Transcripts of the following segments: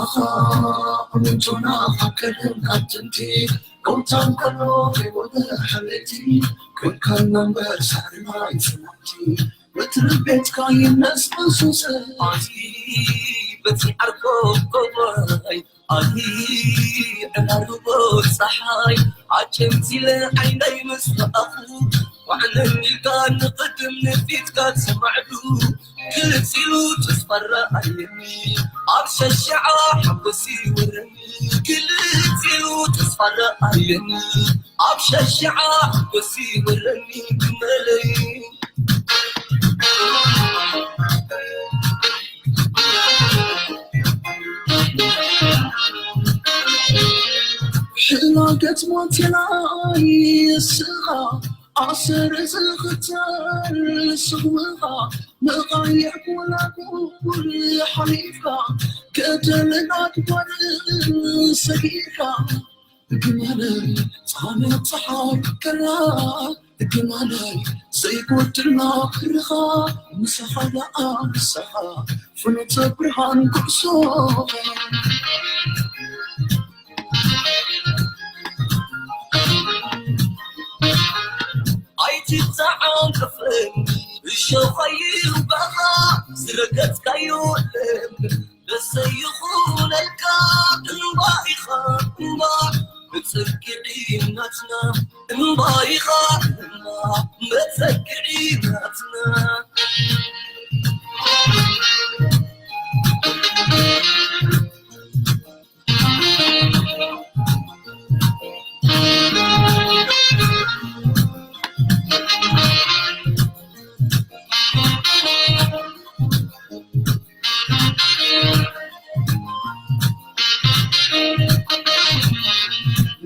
ኣኻ ምንቶና ካብ ቀደም ካብ ጥንቲ፣ ኮምታን ከሎ ከይወደ ሓለቲ፣ ኮንካና እምበር ሳዕርና ይጽናዕቲ። ምድሪ ቤትካ ይነስንሱ ሰዓቲ፣ በቲ ዓርኮ ኮባይ፣ ኣቲ ዕላልቦ ጸሓይ፣ ኣጨምቲለ ዓይነይ ምስ ረኣኹ፣ ዋዕለኒ ኢልካ ንቕድም ንፊትካ ትማዕዱ፣ ግልጽ ኢሉ ተስፋ ረኣየኒ፣ ኣብ ሸሽዓ ሓጎስ ይወረኒ። ግልጽ ኢሉ ተስፋ ረኣየኒ፣ ኣብ ሸሽዓ ሓጎስ ይወረኒ ግመለይ። ሕላገት ሞቴላይ ስኻ ኣሰር ዝኽተል ስምኻ መቓይሕ ጎላጉል ሓሊፍካ ገደልን ኣድባርን ሰጊርካ ግመለይ ጻመት ጸሓይ ከላ ግመለይ ዘይጎድልና ክርኻ ምሳኻ ደኣ ምሳኻ ፍኖተ ብርሃን ኩዕሶኻ። ኣይትተዓንቅፈኒ እሾኽ ኣይውጋኻ ዝረገጽካዮ ለምለም ደስ ዘይኹነልካ እምባ ኢኻ እምባ መጸግዒ ናትና እምባ ኢኻ እምባ መጸግዒ ናትና።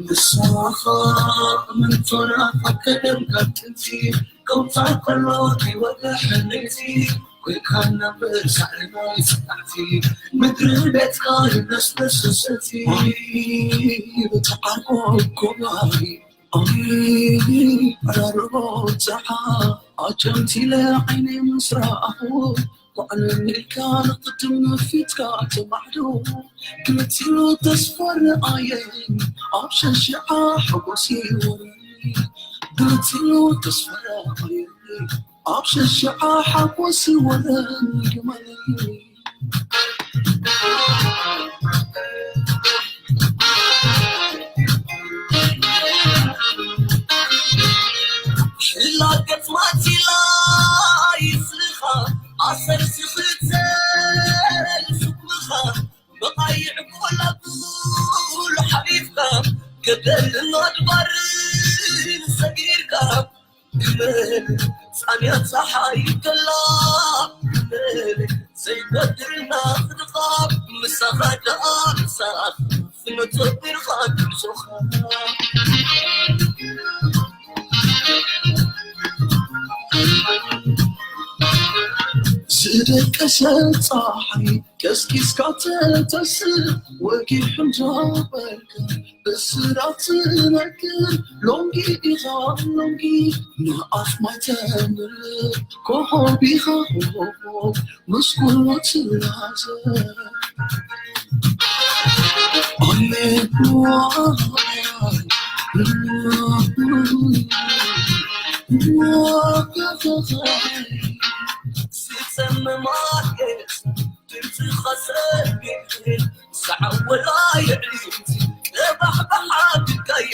ንስኻ ምንቶና ካብ ቀደም ካብ ጥንቲ ከውታ ከሎ ከይወደ ሕልቲ ኮይንካ ነበር ሳዕሪ ናይ ስታዕቲ ምድሪ ቤትካ ይነስነስ ሰቲ ብተዓርቆ ኮባይ ኣራርቦ ጸሓ ኣጨምቲለ ዓይነይ ምስ ረኣኹ ኮዕለል ኢልካ ንቕድም ንፊትካ ተማዕዶ ግልጽ ኢሉ ተስፋ ረኣየኒ ኣብ ሸሽዓ ሓጎስ ይወረኒ ግልጽ ኢሉ ተስፋ ረኣየኒ ኣብ ሸሽዓ ሓጎስ ይወረኒ ግመለይ። ሽላገት ማቲላ ይስልኻ ኣሰር ዝኽተል ስምኻ መቓይዕ ጎላጉል ሓሊፍካ ገደልን ኣድባርን ሰጊርካ ግመል ጻንያ ጸሓይ ከላ ግመል ዘይበድልና ፍድኻ ምሳኻ ደኣ ምሳኻ ፍኖተ ብርኻ ጉዕዞኻ። ዝደቀሰ ጸሓይ ቀስቂስካ ተተስእ ወጊሕ እንዳበልካ ብስራት ትነግር ሎንጊ ኢኻ ሎንጊ ንኣፍ ማይ ተምር ኮኾብ ኢኻ ኮኾብ ምስ ኩሉ ትናዘ ኣሜን። ዝጸምም ኣየር ድምጽኻ ሰሚዐ ሰዓወላ የዕሊት ቀባሕ ብሓድካየ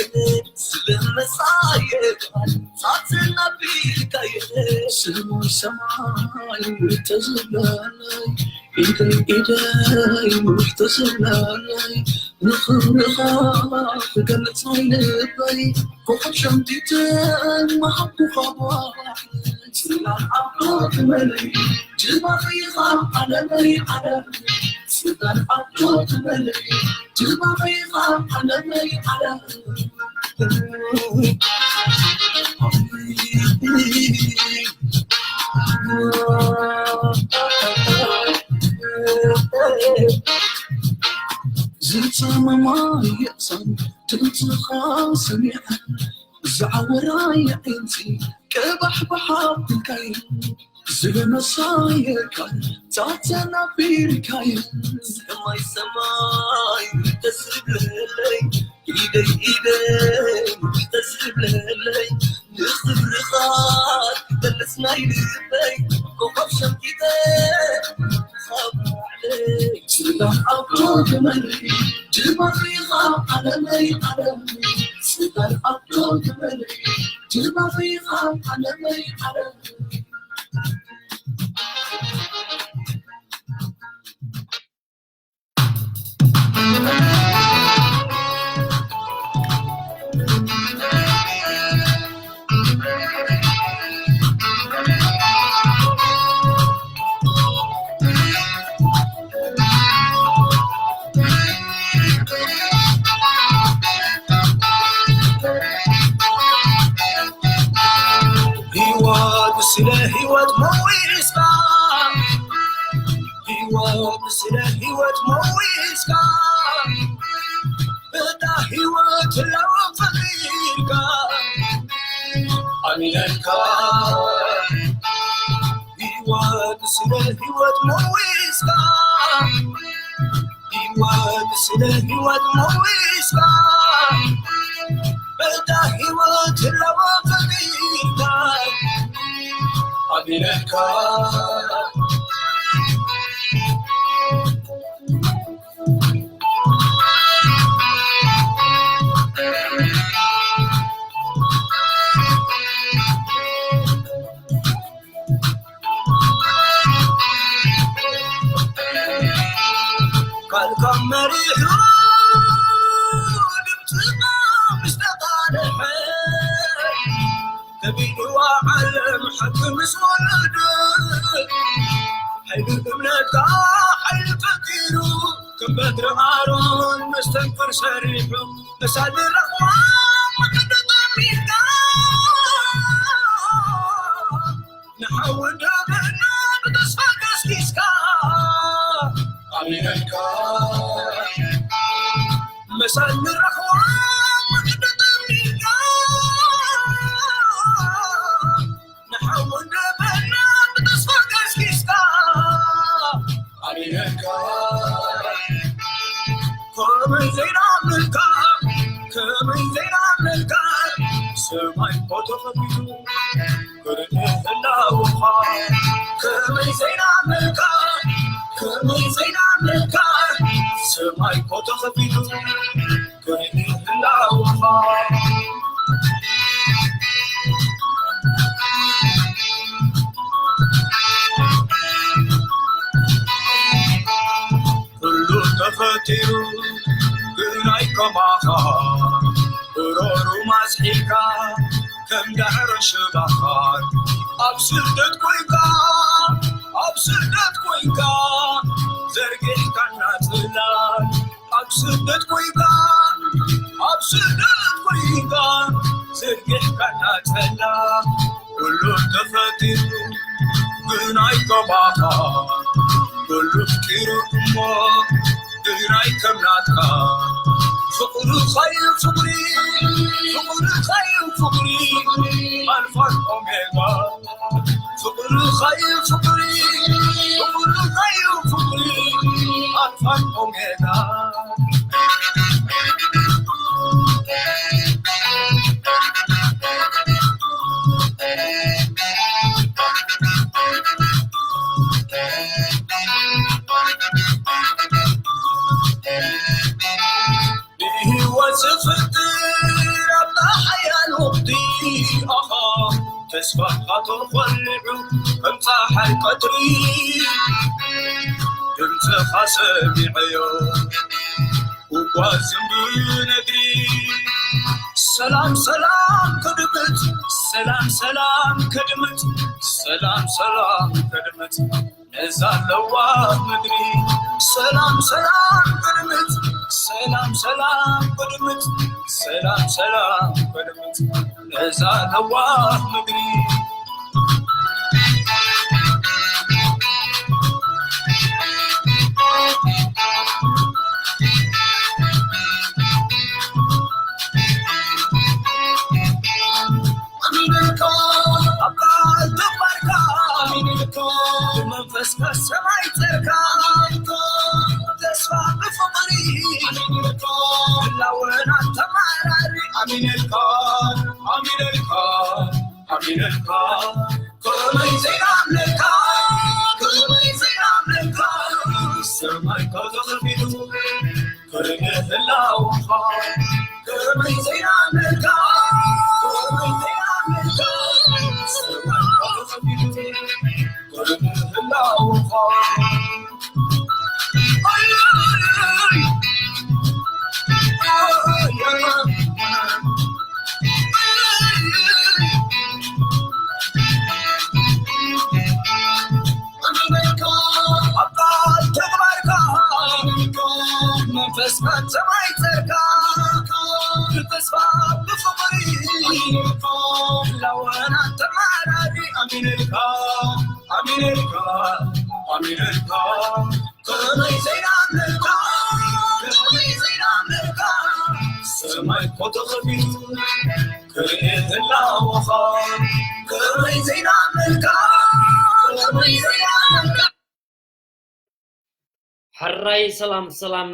ስለ መሳየ ጻትና ቢልካየ ሰማይ ሰማይ ተዘበለይ ኢደይ ኢደይ ተዘበለይ ንኽብርኻ ክገልጽ ናይ ልበይ ኮኾብ ሸምቲተ መሃብኩኻ ጓል ጽላል ዓዶ ትበለይ ጅባኺኻ ዓለመይ ዓለም ጽላል ዓዶ ትበለይ ጅባኺኻ ዓለመይ ዓለም ዝጸመማ የእሳን ድምፅኻ ሰሚዐ ዝዓወራ የዒንቲ ቀባሕባሕ ኣቢልካይ ዝለመሳየካ ታተናቢርካይ ሰማይ ሰማይ ተስብለለይ ኢደይ ኢደይ ተስብለለይ ንኽብርኻ ተለስናይ ልበይ ኮኸብ ሸምቂተ ስልጣን ኣቶ ግመለይ ድባኺኻ ዓለመይ ዓለመይ ስልጣን ኣቶ ግመለይ ድባኺኻ ዓለመይ ዓለመይ ህይወት ስለ ህይወት መዊስካ ህይወት ስለ ህይወት መዊስካ እታ ህይወት ለውጥ ፈጢርካ ኣሚነካ ህይወት ስለ ህይወት መዊስካ ህይወት ስለ ህይወት መዊስካ በታ ህይወት ህላወ ፈጢርካ ኣቢለካ ካልካ መሪሑ ድምፅና ምስ ተቃልሐ ከቢድዋ ዓለም ሓቂ ምስ ወለደ ሓይሊ እምነትካ ሓይሊ ፈጢሩ ከም በትሪ ኣሮን መስተንክር ሰሪሑ መሳሊ ረኽዋ ምክንዲ ጠሚርካ ንሓዊ ደብና ብተስፋ ቀስቂስካ ኣሚነልካ መሳሊ ረኽዋ ምክንዲ ጠሚርካ ንሓዊ ደብና ብተስፋ ቀስቂስካ ኣሚነልካ ከመይ ዘይናምልካ ከመይ ዘይናምልካ ሰማይ ኮ ተኸፊቱ ክርኢ ህላወኻ ከመይ ዘይናምልካ ከመይ ዘይናምልካ ሰማይ ኮ ተኸፊቱ ክርኢ ህላወኻ ኩሉ ተፈጢሩ ግናይ ከማኻ ብረሩ ማስሒልካ ከም ዳዕሮ ሽባኻን ኣብ ስደት ኮይንካ ኣብ ስደት ኮይንካ ዘርጊሕካና ጽላል ኣብ ስደት ኮይንካ ኣብ ስደት ኮይንካ ዘርጊሕካና ጽላል ኩሉ ተፈጢሩ ግናይ ከማኻ ኩሉ ፍጢሩ እሞ ግናይ ከም ናትካ ፍቕርኻዩ ፍቕሪ ፍቕርኻዩ ፍቕሪ ኣልፋን ኦሜጋ ፍቕርኻዩ ፍቕሪ ፍቕርኻዩ ፍቕሪ ኣልፋን ኦሜጋ ንህይወት ዝፍጥር ኣብታ ሓያል ወቕቲ ኣኻ ተስፋኻ ተኾሊዑ ከም ጸሓይ ቀትሪ ድምፅኻ ሰሚዐዮ እጓዝም ብነግሪ ሰላም ሰላም ከድምፅ ሰላም ሰላም ከድምፅ ሰላም ሰላም ከድምፅ ነዛ ለዋህ ምድሪ ሰላም ሰላም ቅድምት ሰላም ሰላም ቅድምት ሰላም ሰላም ቅድምት ነዛ ለዋህ ምድሪ ኣሚነልካ፣ ላወና ተማራሪ ኣሚነልካ፣ ኣሚነልካ፣ ኣሚነልካ፣ ከመይ ዘይኣምነልካ፣ ከመይ ዘይኣምነልካ፣ ሰማይካ ተኸፊቱ ክርኢ ህላወኻ፣ ከመይ ዘይኣምነልካ፣ ከመይ ዘይኣምነልካ፣ ሰማይካ ተኸፊቱ መንፈስካ ተማይፀካ ብተስፋ ብፍቕሪ ላወና ተማራሪ ኣሚነልካ ኣሚነልካ ኣሚነልካ ከመይ ዘይናምነልካ ከመይ ዘይናምነልካ ሰማይ እኮ ተኸፊቱ ክርኢ ህላወኻ ከመይ ዘይናምነልካ ከመይ ዘይናምነልካ ሕራይ ሰላም ሰላም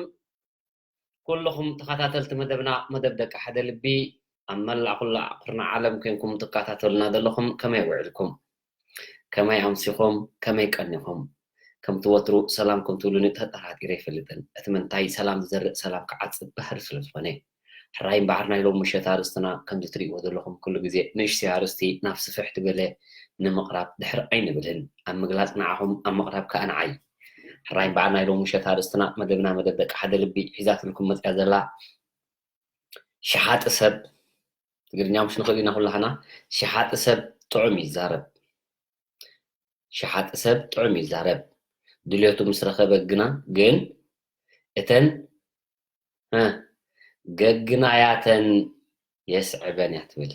ኩልኹም ተኸታተልቲ መደብና መደብ ደቂ ሓደ ልቢ ኣብ መላእ ኩላ ኩርና ዓለም ኮንኩም ትከታተሉና ዘለኹም ከመይ ውዕልኩም ከመይ ኣምሲኹም ከመይ ቀኒኹም ከምቲ ወትሩ ሰላም ከም ትብሉኒ ተጠራጢረ ኣይፈልጥን እቲ ምንታይ ሰላም ዝዘርእ ሰላም ክዓፅድ ባህሪ ስለ ዝኾነ ሕራይ እምበኣር ናይ ሎሚ ምሸት ኣርእስትና ከምዚ ትርእይዎ ዘለኹም ኩሉ ግዜ ንእሽተይ ኣርእስቲ ናብ ስፍሕ ዝበለ ንምቕራብ ድሕር ኣይንብልን። ኣብ ምግላፅ ንዓኹም ኣብ ምቕራብ ከኣ ንዓይ። ሕራይ እምበኣር ናይ ሎሚ ምሸት ኣርእስትና መደብና መደብ ደቂ ሓደ ልቢ ሒዛትልኩም መፅያ ዘላ ሸሓጢ ሰብ ትግርኛ ምሽ ንኽእል ኢና ኩላህና ሸሓጢ ሰብ ጥዑም ይዛረብ ሸሓጢ ሰብ ጥዑም ይዛረብ ድልየቱ ምስ ረኸበ ግና ግን እተን ገግናያተን የስዕበን እያ ትብል።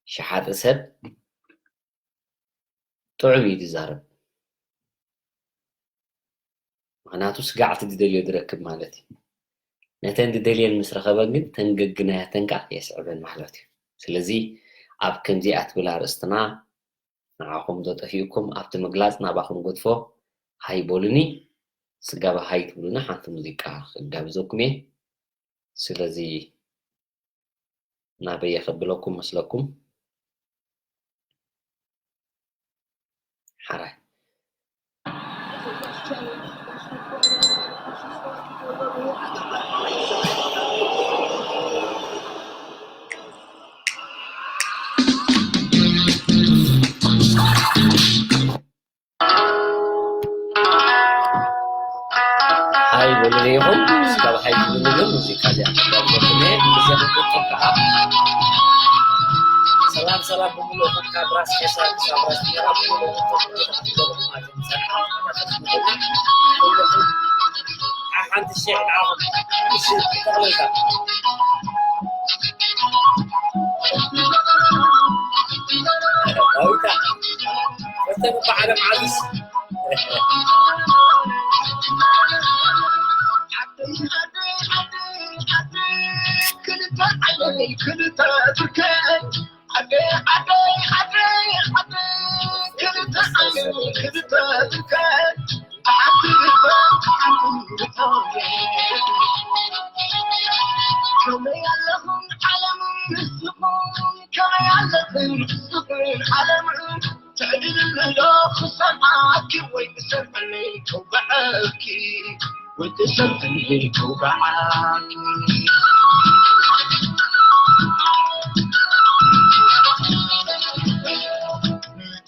ሸሓጢ ሰብ ጥዑም እዩ ዝዛረብ። ምኽንያቱ ስጋዕ እቲ ዝደልዮ ዝረክብ ማለት እዩ። ነተን ዝደልየን ምስ ረኸበን ግን ተን ገግናያተን ከዓ የስዕበን ማለት እዩ። ስለዚ ኣብ ከምዚኣ ትብል ኣርእስትና ንዓኹም ዶ ጠፊኡኩም ኣብቲ ምግላፅ ናባኹም ገድፎ ሃይ በሉኒ ስጋብ ሃይ ትብሉኒ ሓንቲ ሙዚቃ ክጋብዘኩም እየ ስለዚ ናበየ ከብለኩም መስለኩም ሓራይ ሃይ በሉኒ ኢኹም እስካብ ሃይ ትብሉኒ ግን ሙዚቃ እዚኣ ክጋብዘኩም እየ ግዜ ክቁጥብ ከዓ ሰላም ሰላም ብምልእኹም ካብ ራስ ቄሳር ክሳብ ራስ ጌራ ሓንቲ ሺሕ ንዓኹም እሺ ተቕልልካ ዳዊታ ወተን በዓለም ዓብስ ክልተ ዓይነይ ክልተ ትርከ ዓደይ ዓደይ ዓደይ ዓደይ ክልተ ዓይነይ ክልተ ትርከ ብሓንቲ ልበ ብሓንቲ ልበ ከመይ ኣለኹም ዓለም ንስኹም ከመይ ኣለኽን ንስኽን ዓለም ትዕድልኒ ዶ ክሰምዓኪ ወይ ትሰምዕኒ ከውግዐኪ ወይ ትሰምዕኒ ከውግዓኪ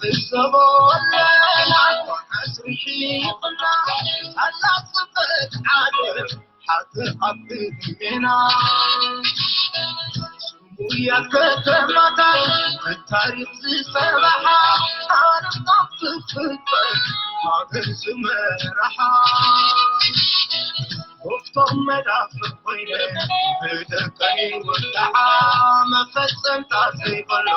ንዕዘቦ ኣለና ዓስሪ ሒቕና ኣላ ጽብቕቲ ዓለም ሓንቲ ኣብ ልቤና እያ ከተማታት ብታሪኽ ዝጸንሓ ኣረስታት ዝፍጠር ሃገር ዝመርሓ ወፍቶም መዳፍር ኮይነ ብደቀይ ወዳዓ መፈጸምታ ዘይበሎ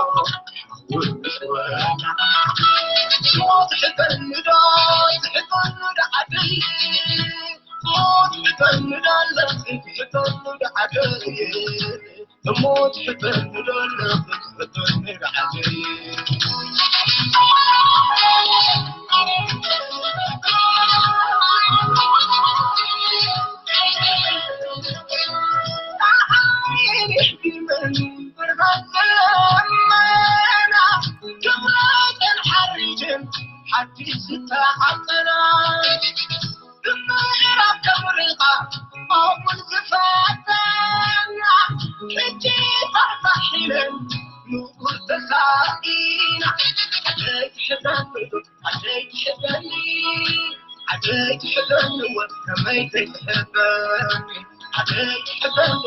ከመይ ትሕበኒ፣ ዓደይ ትሕበኒ፣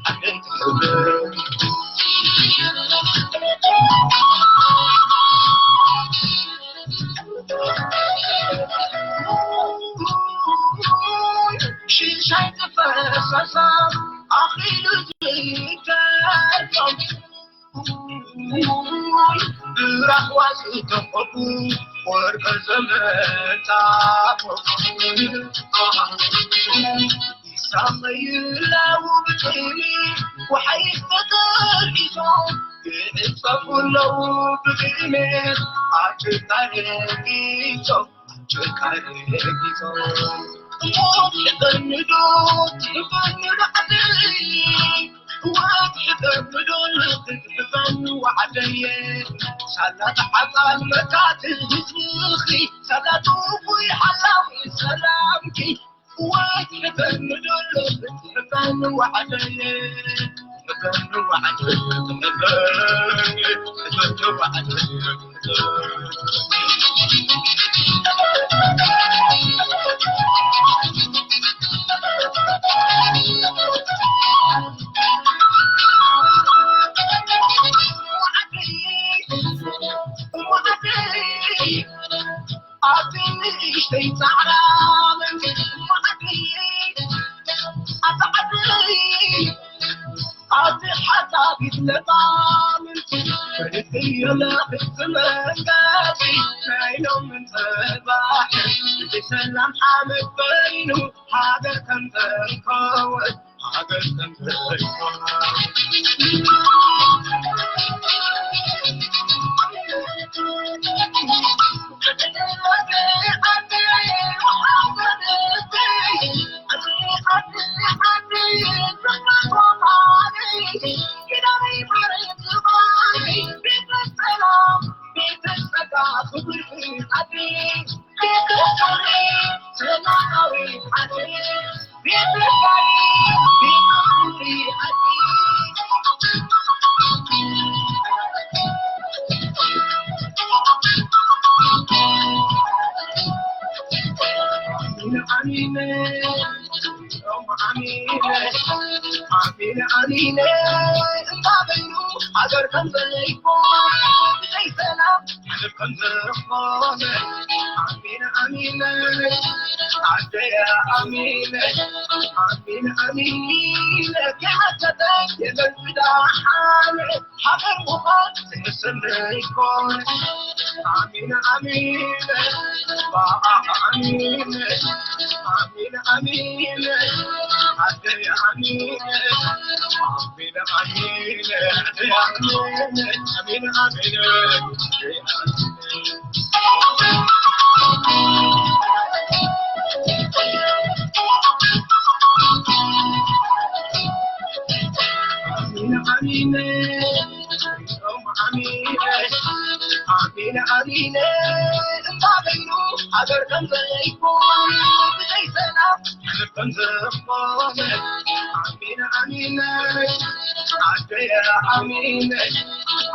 ዓደይ ትሕበኒ። ሽሻይ ክፈሳሳ ኣኺሉ ዝጠልቆም ብራኽዋ ዝተኸቡ ወርቀ ዘመንታፎ ይሳመዩ ኣለዉ ብጥልሚ ወሓይስ ተጠርኒሶም ይዕጸፉ ኣለዉ ብጥልሚ ኣጭቃ ረጊጾም ኣጭቃ ረጊጾም። እሞ ትሕበኒ ዶ ትሕበኒ ዶ ዓደይ፣ እዋ ትሕበኒ ዶ ትሕበኒ ወዓደየ። ሳላ ተዓጻል መካትል ህዝብኺ፣ ሳላ ጥፉይ ሓላዊ ሰላምኪ፣ እዋ ትሕበኒ ዶ ትሕበኒ ወዓደየ። ኣብቲ ንእሽተይ ጻዕዳ መንገዲ ዓዲ፣ ኣብቲ ዓዲ፣ ኣብቲ ሓጻቢት ለባም፣ ፈሪሰዮ ለኽቲ መንገዲ፣ ናይ ሎምን ጽባሕ፣ ብሰላም ሓመድ በይኑ፣ ሃገር ከም ዘርከወት። ኣሚነ ኣሚነ ኣሚነ እንዳበሉ ሃገር ከም ዘይኮነ ብዘይ ሰላም ዓለም ከም ዝኾነ ኣሚነ ኣሚነ ኣደየ ኣሚነ ኣሚነ ኣሚነ ከይሓተተ የለን ብደሓነ ሃገር ምዃን ዝሕሰብ ዘይኮነ ኣሚነ ኣሚነ ኣሚነ ኣሚነ ኣሚነ ኣደየ ኣሚነ ኣሚነ ኣሚነ ኣሚነ ኣሚነ እንታበይኑ ሃገር ከም ዘይኮነ ብዘይ ሰላም ከም ዝኾነ ኣሚነ ኣሚነ ኣደየ ኣሚነ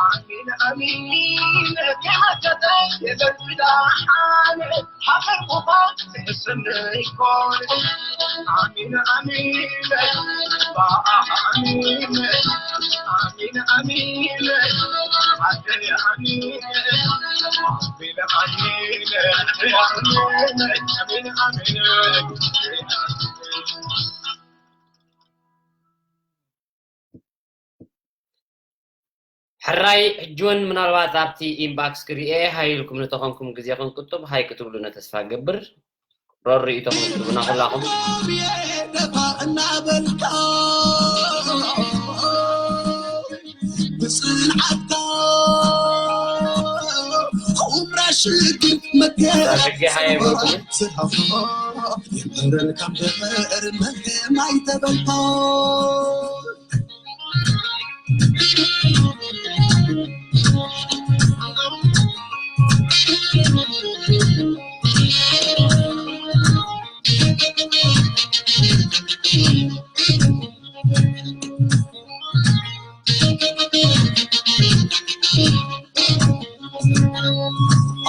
ኣሚነ ኣሚነ ከይሓተተ የለን ብደሓነ ሃገር ምዃን ዝሕሰብ ዘይኮነ ኣሚነ ኣሚነ ኣሚነ ኣሚነ ኣሚነ ኣደየ ኣሚነ ሕራይ ሕጂ እውን ምናልባት ኣብቲ ኢንባክስ ክሪኤ ሃይ ኢልኩም እንተኾንኩም ግዜ ክንቁጥብ ሃይ ክትብሉና ተስፋ ገብር። ሮር ርእይቶኹም ክትህቡና ኩላኹም። ደፋ እናበልካ ብጽንዓትካ ኹምራ ሽግር መከራ ሕጂ ሃየ በልኩ። ይቕረን ካብ ደመር መህም ኣይተበልካ።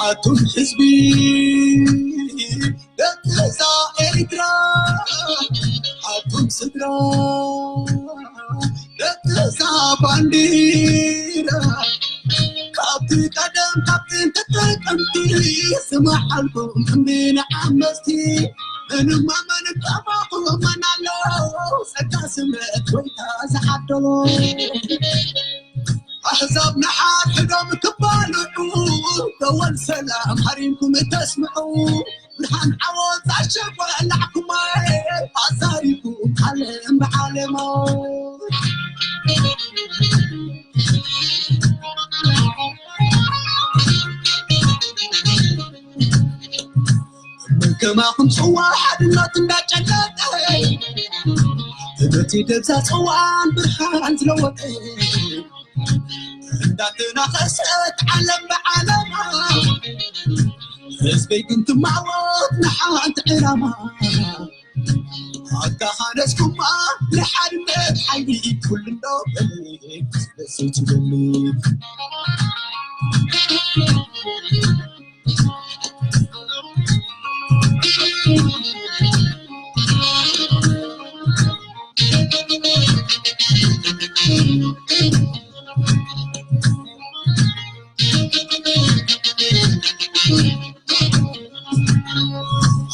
ኣቱም ህዝቢ ደቂ እዛ ነዛ ባንዲራ ካብቲ ቀደም ካብ ጥንቲ ጥቅምቲ ዝመሓልኩም እምቢ ንዓመፅቲ ምንም ኣመን ከማኹም መን ኣሎ ጸጋ ስምረት ጎይታ ዝዓደሎ ኣሕዛብ ንሓድሕዶም ክባልዑ ደወል ሰላም ሃሪምኩም ተስምዑ ብርሃን ዓወት ኣሸበላዕኩማ ኣዛሪኩም ዓለም ብዓለሞ ከማኹም ጽዋ ሓድነት እንዳጨለጠ እቲ ደብዛ ጽዋን ብርሃን ዝለወጠ እንዳተናኸሰት ዓለም ብዓለማ ህዝበይ ግን ትማወት ንሓንቲ ዕላማ ኣካ ሃነስኩማ ንሓድነት ሓይሊ ኩሉ እንዶ በሊ ደስ ትበሊ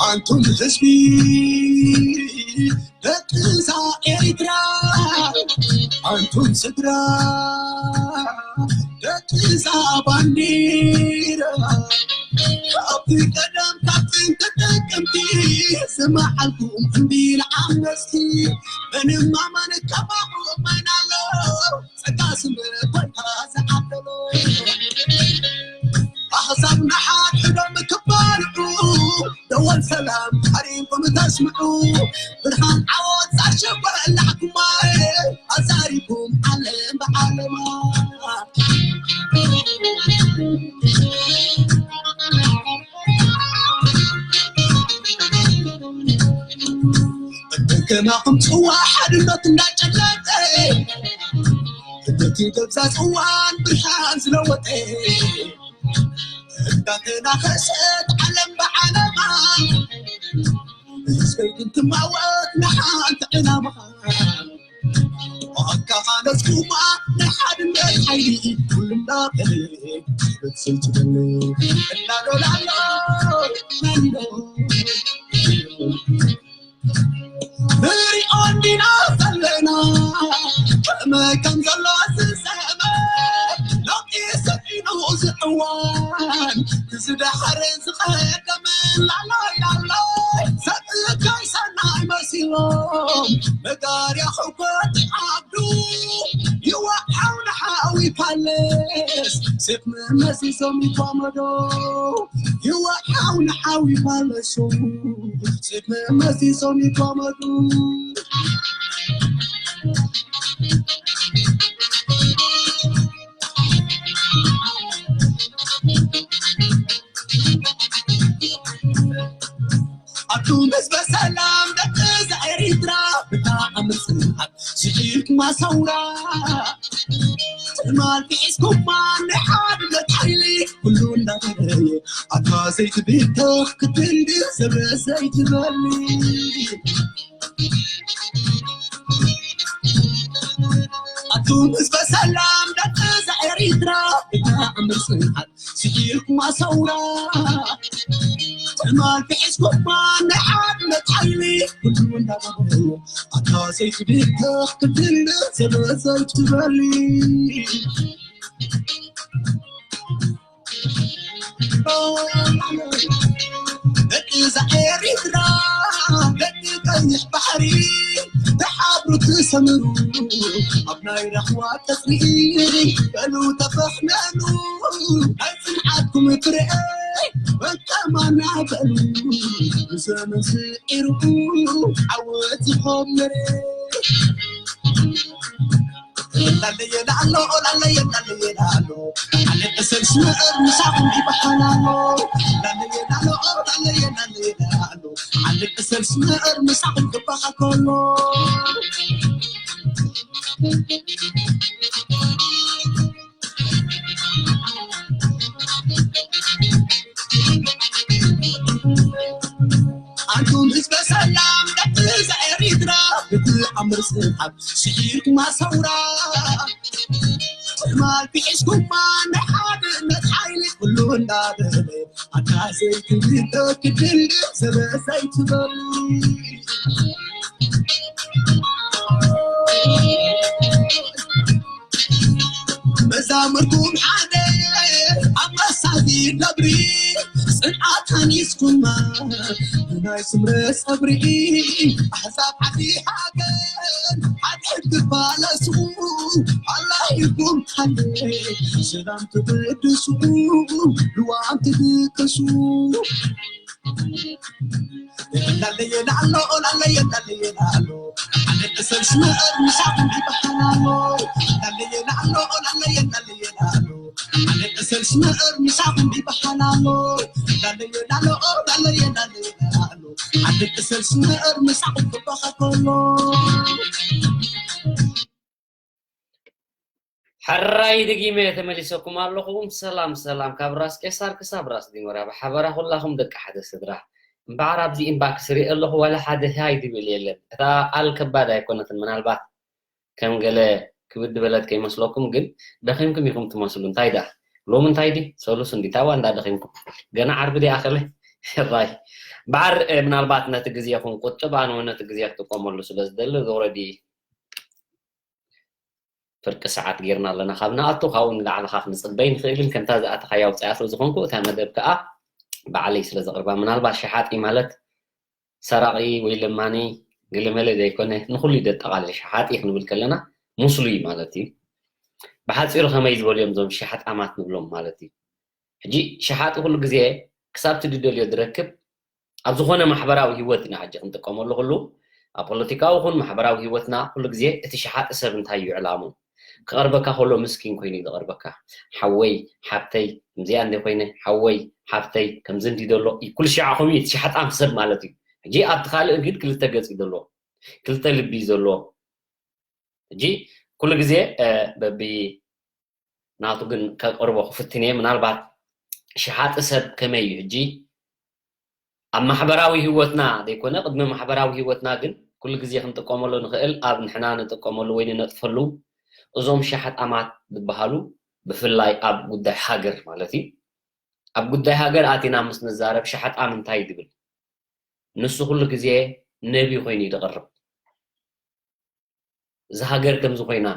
ኣንቱም ህዝቢ ደቂ እዛ ኤሪትራ ኣንቱም ስድራ ደቂ እዛ ባንዲራ ካብቲ ቀደም ካብ ጥንቲ ጥቅምቲ ዝመዓልኩም እምቢ ንዓመፅቲ ምንም ኣማን ከማኹም መን ኣሎ ጸጋ ስም ኮይንካ ዝዓደሎ ኣሕዛብ ንሓድሕዶም ክባልዑ ደወል ሰላም ሓሪምኩም ተስምዑ ብርሃን ዓወት ዛሸበላዕኩማ ኣዛሪኩም ዓለም ብዓለማ ከማኹም ጽዋ ሓድነት እንዳጨለጠ እቶቲ ገብዛ ጽዋን ብርሃን ዝለወጠ እንዳተናኸሰት ዓለም ብዓለማ ህዝበይ ግን ትማወት ንሓንቲ ዕላማ ኣካፋለስኩማ ንሓድነት ሓይሊ ኩልና በለ በትሰይትበለ እናዶላሎ ናሎ ንሪኦ እንዲና ዘለና ከመይ ከም ዘሎ ዝሰመ ሎቂ ሰፊኑ ዝዕዋን ዝደሓረ ዝቐደመ ላላይ ላላይ ሰብ እንታይ ሰናይ መሲሎም መጋርያ ሕኮት ዓብዱ ይወሓው ንሓዊ ፋለስ ሴፍ መመሲሶም ይጓመዶ ይወሓው ንሓዊ ፋለሱ ሴፍ መመሲሶም ይጓመዱ ኣቱም ህዝበ ሰላም ደቂ እዛ ኤሪትራ ብጣዕሚ ጽንዓት ስዒርኩማ ሰውራ ትማል ፊሒስኩማ ናይ ሓድነት ሓይሊ ኩሉ እንዳበለየ ኣታ ዘይትብተኽ ክትንዲ ስረ ዘይትበሊ ኣቱም ህዝበ ሰላም ደቂ እዛ ኤሪትራ ብጣዕሚ ጽንዓት ስዒርኩማ ሰውራ ትማል ፊሒስኩማ ናይ ሓድነት ሓይሊ ኩሉ እንዳበለየ ኣታ ዘይትብተኽ ክትንዲ ስረ ዘይትበሊ ደቂ እዛ ኤሪትራ ደቂ ቀይሕ ባሕሪ ተሓብሩ ትሰምሩ ኣብ ናይ ራህዋ ቀጽሪ በሉ ተፈሕነኑ ናይ ጽንዓትኩም ፍረ ወቀማና በሉ ብዘመን ስዒሩ ዓወት ዝኾምር ላለየ ላሎ ላለየ ላለየ ላሎ ኣነ ቅሰል ስምዕር ምሳኹም ይበሃል ኣሎ ላለየ ላሎ ላለየ ላለየ ላሎ ኣነ ቅሰል ስምዕር ምሳኹም ክበሃል ከሎ ኣንቱም ህዝበ ሰላም ደቂ እዛ ኤሪትራ እቲ ኣብ ስሓብ ስዒርኩማ ሰውራ፣ ዕማል ሒዝኩማ ናይ ሓድነት ሓይሊ ኩሉ እንዳበለ ኣታ ዘይትብልቶ ክድልድል ሰበ ዘይትበሉ። መዛሙርኩም ሓደ ኣብ መሳዚ ነብሪ ጽንዓት ሃኒጽኩማ ብናይ ስምረ ጸብሪ ኣሕዛብ ዓዲ ሃገር ሓጢኣት ትፋለሱ ኣላሂኩም ሓየ ሰላም ትብድሱ ልዋም ትድቅሱ። ላለየ ላሎ ላለየ ላለየ ላሎ ኣነቅሰል ስመር ምሳኹም ይበሃላሎ። ላለየ ላሎ ላለየ ላለየ ላሎ ኣነቅሰል ስመር ምሳኹም ይበሃላሎ። ላለየ ላሎ ላለየ ላለየ ላሎ ኣነቅሰል ስመር ምሳኹም ክበኸከሎ። ሕራይ ድጊመ ተመሊሰኩም ኣለኹም። ሰላም ሰላም፣ ካብ ራስ ቄሳር ክሳብ ራስ ዲሞራ ብሓበራ ኩላኹም ደቂ ሓደ ስድራ። እምበኣር ኣብዚ ኢንባክስ ሪኦ ኣለኹ፣ ዋላ ሓደ ሃይ ድብል የለን። እታ ቃል ከባድ ኣይኮነትን፣ ምናልባት ከም ገለ ክብድ በለት ከይመስለኩም፣ ግን ደኺምኩም ኢኹም ትመስሉ። እንታይ ደኣ ሎሚ እንታይ ድዩ ሰሉስ እንዲ ታዋ እንዳ ደኺምኩም፣ ገና ዓርቢ ድኣ ከለ ሕራይ። በዓር ምናልባት ነቲ ግዜኹም ቁጥብ፣ ኣነ እውን ነቲ ግዜ ክጥቀመሉ ስለ ዝደሊ ኦረዲ ፍርቂ ሰዓት ጌርና ኣለና። ካብ ንኣቱ ካብኡ ንላዕሊ ካብ ንጽበይ ንኽእልን ከምታ ዝኣተኻያ ውጻያ ስለ ዝኾንኩ እታ መደብ ከኣ ባዕለይ ስለ ዘቕርባ። ምናልባት ሸሓጢ ማለት ሰራቒ ወይ ለማኒ ገለመለ ዘይኮነ ንኹሉ እዩ ደጠቓልል። ሸሓጢ ክንብል ከለና ሙስሉይ ማለት እዩ። ብሓጺሩ ከመይ ዝበሉ እዮም እዞም ሸሓጣማት ንብሎም ማለት እዩ። ሕጂ ሸሓጢ ኩሉ ግዜ ክሳብ እቲ ዝደልዮ ዝረክብ ኣብ ዝኾነ ማሕበራዊ ህይወት ኢና ሕጂ ክንጥቀመሉ ኩሉ ኣብ ፖለቲካዊ ይኹን ማሕበራዊ ህይወትና ኩሉ ግዜ እቲ ሸሓጢ ሰብ እንታይ እዩ ዕላሙ ክቐርበካ ከሎ ምስኪን ኮይኑ እዩ ዝቐርበካ ሓወይ ሓብተይ ከምዚኣ እንደ ኮይነ ሓወይ ሓብተይ ከምዚ እንዲ ዘሎ እዩ ኩሉ ሸዓ ከምኡ እዩ እቲ ሸሓጣም ሰብ ማለት እዩ ሕጂ ኣብቲ ካልእ ግን ክልተ ገፅ እዩ ዘለዎ ክልተ ልቢ እዩ ዘለዎ ሕጂ ኩሉ ግዜ በቢ ናቱ ግን ከቅርቦ ክፍትን እየ ምናልባት ሸሓጢ ሰብ ከመይ እዩ ሕጂ ኣብ ማሕበራዊ ህይወትና ዘይኮነ ቅድሚ ማሕበራዊ ህይወትና ግን ኩሉ ግዜ ክንጥቀመሉ ንኽእል ኣብ ንሕና ንጥቀመሉ ወይ ንነጥፈሉ እዞም ሸሓጣማት ዝበሃሉ ብፍላይ ኣብ ጉዳይ ሃገር ማለት እዩ ኣብ ጉዳይ ሃገር ኣቲና ምስ ንዛረብ ሸሓጣም እንታይ ድብል ንሱ ኩሉ ግዜ ነቢ ኮይኑ እዩ ዝቐርብ እዛ ሃገር ከምዚ ኮይና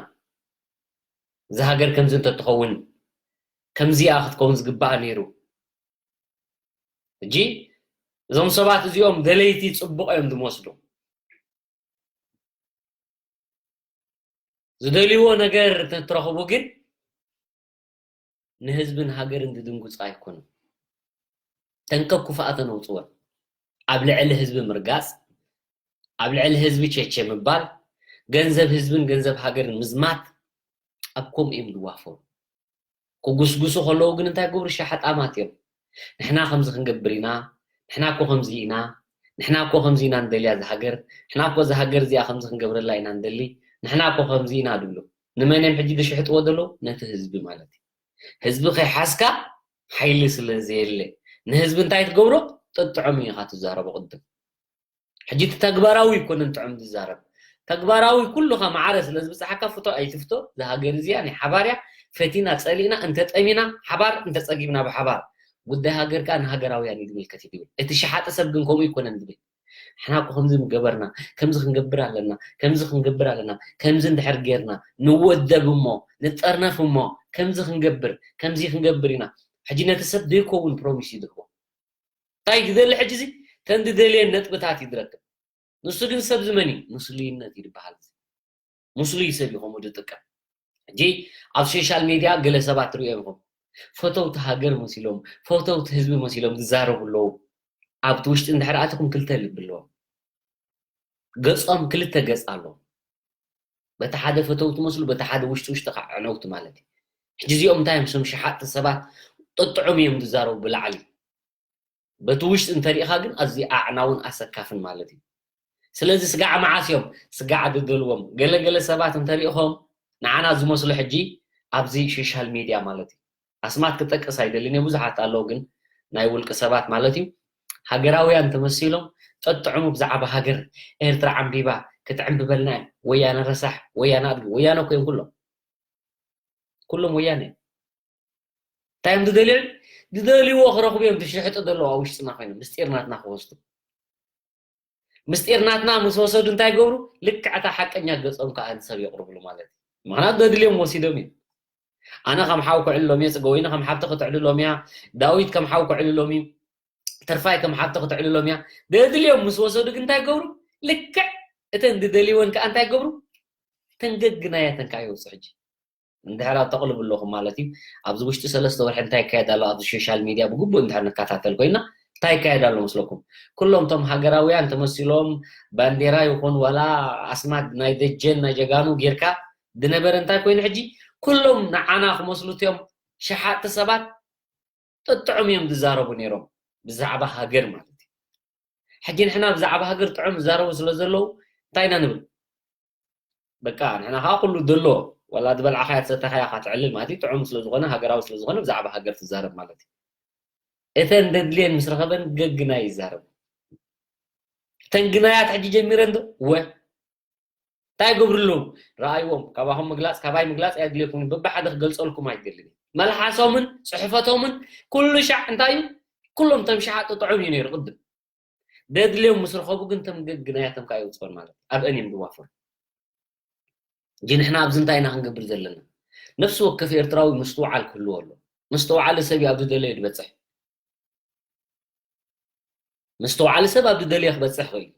እዛ ሃገር ከምዚ እንተትኸውን ከምዚኣ ክትከውን ዝግባኣ ነይሩ ሕጂ እዞም ሰባት እዚኦም ደለይቲ ፅቡቕ እዮም ዝመስሉ ዝደልይዎ ነገር ተትረኽቡ ግን ንህዝብን ሃገርን ዝድንጉፅ ኣይኮኑን ተንከብ ክፉኣተ ነውፅወን ኣብ ልዕሊ ህዝቢ ምርጋፅ ኣብ ልዕሊ ህዝቢ ቸቸ ምባል ገንዘብ ህዝብን ገንዘብ ሃገርን ምዝማት ኣብ ከምኡ እዮም ዝዋፈሩ ክጉስጉሱ ከለዉ ግን እንታይ ገብሩ ሸሓጣማት እዮም ንሕና ከምዚ ክንገብር ኢና ንሕና እኮ ከምዚ ኢና ንሕና እኮ ከምዚ ኢና ንደልያ ዝሃገር ንሕና እኮ ዝሃገር እዚኣ ከምዚ ክንገብረላ ኢና ንደሊ ንሕና እኮ ከምዚ ኢና ድብሉ ንመን እዮም ሕጂ ዝሽሕጥዎ ዘለዉ ነቲ ህዝቢ ማለት እዩ ህዝቢ ከይሓዝካ ሓይሊ ስለ ዘየለ ንህዝቢ እንታይ ትገብሮ ጥጥዖም ኢኻ ትዛረቦ ቅድም ሕጂ እቲ ተግባራዊ ይኮነን ጥዑም ዝዛረብ ተግባራዊ ኩሉኻ ማዕረ ስለ ዝበፅሓካ ፍቶ ኣይትፍቶ ዝሃገር እዚኣ ናይ ሓባር እያ ፈቲና ፀሊእና እንተጠሚና ሓባር እንተፀጊብና ብሓባር ጉዳይ ሃገር ከዓ ንሃገራውያን እዩ ዝምልከት እዩ ዝብል እቲ ሸሓጢ ሰብ ግን ከምኡ ይኮነን ዝብል ንሕና እኮ ከምዚ ምገበርና ከምዚ ክንገብር ኣለና ከምዚ ክንገብር ኣለና ከምዚ እንድሕር ጌርና ንወደብ እሞ ንጠርነፍ እሞ ከምዚ ክንገብር ከምዚ ክንገብር ኢና ሕጂ ነቲ ሰብ ዘይከውን ፕሮሚስ እዩ ዝህቦ እንታይ ዝደሊ ሕጂ እዚ ተን ዝደልየን ነጥብታት እዩ ዝረክብ ንሱ ግን ሰብ ዝመን እዩ ሙስሉይነት እዩ ዝበሃል ሙስሉይ ሰብ እዩ ከምኡ ዝጥቀም ሕጂ ኣብ ሶሻል ሜድያ ገለ ሰባት ትሪኦ ኢኹም ፈተውቲ ሃገር መሲሎም ፈተውቲ ህዝቢ መሲሎም ዝዛረቡ ኣለዉ ኣብቲ ውሽጢ እንድሕር ኣትኹም ክልተ ልቢ ኣለዎም ገጾም ክልተ ገጽ ኣለዎም በቲ ሓደ ፈተውቲ መስሉ በቲ ሓደ ውሽጢ ውሽጢ ከዓ ዕነውቲ ማለት እዩ ሕጂ እዚኦም እንታይ እዮም ስም ሸሓጥቲ ሰባት ጥጥዑም እዮም ዝዛረቡ ብላዕሊ በቲ ውሽጢ እንተሪኢኻ ግን ኣዝዩ ኣዕናውን ኣሰካፍን ማለት እዩ ስለዚ ስጋዕ መዓስ እዮም ስጋዕ ድደልዎም ገለገለ ሰባት እንተሪኢኹም ንዓና ዝመስሉ ሕጂ ኣብዚ ሶሻል ሚድያ ማለት እዩ ኣስማት ክጠቅስ ኣይደልን እየ ብዙሓት ኣለዉ ግን ናይ ውልቂ ሰባት ማለት እዩ ሃገራውያን ተመሲሎም ጠጥዕሙ ብዛዕባ ሃገር ኤርትራ ዓምቢባ ክትዕምብበልና እያ ወያነ ረሳሕ፣ ወያነ ኣድጊ፣ ወያነ እኮ እዮም ኩሎም። ኩሎም ወያነ እዮም። እንታይ እዮም ዝደልዩ? ዝደልይዎ ክረኽቡ እዮም ዝሽሕጡ ዘለዉ ኣብ ውሽጥና ኮይኖም፣ ምስጢር ናትና ክወስዱ። ምስጢር ናትና ምስ ወሰዱ እንታይ ይገብሩ? ልክዕ እታ ሓቀኛ ገጾም ከዓ ንሰብ የቕርብሉ ማለት እዩ። ምኽንያቱ ዘድልዮም ወሲዶም እዮም። ኣነ ከም ሓው ክዕልሎም እየ፣ ጽገወይኒ ከም ሓብቲ ክትዕልሎም እያ፣ ዳዊት ከም ሓው ክዕልሎም እዩ፣ ተርፋይ ከም ሓብቲ ክትዕልሎም እያ። ዘድልዮም ምስ ወሰዱ ግን እንታይ ይገብሩ? ልክዕ እተን ዝደልይወን ከዓ እንታይ ይገብሩ? ተንገግናየተን ከዓ የውፅእ ሕጂ። እንድሕር ኣብ ተቕልቡ ኣለኹም ማለት እዩ። ኣብዚ ውሽጢ ሰለስተ ወርሒ እንታይ ይካየድ ኣሎ ኣብዚ ሶሻል ሚድያ ብግቡእ እንድሕር ንከታተል ኮይና እንታይ ይካየድ ኣሎ መስለኩም? ኩሎም እቶም ሃገራውያን ተመሲሎም ባንዴራ ይኹን ዋላ ኣስማት ናይ ደጀን ናይ ጀጋኑ ጌርካ ዝነበረ እንታይ ኮይኑ ሕጂ ኩሎም ንዓና ክመስሉ እትዮም ሸሓጥቲ ሰባት ጥጥዑም እዮም ዝዛረቡ ነይሮም ብዛዕባ ሃገር ማለት እዩ። ሕጂ ንሕና ብዛዕባ ሃገር ጥዑም ዝዛረቡ ስለ ዘለዉ እንታይ ኢና ንብል? በቃ ንሕና ከዓ ኩሉ ዘሎ ዋላ ዝበልዓኻያ ትሰተኻያ ኢኻ ትዕልል ማለት እዩ። ጥዑም ስለ ዝኾነ ሃገራዊ ስለ ዝኾነ ብዛዕባ ሃገር ትዛረብ ማለት እዩ። እተን ደድልየን ምስ ረኸበን ገግናይ ይዛረቡ። እተን ግናያት ሕጂ ጀሚረን ዶ ወ እንታይ ይገብሩ ኣለዉ? ረኣይዎም። ካባኹም ምግላፅ ካባይ ምግላፅ ኣየድልየኩም። በብሓደ ክገልፀልኩም ኣይደልን። መልሓሶምን ፅሕፈቶምን ኩሉ ሻዕ እንታይ እዩ? ኩሎም ተምሽሓ ጥጥዑም እዩ ነይሩ ቅድም። ደድልዮም ምስ ረኸቡ ግን ተም ገግናያቶም ከዓ ይውፅኦም ማለት ኣብአን እዮም ዝዋፈሩ። እንጂ ንሕና ኣብዚ እንታይ ኢና ክንገብር ዘለና? ነፍሲ ወከፍ ኤርትራዊ ምስትውዓል ክህልዎ ኣሎ። ምስትውዓል ሰብ እዩ ኣብ ዝደለዮ ዝበፅሕ። ምስትውዓል ሰብ ኣብ ዝደለዮ ክበፅሕ ይኽእል እዩ።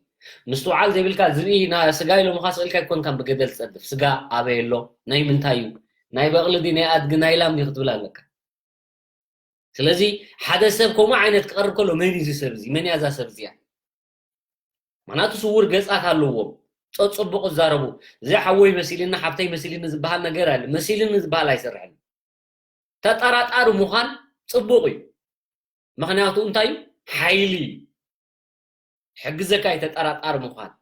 ምስትውዓል ዘይብልካ ዝብኢ ና ስጋ ኢሎምኻ ስቕ ኢልካ ኣይኮንካን ብገደል ትፀድፍ። ስጋ ኣበይ ኣሎ? ናይ ምንታይ እዩ? ናይ በቕሊ ድዩ ናይ ኣድጊ ናይ ላም ድዩ ክትብል ኣለካ። ስለዚ ሓደ ሰብ ከምኡ ዓይነት ክቐርብ ከሎ መን እዩ እዚ ሰብ እዚ? መን እያ እዛ ሰብ እዚኣ? ምክንያቱ ስውር ገፃት ኣለዎም። ፀፅቡቕ ይዛረቡ። እዚ ሓወይ መሲልኒ ሓብተይ መሲልኒ ዝበሃል ነገር ኣለ። መሲልኒ ዝበሃል ኣይሰርሕን። ተጠራጣሪ ምዃን ፅቡቕ እዩ። ምክንያቱ እንታይ እዩ? ሓይሊ እዩ። ሕግዘካ እዩ ተጠራጣሪ ምዃን።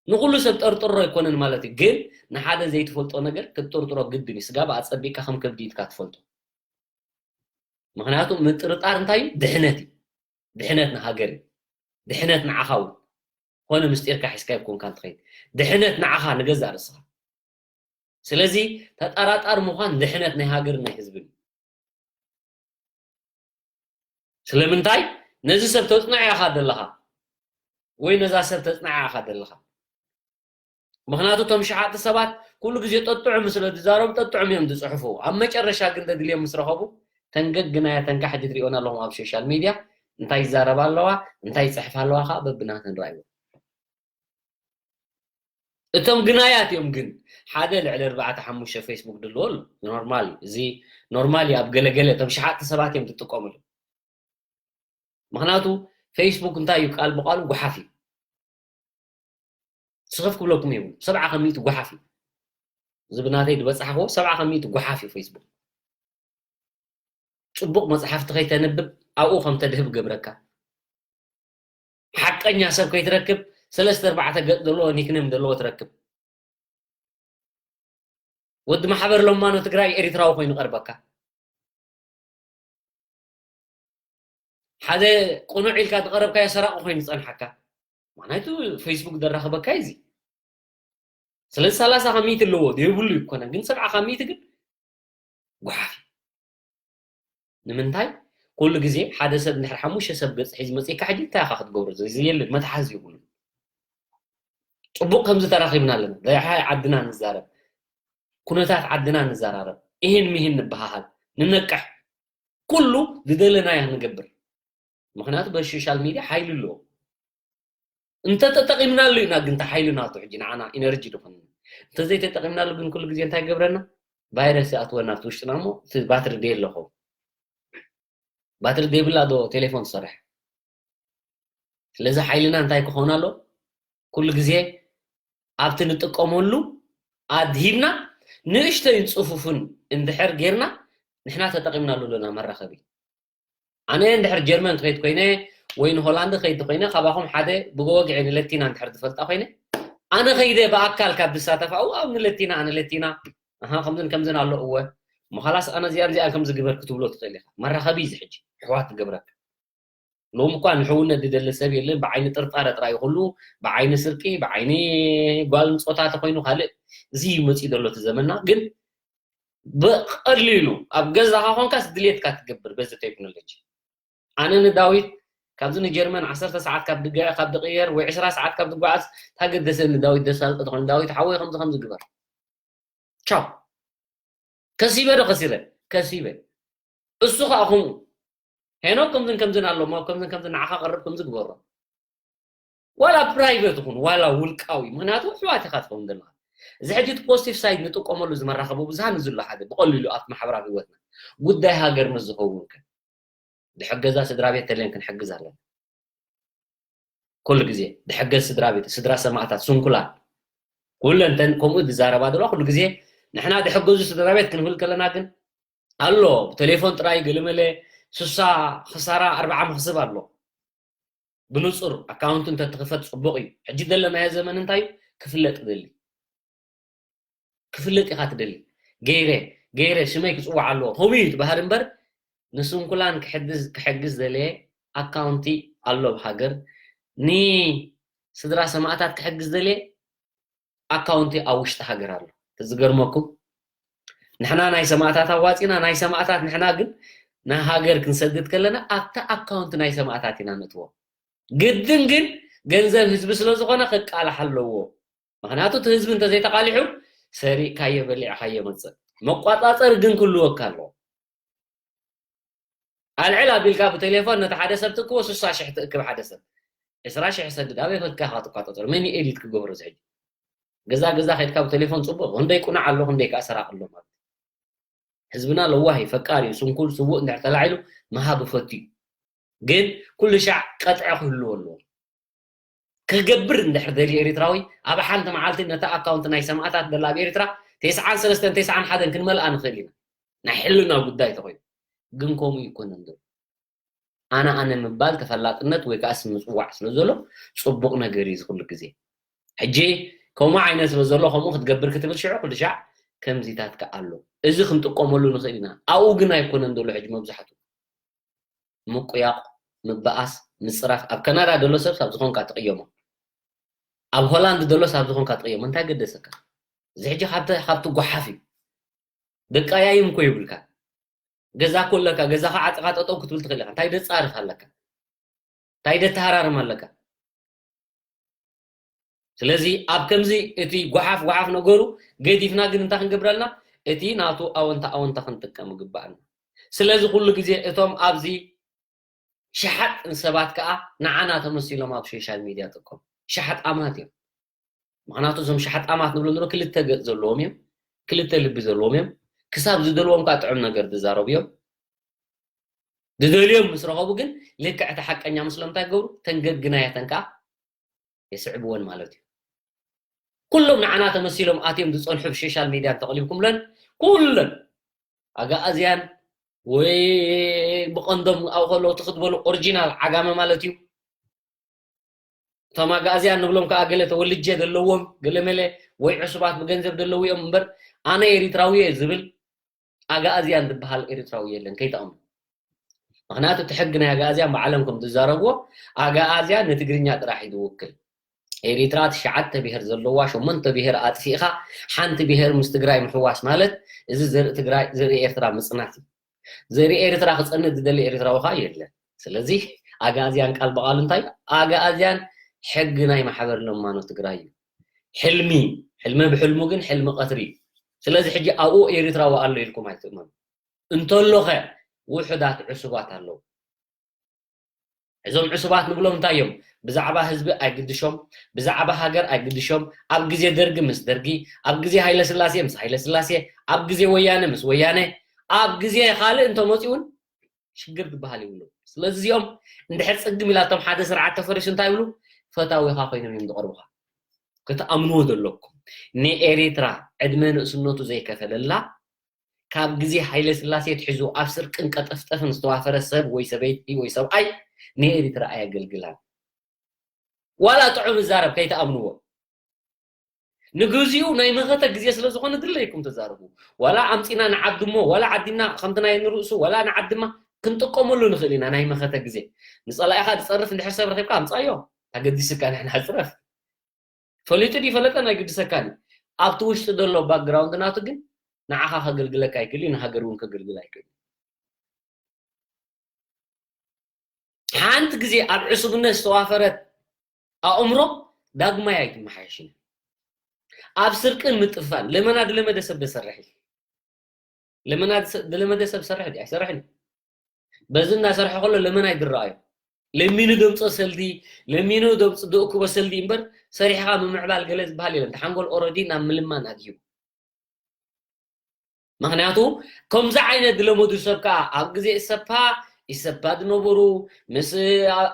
ንኩሉ ሰብ ጠርጥሮ ኣይኮነን ማለት እዩ። ግን ንሓደ ዘይትፈልጦ ነገር ክትጥርጥሮ ግድን እዩ። ስጋብ ኣፀቢቕካ ከም ከብዲ ኢድካ ትፈልጦ። ምክንያቱ ምጥርጣር እንታይ እዩ? ድሕነት እዩ። ድሕነት ንሃገር እዩ። ድሕነት ንዓኻ እውን። ኮነ ምስጢርካ ሒዝካ ይኮንካ እንትኸይድ ድሕነት ንዓኻ ንገዛእ ርእስኻ። ስለዚ ተጠራጣሪ ምዃን ድሕነት ናይ ሃገርን ናይ ህዝብን እዩ። ስለምንታይ ነዚ ሰብ ተፅንዖ ኢኻ ዘለኻ ወይ ነዛ ሰብ ተፅንዓ ኢኻ ዘለኻ? ምኽንያቱ እቶም ሸሓጥቲ ሰባት ኩሉ ግዜ ጠጥዑም ስለ ዝዛረቡ ጠጥዑም እዮም ዝፅሕፉ። ኣብ መጨረሻ ግን ደድልዮም ምስ ረኸቡ ተንገግናያ ተንካ ሕጂ ትሪኦን ኣለኹም ኣብ ሶሻል ሚድያ እንታይ ይዛረባ ኣለዋ እንታይ ይፅሕፋ ኣለዋ ከዓ በብናተን ረኣይዎ። እቶም ግናያት እዮም ግን ሓደ ልዕሊ ኣርባዕተ ሓሙሽተ ፌስቡክ ድልዎ ኣሎ። ኖርማል እዩ። እዚ ኖርማል እዩ። ኣብ ገለገለ እቶም ሸሓጥቲ ሰባት እዮም ዝጥቀምሉ። ምኽንያቱ ፌስቡክ እንታይ እዩ ቃል ብቃሉ ጓሓፍ እዩ። ስኽፍ ክብለኩም የብሉ። ሰብዓ ከሚእቲ ጓሓፍ እዩ። እዚ ብናተይ ዝበፃሕክዎ ሰብዓ ከሚእቲ ጓሓፍ እዩ ፌስቡክ። ፅቡቕ መፅሓፍቲ ከይተንብብ ኣብኡ ከም ተድህብ ገብረካ። ሓቀኛ ሰብ ከይትረክብ ሰለስተ ኣርባዕተ ገፅ ዘለዎ ኒክነም ዘለዎ ትረክብ። ወዲ ማሕበር ለማኖ ትግራይ ኤሪትራዊ ኮይኑ ቀርበካ። ሓደ ቅኑዕ ኢልካ ዝቐረብካዮ ሰራቂ ኮይኑ ዝፀንሓካ። ምክንያቱ ፌስቡክ ዘራኽበካ እዩ እዚ። ስለዚ ሰላሳ ካብ ሚእቲ ኣለዎ ዘይብሉ ይኮነ ግን ሰብዓ ካብ ሚእቲ ግን ጓሓፍ እዩ። ንምንታይ ኩሉ ግዜ ሓደ ሰብ እንድሕር ሓሙሽተ ሰብ ገፅ ሒዙ መፅእካ ሕጂ እንታይ ኢኻ ክትገብሮ? እዚ የለን መትሓዚ የብሉን። ፅቡቕ ከምዚ ተራኺብና ኣለና። ዳሕራይ ዓድና ንዛረብ፣ ኩነታት ዓድና ንዘራረብ፣ ኢሂን ሚሂን ንበሃሃል፣ ንነቅሕ፣ ኩሉ ዝደለናዮ ንገብር። ምኽንያቱ በዚ ሶሻል ሚድያ ሓይሊ ኣለዎ። እንተተጠቒምናሉ ኢና ግን እቲ ሓይሊ ናቱ ሕጂ ንዓና ኢነርጂ ዝኾነና። እንተዘይተጠቒምናሉ ግን ኩሉ ግዜ እንታይ ይገብረና? ቫይረስ ይኣትወና ኣብቲ ውሽጥና እሞ እቲ ባትሪ ደየለ ኸውን። ባትሪ ዘይብላ ዶ ቴሌፎን ትሰርሕ? ስለዚ ሓይልና እንታይ ክኸውን ኣሎ? ኩሉ ግዜ ኣብቲ ንጥቀመሉ ኣድሂብና ንእሽተይን ፅፉፍን እንድሕር ጌርና ንሕና ተጠቒምናሉ ኣለና መራኸቢ። ኣነ እንድሕር ጀርመን ክኸይድ ኮይነ ወይ ንሆላንድ ክኸይድ ኮይነ ካባኹም ሓደ ብጎወግዒ ንለቲና እንድሕር ዝፈልጣ ኮይነ ኣነ ኸይደ ብኣካል ካብ ዝሳተፍ ኣብኡ ኣብ ንለቲና ኣነ ለቲና ኣሃ ከምዝን ከምዝን ኣሎ እወ እሞ ኻላስ ኣነ እዚኣን እዚኣን ከምዚ ግበር ክትብሎ ትኽእል ኢኻ። መራኸቢ እዩ እዚ ሕጂ ኣሕዋት ትገብረካ። ሎም እኳ ንሕውነት ዝደሊ ሰብ የለን። ብዓይኒ ጥርጣረ ጥራይ ኩሉ፣ ብዓይኒ ስርቂ፣ ብዓይኒ ጓል ምጾታ ተኮይኑ ካልእ እዚ እዩ መጺኡ ዘሎ እቲ ዘመንና። ግን ብቐሊሉ ኣብ ገዛኻ ኮንካስ ድሌትካ ትገብር በዚ ቴክኖሎጂ። ኣነ ንዳዊት ካብዚ ንጀርመን ዓሰርተ ሰዓት ካብ ድገ- ካብ ድቅየር ወይ ዕስራ ሰዓት ካብ ድጓዓዝ ታገደሰኒ። ዳዊት ደሳልቂ ትኾን፣ ዳዊት ሓወይ ከምዚ ከምዚ ግበር። ቻው። ከሲበ ዶ ከሲረ? ከሲበ። እሱ ከዓ ከምኡ፣ ሄኖክ ከምዝን ከምዝን ኣለሞ፣ ከምዝን ከምዝን ንዓኻ ቀርብ ከምዚ ግበሮ። ዋላ ፕራይቬት ይኹን ዋላ ውልቃዊ፣ ምክንያቱ ኣሕዋት ኢኻ ትኸውን ዘለኻ። እዚ ሕጂ እቲ ፖዚቲቭ ሳይድ ንጥቀመሉ፣ እዚ መራኸቢ ብዙሃን ዝሎ ሓደ ብቐሊሉ ኣብቲ ማሕበራዊ ህይወትና ጉዳይ ሃገር ምስ ዝኸውን ከ ድሕገዛ ስድራ ቤት ተልየን ክንሕግዝ ኣለና። ኩሉ ግዜ ድሕገዝ ስድራ ቤት፣ ስድራ ሰማእታት፣ ስንኩላን፣ ኩለን ተን ከምኡ ዝዛረባ ዘለዋ ኩሉ ግዜ ንሕና ድሕገዙ ስድራ ቤት ክንብል ከለና ግን ኣሎ ብቴሌፎን ጥራይ ገለመለ ሱሳ ክሳራ ኣርባዓ መኽስብ ኣሎ። ብንጹር ኣካውንት እንተትኽፈት ጽቡቕ እዩ። ሕጂ ዘለናዮ ዘመን እንታይ እዩ? ክፍለጥ ትደሊ። ክፍለጥ ኢኻ ትደሊ። ገይረ፣ ገይረ፣ ሽመይ ክጽዋዕ ኣለዎ። ከምኡ እዩ ትበሃል እምበር፣ ንስንኩላን ክሕግዝ፣ ክሕግዝ ደለየ ኣካውንቲ ኣሎ ኣብ ሃገር። ንስድራ ሰማእታት ክሕግዝ ደለየ ኣካውንቲ ኣብ ውሽጢ ሃገር ኣሎ። ዝገርመኩም፣ ንሕና ናይ ሰማእታት ኣዋጺና፣ ናይ ሰማእታት ንሕና ግን ንሃገር ክንሰድድ ከለና ኣብታ ኣካውንቲ ናይ ሰማእታት ኢና ነእትዎ። ግድን ግን ገንዘብ ህዝቢ ስለ ዝኾነ ክቃላሕ ኣለዎ። ምክንያቱ እቲ ህዝቢ እንተዘይተቃሊሑ ሰሪቅካዮ በሊዕካዮ መጽእ። መቋጻጸሪ ግን ክህልወካ ኣለዎ። ኣልዕል ኣቢልካ ብቴሌፎን ነቲ ሓደ ሰብ ትእክቦ ስሳ ሽሕ ትእክብ ሓደ ሰብ። ዕስራ ሽሕ ሰድድ ኣበይ ፈትካ ኢኻ ትቋጻጸር? መን እዩ ኤዲት ክገብሮ እዚ ሕጂ? ገዛ ገዛ ከድካ ብቴሌፎን ጽቡቕ፣ ክንደይ ቁናዕ ኣሎ፣ ክንደይ ከኣ ሰራቂ ኣሎ ማለት እዩ። ህዝብና ለዋህ እዩ፣ ፈቃር እዩ፣ ስንኩል ስዉእ እንድሕር ተላዒሉ ምሃብ ይፈቱ እዩ። ግን ኩሉ ሻዕ ቀጥዒ ክህልዎ ኣለዎ። ክገብር እንድሕር ደልዩ ኤሪትራዊ ኣብ ሓንቲ መዓልቲ ነታ ኣካውንት ናይ ሰማእታት ደላ ኣብ ኤሪትራ ተስዓን ሰለስተን ተስዓን ሓደን ክንመልኣ ንኽእል ኢና። ናይ ሕልና ጉዳይ ተኾይኑ ግን ከምኡ ይኮነን ዘሎ። ኣነ ኣነ ምባል ተፈላጥነት ወይ ከዓ ስም ምፅዋዕ ስለ ዘሎ ፅቡቕ ነገር እዩ ዝኩሉ ግዜ። ሕጂ ከምኡ ዓይነት ስለ ዘሎ ከምኡ ክትገብር ክትብል ሽዑ ኩሉ ሻዕ ከምዚታት ከዓ ኣሎ። እዚ ክንጥቀመሉ ንኽእል ኢና። ኣብኡ ግን ኣይኮነን ዘሎ ሕጂ መብዛሕቱ ምቁያቕ፣ ምበኣስ፣ ምፅራፍ። ኣብ ካናዳ ዘሎ ሰብ ሳብ ዝኾንካ ትቕየሞ፣ ኣብ ሆላንድ ዘሎ ሳብ ዝኾንካ ትቕየሞ። እንታይ ገደሰካ? እዚ ሕጂ ካብቲ ካብቲ ጓሓፍ እዩ። ደቃያይም እኮ ይብልካ። ገዛ እኮ ኣለካ፣ ገዛኻ ዓፅኻ ጠጠው ክትብል ትኽእል ኢኻ። እንታይ ደፃርፍ ኣለካ? እንታይ ደተሃራርም ኣለካ? ስለዚ ኣብ ከምዚ እቲ ጓሓፍ ጓሓፍ ነገሩ ገዲፍና ግን እንታይ ክንገብረልና? እቲ ናቱ ኣወንታ ኣወንታ ክንጥቀም ይግባኣና። ስለዚ ኩሉ ግዜ እቶም ኣብዚ ሸሓጥ ሰባት ከዓ ንዓና ተመሲሎም ኣብ ሶሻል ሚድያ ጥቀሙ። ሸሓጣማት እዮም። ምክንያቱ እዞም ሸሓጣማት ንብሎም ዘሎ ክልተ ገፅ ዘለዎም እዮም፣ ክልተ ልቢ ዘለዎም እዮም። ክሳብ ዝደልዎም ከዓ ጥዑም ነገር ዝዛረቡ እዮም። ዝደልዮም ምስ ረኸቡ ግን ልክዕ እቲ ሓቀኛ ምስሎም እንታይ ገብሩ? ተንገግናየተን ከዓ የስዕብወን ማለት እዩ። ኩሎም ንዓና ተመሲሎም ኣትዮም ዝፀንሑ ብሶሻል ሚድያ እንተቕሊብኩምለን ኩለን ኣጋኣዝያን ወይ ብቐንዶም ኣብኡ ከለዉ ትኽትበሉ ኦሪጂናል ዓጋመ ማለት እዩ። እቶም ኣጋኣዝያን ንብሎም ከዓ ገለ ተወልጀ ዘለዎም ገለ መለ ወይ ዕሱባት ብገንዘብ ዘለዉ እዮም እምበር ኣነ ኤሪትራዊ እየ ዝብል ኣጋኣዝያን ዝበሃል ኤሪትራዊ የለን ከይትኣምኑ። ምክንያቱ እቲ ሕጊ ናይ ኣጋኣዝያን ብዓለም ከም ዝዛረብዎ ኣጋኣዝያን ንትግርኛ ጥራሕ እዩ ዝውክል። ኤሪትራ ትሽዓተ ብሄር ዘለዋ ሸሞንተ ብሄር ኣጥፊእኻ ሓንቲ ብሄር ምስ ትግራይ ምሕዋስ ማለት እዚ ዘርኢ ትግራይ ዘርኢ ኤርትራ ምፅናት እዩ። ዘርኢ ኤርትራ ክፀንእ ዝደሊ ኤርትራዊ ከዓ የለን። ስለዚ ኣጋኣዝያን ቃል ብቃሉ እንታይ ኣጋኣዝያን ሕጊ ናይ ማሕበር ለማኖ ትግራይ እዩ። ሕልሚ ሕልሚ ብሕልሙ ግን ሕልሚ ቀትሪ እዩ። ስለዚ ሕጂ ኣብኡ ኤርትራዊ ኣሎ ኢልኩም ኣይትእመኑ። እንተሎኸ ውሑዳት ዕሱባት ኣለዉ። እዞም ዕሱባት ንብሎም እንታይ እዮም? ብዛዕባ ህዝቢ ኣይግድሾም፣ ብዛዕባ ሃገር ኣይግድሾም። ኣብ ግዜ ደርጊ ምስ ደርጊ፣ ኣብ ግዜ ሃይለ ስላሴ ምስ ሃይለ ስላሴ፣ ኣብ ግዜ ወያነ ምስ ወያነ፣ ኣብ ግዜ ካልእ እንተመፅኡ እውን ሽግር ዝበሃል ይብሉ። ስለዚ እዚኦም እንድሕር ፅግም ኢላቶም ሓደ ስርዓት ተፈሪሱ እንታይ ይብሉ? ፈታዊኻ ኮይኖም እዮም ዝቐርቡኻ። ክትኣምንዎ ዘለኩም ንኤሪትራ ዕድመ ንእስነቱ ዘይከፈለላ ካብ ግዜ ሃይለ ስላሴ ትሕዙ ኣብ ስርቅን ቀጠፍጠፍን ዝተዋፈረ ሰብ ወይ ሰበይቲ ወይ ሰብኣይ ንኤሪትራ ኣየገልግላን። ዋላ ጥዑም ይዛረብ ከይትኣምንዎ። ንግዚኡ ናይ መኸተ ግዜ ስለ ዝኾነ ድለይኩም ተዛረቡ። ዋላ ኣምፂና ንዓድሞ ዋላ ዓዲና ከምቲ ናይ ንርእሱ ዋላ ንዓድማ ክንጥቀመሉ ንኽእል ኢና። ናይ መኸተ ግዜ ንጸላኢኻ ዝጸርፍ እንድሕር ሰብ ረኺብካ ኣምጻዮ። ኣገዲስካ ንሕና ሕጽረፍ። ፈሊጡ ድዩ ፈለጠ ናይ ግድሰካን እዩ። ኣብቲ ውሽጢ ዘሎ ባክግራውንድ ናቱ ግን ንዓኻ ከገልግለካ ኣይክእል እዩ፣ ንሃገር እውን ከገልግል ኣይክእል እዩ። ሓንቲ ግዜ ኣብ ዕሱብነት ዝተዋፈረት ኣእምሮ ዳግማይ ኣይትመሓየሽን። ኣብ ስርቅን ምጥፋን ለመና ድለመደ ሰብ ደሰርሕ እዩ። ለመና ድሰ- ድለመደ ሰብ ሰርሕ ድዩ ኣይሰርሕን እዩ። በዚ እናሰርሐ ከሎ ለመና ይድረኣዮ። ለሚኑ ደምፆ ሰልዲ፣ ለሚኑ ደምፅ ደእክቦ ሰልዲ እምበር ሰሪሕኻ ምምዕባል ገለ ዝበሃል የለን። ተሓንጎል ኦረዲ ናብ ምልማን ኣድዩ። ምክንያቱ ከምዚ ዓይነት ዝለመዱ ሰብ ከዓ ኣብ ግዜ እሰፓ ይሰፓ ዝነበሩ ምስ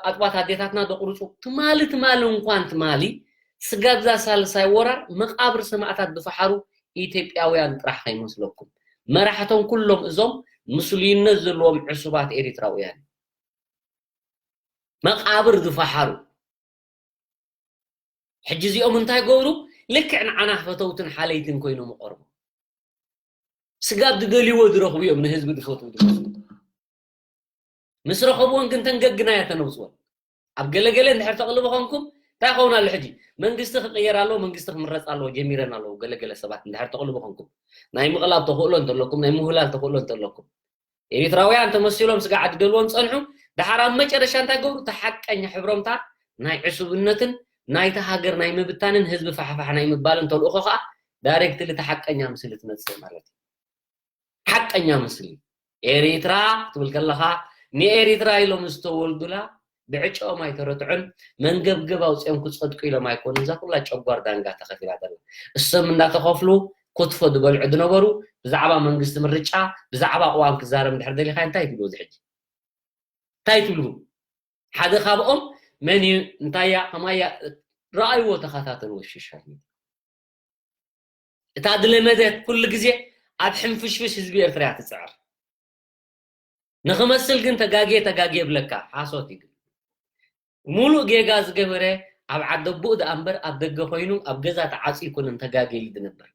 ኣጥባት ኣዴታትና ደቁርፁ ትማሊ ትማሊ እንኳን ትማሊ ስጋብዛ ሳልሳይ ወራር መቃብር ሰማእታት ዝፈሓሩ ኢትዮጵያውያን ጥራሕ ከይመስለኩም። መራሕቶም ኩሎም እዞም ምስሉይነት ዘለዎም ዕሱባት ኤሪትራውያን መቃብር ዝፈሓሩ። ሕጂ እዚኦም እንታይ ገብሩ? ልክዕ ንዓና ፈተውትን ሓለይትን ኮይኖም ይቐርቡ። ስጋብ ዝደልይዎ ዝረኽቡ እዮም ንህዝቢ ዝፈትዉ ዝመስሉ። ምስ ረኸብዎን ግን ተንገግና እያ ተነውፅወን። ኣብ ገለገለ እንድሕር ተቕልቡ ኾንኩም እንታይ ኸውን ኣሎ ሕጂ? መንግስቲ ክቕየር ኣለዎ፣ መንግስቲ ክምረፅ ኣለዎ፣ ጀሚረን ኣለዎ። ገለገለ ሰባት እንድሕር ተቕልቡ ኾንኩም ናይ ምቕላብ ተኽእሎ እንተለኩም፣ ናይ ምውህላል ተኽእሎ እንተለኩም ኤሪትራውያን ተመሲሎም ስጋዕ ድደልዎም ጸንሑ። ደሓር ኣብ መጨረሻ እንታይ ገብሩ? እቲ ሓቀኛ ሕብሮምታ ናይ ዕሱብነትን ናይታ ሃገር ናይ ምብታንን ህዝቢ ፋሕፋሕ ናይ ምባልን ተልእኾ ከዓ ዳይሬክትሊ እቲ ሓቀኛ ምስሊ ትመጽእ ማለት እዩ። ሓቀኛ ምስሊ ኤሪትራ ክትብል ከለኻ ንኤሪትራ ኢሎም ዝተወልዱላ ብዕጫኦም ኣይተረትዑን መንገብገብ ኣውፅኦም ክፀድቁ ኢሎም ኣይኮኑን። እዛ ኩላ ጨጓር ዳንጋ ተኸፊላ ዘላ እሶም እንዳተኸፍሉ ክትፎ ዝበልዑ ዝነበሩ ብዛዕባ መንግስቲ ምርጫ ብዛዕባ ቅዋም ክዛረብ እንድሕር ደሊኻ እንታይ ትብሉ እዚ ሕጂ እንታይ ትብሉ ሓደ ካብኦም መን እዩ እንታይ እያ ከማይ እያ ረኣይዎ ተኸታተልዎ ሽሻል እታ ዝለመደት ኩሉ ግዜ ኣብ ሕንፍሽፍሽ ህዝቢ ኤርትራ እያ ትፅዕር ንኽመስል ግን ተጋግየ ተጋግየ ይብለካ ሓሶት እዩ ግን ሙሉእ ጌጋ ዝገበረ ኣብ ዓዲ ኣቦኡ ደኣ እምበር ኣብ ደገ ኮይኑ ኣብ ገዛ ተዓፅዩ ኣይኮነን ተጋግየ ኢሉ ዝነብር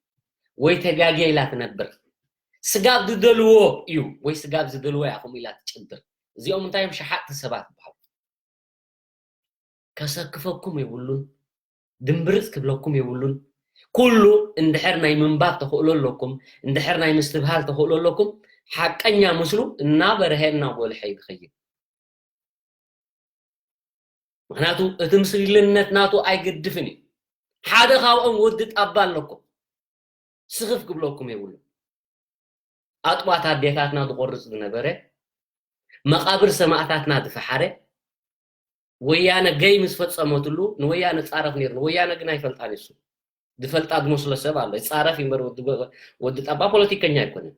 ወይ ተጋግየ ኢላ ትነብር ስጋብ ዝደልዎ እዩ ወይ ስጋብ ዝደልዎ እያ ከምኡ ኢላ ትጭድር እዚኦም እንታይ እዮም ሸሓጥቲ ሰባት ይበሃሉ ከሰክፈኩም የብሉን ድምብርፅ ክብለኩም የብሉን ኩሉ እንድሕር ናይ ምንባብ ተኽእሎ ኣለኩም እንድሕር ናይ ምስትብሃል ተኽእሎ ኣለኩም ሓቀኛ ምስሉ እናበርሀ እናጎልሐ እዩ ዝኸይድ ምክንያቱ እቲ ምስልነት ናቱ ኣይገድፍን እዩ ሓደ ካብኦም ወዲ ጣባ ኣለኩም ስኽፍ ክብለኩም የብሉ ኣጥዋት ኣዴታትና ዝቆርፅ ዝነበረ መቃብር ሰማእታትና ዝፈሓረ ወያነ ገይ ምስ ፈፀመትሉ ንወያነ ፃረፍ ነይሩ ንወያነ ግን ኣይፈልጣን እሱ ዝፈልጣ ዝመስሎ ሰብ ኣሎ ይፃረፍ ይንበር ወዲ ጠባ ፖለቲከኛ ኣይኮነን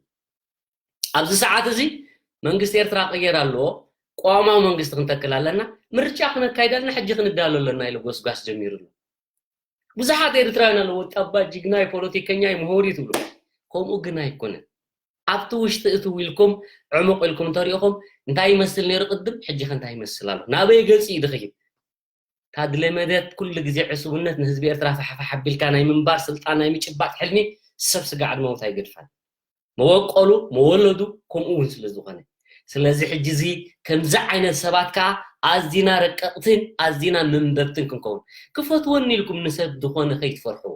ኣብዚ ሰዓት እዚ መንግስቲ ኤርትራ ቅየር ኣለዎ ቅዋማዊ መንግስቲ ክንተክል ኣለና ምርጫ ክነካይድ ኣለና ሕጂ ክንዳሎ ኣለና ኢሉ ጎስጓስ ጀሚሩ ኣሎ ብዙሓት ኤርትራውያን ኣለዎ ጠባ ጅግናይ ፖለቲከኛይ ምሁር እዩ ትብሉ ከምኡ ግን ኣይኮነን ኣብቲ ውሽጢ እቲ ዊልኩም ዕሙቕ ኢልኩም እንተሪኢኹም እንታይ ይመስል ነይሩ ቅድም ሕጂ ከ እንታይ ይመስል ኣሎ ናበይ ገፂ እዩ ዝኸይድ ታድለ መደት ኩሉ ግዜ ዕሱብነት ንህዝቢ ኤርትራ ፋሕፋሕ ኣቢልካ ናይ ምንባር ስልጣን ናይ ምጭባጥ ሕልሚ ሰብ ስጋዕ ድመውት ኣይገድፋን መወቀሉ መወለዱ ከምኡ እውን ስለ ዝኾነ ስለዚ ሕጂ እዚ ከምዚ ዓይነት ሰባት ከዓ ኣዚና ረቀቕትን ኣዚና መንበብትን ክንከውን ክፈትወኒ ኢልኩም ንሰብ ዝኾነ ከይትፈርሕዎ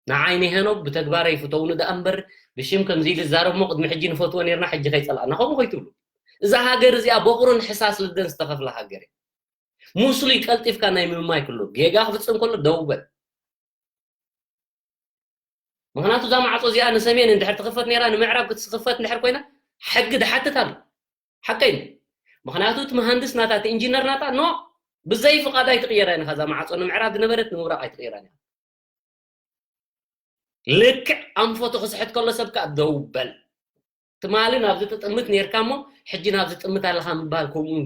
ንዓይ ንሄኖክ ብተግባር ኣይፍተውኒ ደኣ እምበር ብሽም ከምዚ ኢሉ ዝዛረብ እሞ ቅድሚ ሕጂ ንፈትዎ ነርና ሕጂ ከይፀላእና ከምኡ ከይትብሉ እዛ ሃገር እዚኣ በቑርን ሕሳስ ልደን ዝተኸፍላ ሃገር እያ ሙስሉይ ቀልጢፍካ ናይ ምምማይ ክሉ ጌጋ ክፍፅም ከሎ ደው በል ምክንያቱ እዛ ማዕፆ እዚኣ ንሰሜን እንድሕር ትኽፈት ነራ ንምዕራብ ክትስኽፈት እንድሕር ኮይና ሕጊ ድሓትት ኣሎ ሓቀይ ምክንያቱ እቲ መሃንድስ ናታ እቲ ኢንጂነር ናታ ኖ ብዘይ ፍቓድ ኣይትቕየራ ኢኻ እዛ ማዕፆ ንምዕራብ ዝነበረት ንምብራቕ ኣይትቕየራ ኢኻ ልክዕ ኣንፈቱ ክስሕት ከሎ ሰብ ከዓ ደው በል ትማሊ ናብዚ ትጥምት ነርካ እሞ ሕጂ ናብዚ ጥምት ኣለኻ ምባል ከምኡ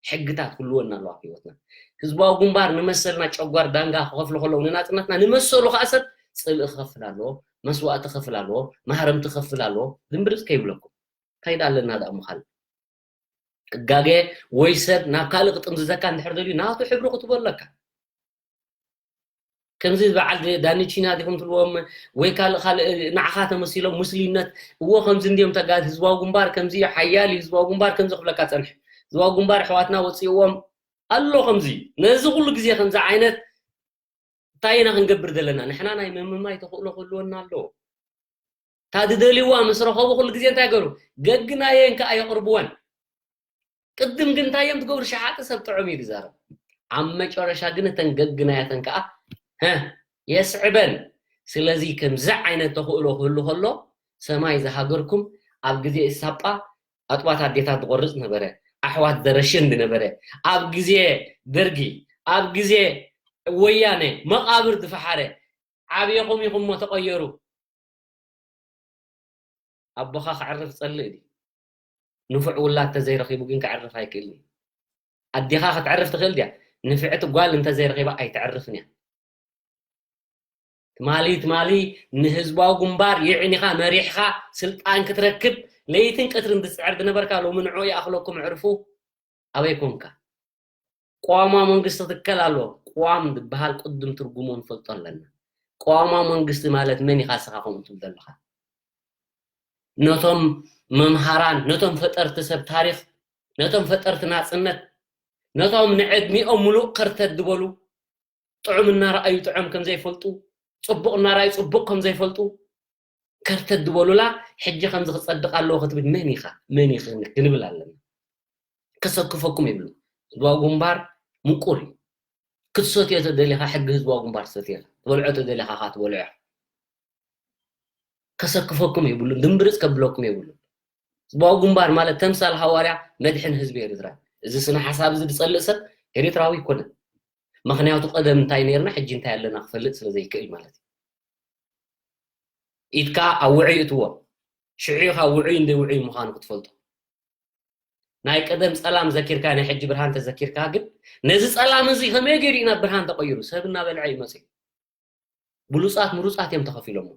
ሕግታት ክህልወና ኣለዋ ኣብ ህይወትና ህዝባዊ ግንባር ንመሰልና ጨጓር ዳንጋ ክኸፍሉ ከለዉ ንናፅነትና ንመሰሉ ከዓ ሰብ ፅልኢ ክኸፍል ኣለዎ መስዋእቲ ክኸፍል ኣለዎ ማህረምቲ ክኸፍል ኣለዎ ዝምብርፅ ከይብለኩም እንታይ ደኣ ኣለና ደኣ ምኻል ክጋገ ወይ ሰብ ናብ ካልእ ክጥምዝዘካ እንድሕር ደልዩ ናቱ ሕብሪ ክትቦ ኣለካ ከምዚ በዓል ዳኒቺና ዲኹም ትብልዎም ወይ ካልእ ካልእ ንዓኻ ተመሲሎም ሙስሊምነት እዎ ከምዚ እንዲዮም ተጋዝ ህዝባዊ ግንባር ከምዚ እዩ ሓያል እዩ ህዝባዊ ግንባር ከምዚ ክብለካ ጸንሕ ህዝባዊ ግንባር ኣሕዋትና ወፅእዎም ኣሎ ከምዚ ነዚ ኩሉ ግዜ ከምዚ ዓይነት እንታይ ኢና ክንገብር ዘለና ንሕና ናይ ምምማይ ተኽእሎ ክህልወና ኣለዎ እታ ዝደልይዋ ምስ ረኸቡ ኩሉ ግዜ እንታይ ገሩ ገግናየን ከዓ የቕርብወን ቅድም ግን እንታይ እዮም ትገብሩ ሸሓጢ ሰብ ጥዑም እዩ ዝዛረብ ኣብ መጨረሻ ግን እተን ገግናያተን ከዓ የስዕበን ስለዚ ከምዚ ዓይነት ተኽእሎ ክህሉ ከሎ ሰማይ ዝሃገርኩም ኣብ ግዜ ኢሳጳ ኣጥባት ኣዴታት ዝቆርጽ ነበረ ኣሕዋት ዘረሽን ዝነበረ ኣብ ግዜ ደርጊ ኣብ ግዜ ወያነ መቓብር ዝፈሓረ ዓብየኹም ኢኹም ሞ ተቐየሩ ኣቦኻ ክዕርፍ ጸልእ ድዩ ንፉዕ ውላድ ተዘይረኺቡ ግን ክዕርፍ ኣይክእልን ኣዴኻ ክትዕርፍ ትኽእል ድያ ንፍዕቲ ጓል እንተዘይረኺባ ኣይትዕርፍን እያ ትማሊ ትማሊ ንህዝባዊ ግንባር የዕኒኻ መሪሕኻ ስልጣን ክትረክብ ለይትን ቀትርን ዝፅዕር ዝነበርካ ሎሚ ንዑ ይኣኽለኩም ዕርፉ ኣበይ ኮንካ? ቅዋማዊ መንግስቲ ክትከል ኣለዎ። ቅዋም ዝበሃል ቅድም ትርጉሙ ንፈልጦ ኣለና። ቅዋማዊ መንግስቲ ማለት መን ኢኻ ንስኻ ከምኡ ትብል ዘለኻ? ነቶም መምሃራን፣ ነቶም ፈጠርቲ ሰብ ታሪኽ፣ ነቶም ፈጠርቲ ናጽነት፣ ነቶም ንዕድሚኦም ሙሉእ ከርተት ዝበሉ፣ ጥዑም እናረኣዩ ጥዑም ከም ዘይፈልጡ፣ ጽቡቕ እናረኣዩ ጽቡቕ ከም ዘይፈልጡ፣ ከርተት ዝበሉላ ሕጂ ከምዚ ክጸድቕ ኣለዎ ክትብል መን ኢኻ መን ኢኺ ክንብል ኣለና ከሰክፈኩም የብሉ ህዝባዊ ግንባር ምቁር እዩ ክትሰትዮ ተደሊኻ ሕጊ ህዝባዊ ግንባር ትሰትዮ ኢኻ ትበልዖ ተደሊኻ ኻ ትበልዖ ኢኻ ከሰክፈኩም የብሉን ድምብርፅ ከብለኩም የብሉን ህዝባዊ ግንባር ማለት ተምሳል ሃዋርያ መድሕን ህዝቢ ኤርትራ እዚ ስነ ሓሳብ እዚ ዝፀልእ ሰብ ኤርትራዊ ይኮነን ምክንያቱ ቀደም እንታይ ነርና ሕጂ እንታይ ኣለና ክፈልጥ ስለ ዘይክእል ማለት እዩ ኢድካ ኣብ ውዑይ እትዎ ሽዑ ኢኻ ውዑይ እንደ ውዑይ ምዃኑ ክትፈልጦ ናይ ቀደም ጸላም ዘኪርካ ናይ ሕጂ ብርሃን ተዘኪርካ ግን ነዚ ጸላም እዚ ከመይ ገይሩ ኢና ብርሃን ተቐይሩ ሰብ እናበልዐ ይመጽእ ብሉጻት ምሩጻት እዮም ተኸፊሎሞ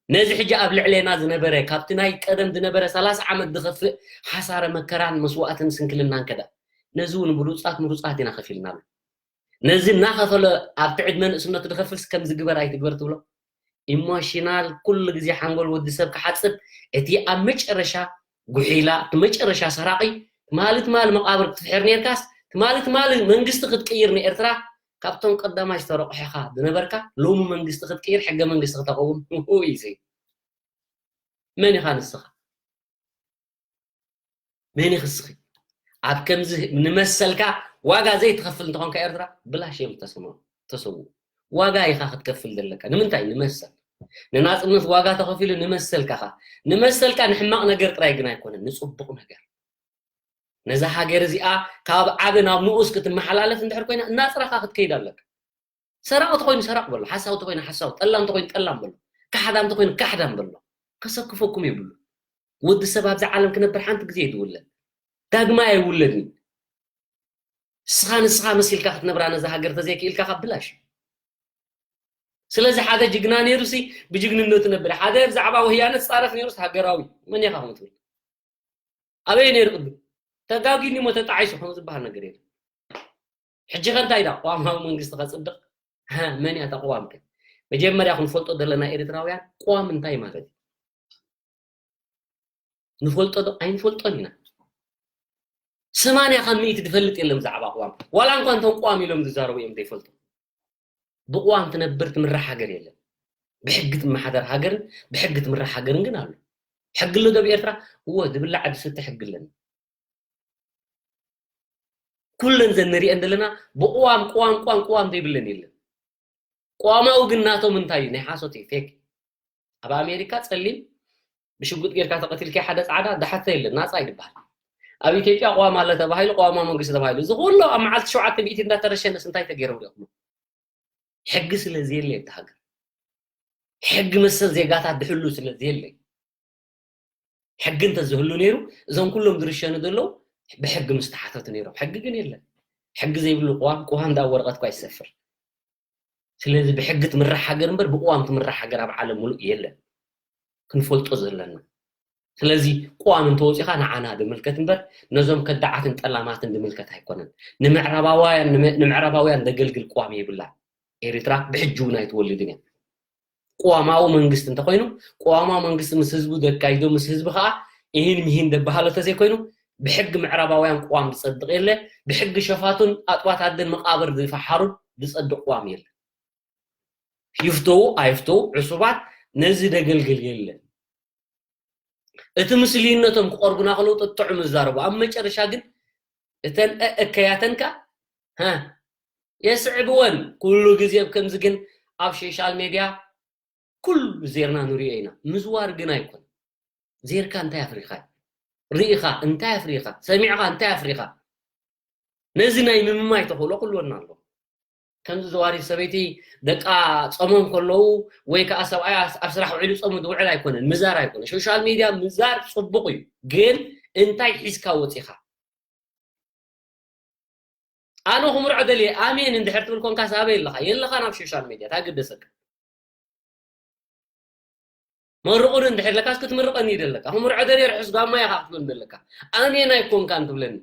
ነዚ ሕጂ ኣብ ልዕሌና ዝነበረ ካብቲ ናይ ቀደም ዝነበረ ሰላሳ ዓመት ዝኸፍእ ሓሳረ መከራን መስዋእትን ስንክልናን ከዳ ነዚ እውን ብሉጻት ምሩጻት ኢና ከፊልናሉ ነዚ እናኸፈለ ኣብቲ ዕድመ ንእስነቱ ዝኸፍልስ ከምዚ ግበር ኣይትግበር ትብሎ ኢሞሽናል ኩሉ ግዜ ሓንጎል ወዲ ሰብ ክሓፅብ እቲ ኣብ መጨረሻ ጉሒላ እቲ መጨረሻ ሰራቂ ትማሊ ትማሊ መቃብር ክትፍሕር ነርካስ ትማሊ ትማሊ መንግስቲ ክትቅይር ንኤርትራ ካብቶም ቀዳማይ ዝተረቑሐኻ ዝነበርካ ሎሚ መንግስቲ ክትቅይር ሕገ መንግስቲ ክተኸውን እዩ መን ኢኻ ንስኻ መን ኢኺ እስኺ ኣብ ከምዚ ንመሰልካ ዋጋ ዘይትኸፍል እንተኾንካ ኤርትራ ብላሽ እዮም ተሰሙ ተሰዉ ዋጋ ኢኻ ክትከፍል ዘለካ ንምንታይ ንመሰል ንናጽነት ዋጋ ተኸፊሉ ንመሰልካ ኻ ንመሰልካ ንሕማቕ ነገር ጥራይ ግን ኣይኮነን ንጽቡቕ ነገር ነዛ ሃገር እዚኣ ካብ ዓቢ ናብ ንኡስ ክትመሓላለፍ እንድሕር ኮይና እናጽረኻ ክትከይድ ኣለካ ሰራቒ ተኾይኑ ሰራቕ በሎ፣ ሓሳዊ ተኾይኑ ሓሳዊ፣ ጠላም ተኾይኑ ጠላም በሎ፣ ካሕዳም ተኾይኑ ካሕዳም በሎ። ከሰክፈኩም የብሉ። ወዲ ሰብ ኣብዚ ዓለም ክነብር ሓንቲ ግዜ እዩ ዝውለድ። ዳግማይ ኣይውለድን እዩ። ንስኻ ንስኻ መሲልካ ክትነብራ ነዛ ሃገር ተዘይክኢልካ ካብ ብላሽ እዩ። ስለዚ ሓደ ጅግና ነይሩሲ ብጅግንነቱ ነብር። ሓደ ብዛዕባ ወያነ ዝፃረፍ ነይሩስ ሃገራዊ መን ኢኻ ከምኡ ትብል? ኣበይ ነይሩ ቅድም? ተጋጊኒ ሞ ተጣዒሱ ከም ዝበሃል ነገር የለን። ሕጂ ከ እንታይ ዳ ቅዋማዊ መንግስቲ ከፅድቕ መን እያ ተቅዋምከ? መጀመርያ ክንፈልጦ ዘለና ኤርትራውያን ቅዋም እንታይ ማለት እዩ ንፈልጦ ዶ ኣይንፈልጦን ኢና። ሰማንያ ካብ ሚእቲ ዝፈልጥ የለን ብዛዕባ ቅዋም ዋላ እንኳ እንቶም ቅዋም ኢሎም ዝዛረቡ እዮም ዘይፈልጡ። ብቕዋም ትነብር ትምራሕ ሃገር የለን። ብሕጊ ትመሓደር ሃገርን ብሕጊ ትምራሕ ሃገርን ግን ኣሎ። ሕጊ ኣሎ ዶ ብኤርትራ? እወ፣ ዝብላዕ ዝስተ ሕጊ ኣለና። ኩለን ዘን ንሪአን ዘለና ብቕዋም ቅዋም ቅዋም ቅዋም ዘይብለን የለን። ቅዋማዊ ግን ናቶም እንታይ እዩ? ናይ ሓሶት እዩ፣ ፌክ። ኣብ ኣሜሪካ ጸሊም ብሽጉጥ ጌርካ ተቐቲልካ ሓደ ጻዕዳ ዳሓተ የለን፣ ናጻ ይድበሃል። ኣብ ኢትዮጵያ ቅዋም ኣለ ተባሂሉ፣ ቅዋማዊ መንግስቲ ተባሂሉ። እዚ ኩሉ ኣብ መዓልቲ ሸውዓተ ሚእቲ እንዳተረሸነስ እንታይ ተገይሮም ሪእኹሞ? ሕጊ ስለ ዘየለ እቲ ሃገር። ሕጊ መሰል ዜጋታት ድሕሉ ስለ ዘየለ። ሕጊ እንተዝህሉ ነይሩ፣ እዞም ኩሎም ዝርሸኑ ዘለዉ ብሕጊ ምስተሓተቱ ነይሮም። ሕጊ ግን የለን። ሕጊ ዘይብሉ ቅዋም፣ ቅዋም ዳ ወረቐት እኳ ይሰፍር። ስለዚ ብሕጊ ትምራሕ ሃገር እምበር ብቅዋም ትምራሕ ሃገር ኣብ ዓለም ሙሉእ የለን። ክንፈልጦ ዘለና። ስለዚ ቅዋም እንተወፂኻ ንዓና ድምልከት እምበር ነዞም ከዳዓትን ጠላማትን ድምልከት ኣይኮነን። ንምዕራባውያን ንምዕራባውያን ደገልግል ቅዋም የብላን። ኤርትራ ብሕጂ እውን ኣይትወልድን እያ። ቅዋማዊ መንግስቲ እንተኮይኑ፣ ቅዋማዊ መንግስቲ ምስ ህዝቡ ዘካይዶ፣ ምስ ህዝቢ ከዓ ኢሂን ምሂን ደበሃሎ ተዘይኮይኑ፣ ብሕጊ ምዕራባውያን ቅዋም ዝጸድቕ የለ፣ ብሕጊ ሸፋቱን ኣጥዋት ኣደን መቃብር ዝፈሓሩን ዝጸድቕ ቅዋም የለ። ይፍተዉ ኣይፍተዉ ዕሱባት ነዚ ደገልግል የለን። እቲ ምስልይነቶም ክቐርቡና ከለዉ ጥጥዑም ዝዛረቡ፣ ኣብ መጨረሻ ግን እተን እከያተን ከኣ የስዕብወን። ኩሉ ግዜ ከምዚ ግን ኣብ ሶሻል ሜድያ ኩሉ ዜርና ንሪኦ ኢና። ምዝዋር ግን ኣይኮን። ዜርካ እንታይ ኣፍሪኻ? ርኢኻ እንታይ ኣፍሪኻ? ሰሚዕኻ እንታይ ኣፍሪኻ? ነዚ ናይ ምምማይ ተኽእሎ ክህልወና ኣሎ። ከምዚ ዘዋሪት ሰበይቲ ደቃ ጾሞም ከለዉ ወይ ከዓ ሰብኣያ ኣብ ስራሕ ውዒሉ ጾሙ ዝውዕል ኣይኮነን፣ ምዛር ኣይኮነን። ሶሻል ሚድያ ምዛር ጽቡቕ እዩ፣ ግን እንታይ ሒዝካ ወጺኻ? ኣነ ክምርዖ ደልየ ኣሜን እንድሕር ትብል ኮንካስ ኣበይ ኣለኻ? የለኻን ኣብ ሶሻል ሚድያ፣ እንታይ ገደሰካ? መርቑኒ እንድሕር ለካስ ክትምርቐኒ ይደለካ። ክምርዖ ደልየ ርሑስ ጋማ ኢኻ ክትብለኒ ዘለካ። ኣሜን ኣይኮንካን ትብለኒ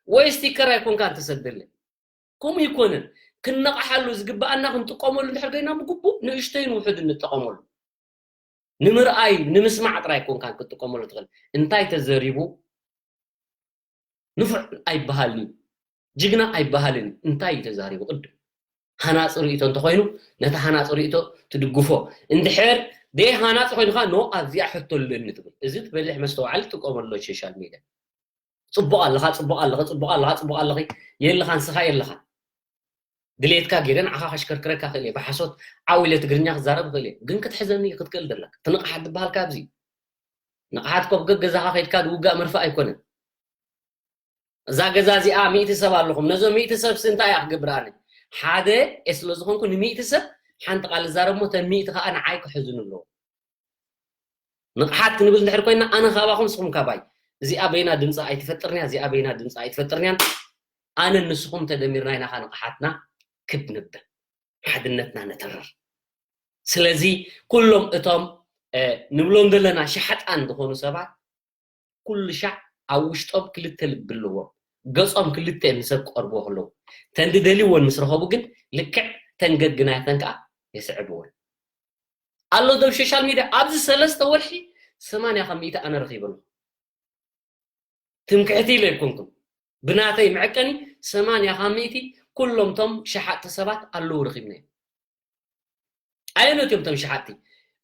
ወይ ስቲከር ኣይኮንካን ትሰደለይ። ከምኡ ይኮነን። ክነቕሓሉ ዝግበኣና ክንጥቀመሉ እንድሕር ኮይና ብግቡእ ንእሽተይን ውሑድን ንጠቐመሉ። ንምርኣይ ንምስማዕ ጥራይ ኮንካን ክትጥቀመሉ ትኽእል። እንታይ ተዘሪቡ ንፉዕ ኣይበሃልን እዩ። ጅግና ኣይበሃልን እዩ። እንታይ እዩ ተዛሪቡ ቅድም? ሃናፂ ርእይቶ እንተኾይኑ ነቲ ሃናፂ ርእይቶ ትድግፎ። እንድሕር ደይ ሃናፂ ኮይንካ ኖ ኣብዚኣ ሕቶ ኣለኒ ትብል። እዚ ትበልሕ መስተውዓሊ ትጥቀመሉ ሶሻል ሚድያ። ጽቡቕ ኣለኻ፣ ጽቡቕ ኣለኻ፣ ጽቡቕ ኣለኺ፣ የለኻ ንስኻ የለኻ። ድሌትካ ገይረ ንዓኻ ከሽከርክረካ ክእል እየ። ብሓሶት ዓው ኢለ ትግርኛ ክዛረብ ክእል እየ። ግን ክትሕዘኒ ክትክእል ዘለካ። ትንቕሓት ዝበሃል ካብዚ። ንቕሓት ኮ ብገገዛኻ ከይድካ ዝውጋእ መርፍእ ኣይኮነን። እዛ ገዛ እዚኣ ሚእቲ ሰብ ኣለኹም። ነዞም ሚእቲ ሰብሲ እንታይ እያ ክገብር ኣነ? ሓደ እየ ስለ ዝኾንኩ ንሚእቲ ሰብ ሓንቲ ቃል እዛረብ እሞ እተን ሚእቲ ከኣ ንዓይ ክሕዝኑ ኣለዎ። ንቕሓት ክንብል እንድሕር ኮይና ኣነ ካባኹም ንስኹም ካባይ። እዚኣ በይና ድምፂ ኣይትፈጥርን እያ፣ እዚኣ በይና ድምፂ ኣይትፈጥርን እያን። ኣነ ንስኹም ተደሚርና ኢና ኸዓ ንቕሓትና ክብ ንብል፣ ሓድነትና ነተርር። ስለዚ ኩሎም እቶም እ፣ ንብሎም ዘለና ሸሓጣን ዝኾኑ ሰባት ኩሉ ሻዕ ኣብ ውሽጦም ክልተ ልቢ ኣለዎም። ገጾም ክልተ እዮም ንሰብ ክቐርብዎ ከለዉ። ተን ዝደልይዎን ምስ ረኸቡ ግን ልክዕ ተን ገግናተን ከኣ የስዕብወን። ኣሎ ዶ ኣብ ሶሻል ሚድያ ኣብዚ ሰለስተ ወርሒ ሰማንያ ካብ ሚእቲ ኣነ ረኺበ ኣለኹ። ትምክሕቲ ኢለ ኣይኮንኩን። ብናተይ መዐቀኒ ሰማንያ ካብ ሚእቲ ኩሎም ቶም ሸሓጥቲ ሰባት ኣለዉ ረኺብናዮም። ኣየኖት እዮም ቶም ሸሓጥቲ?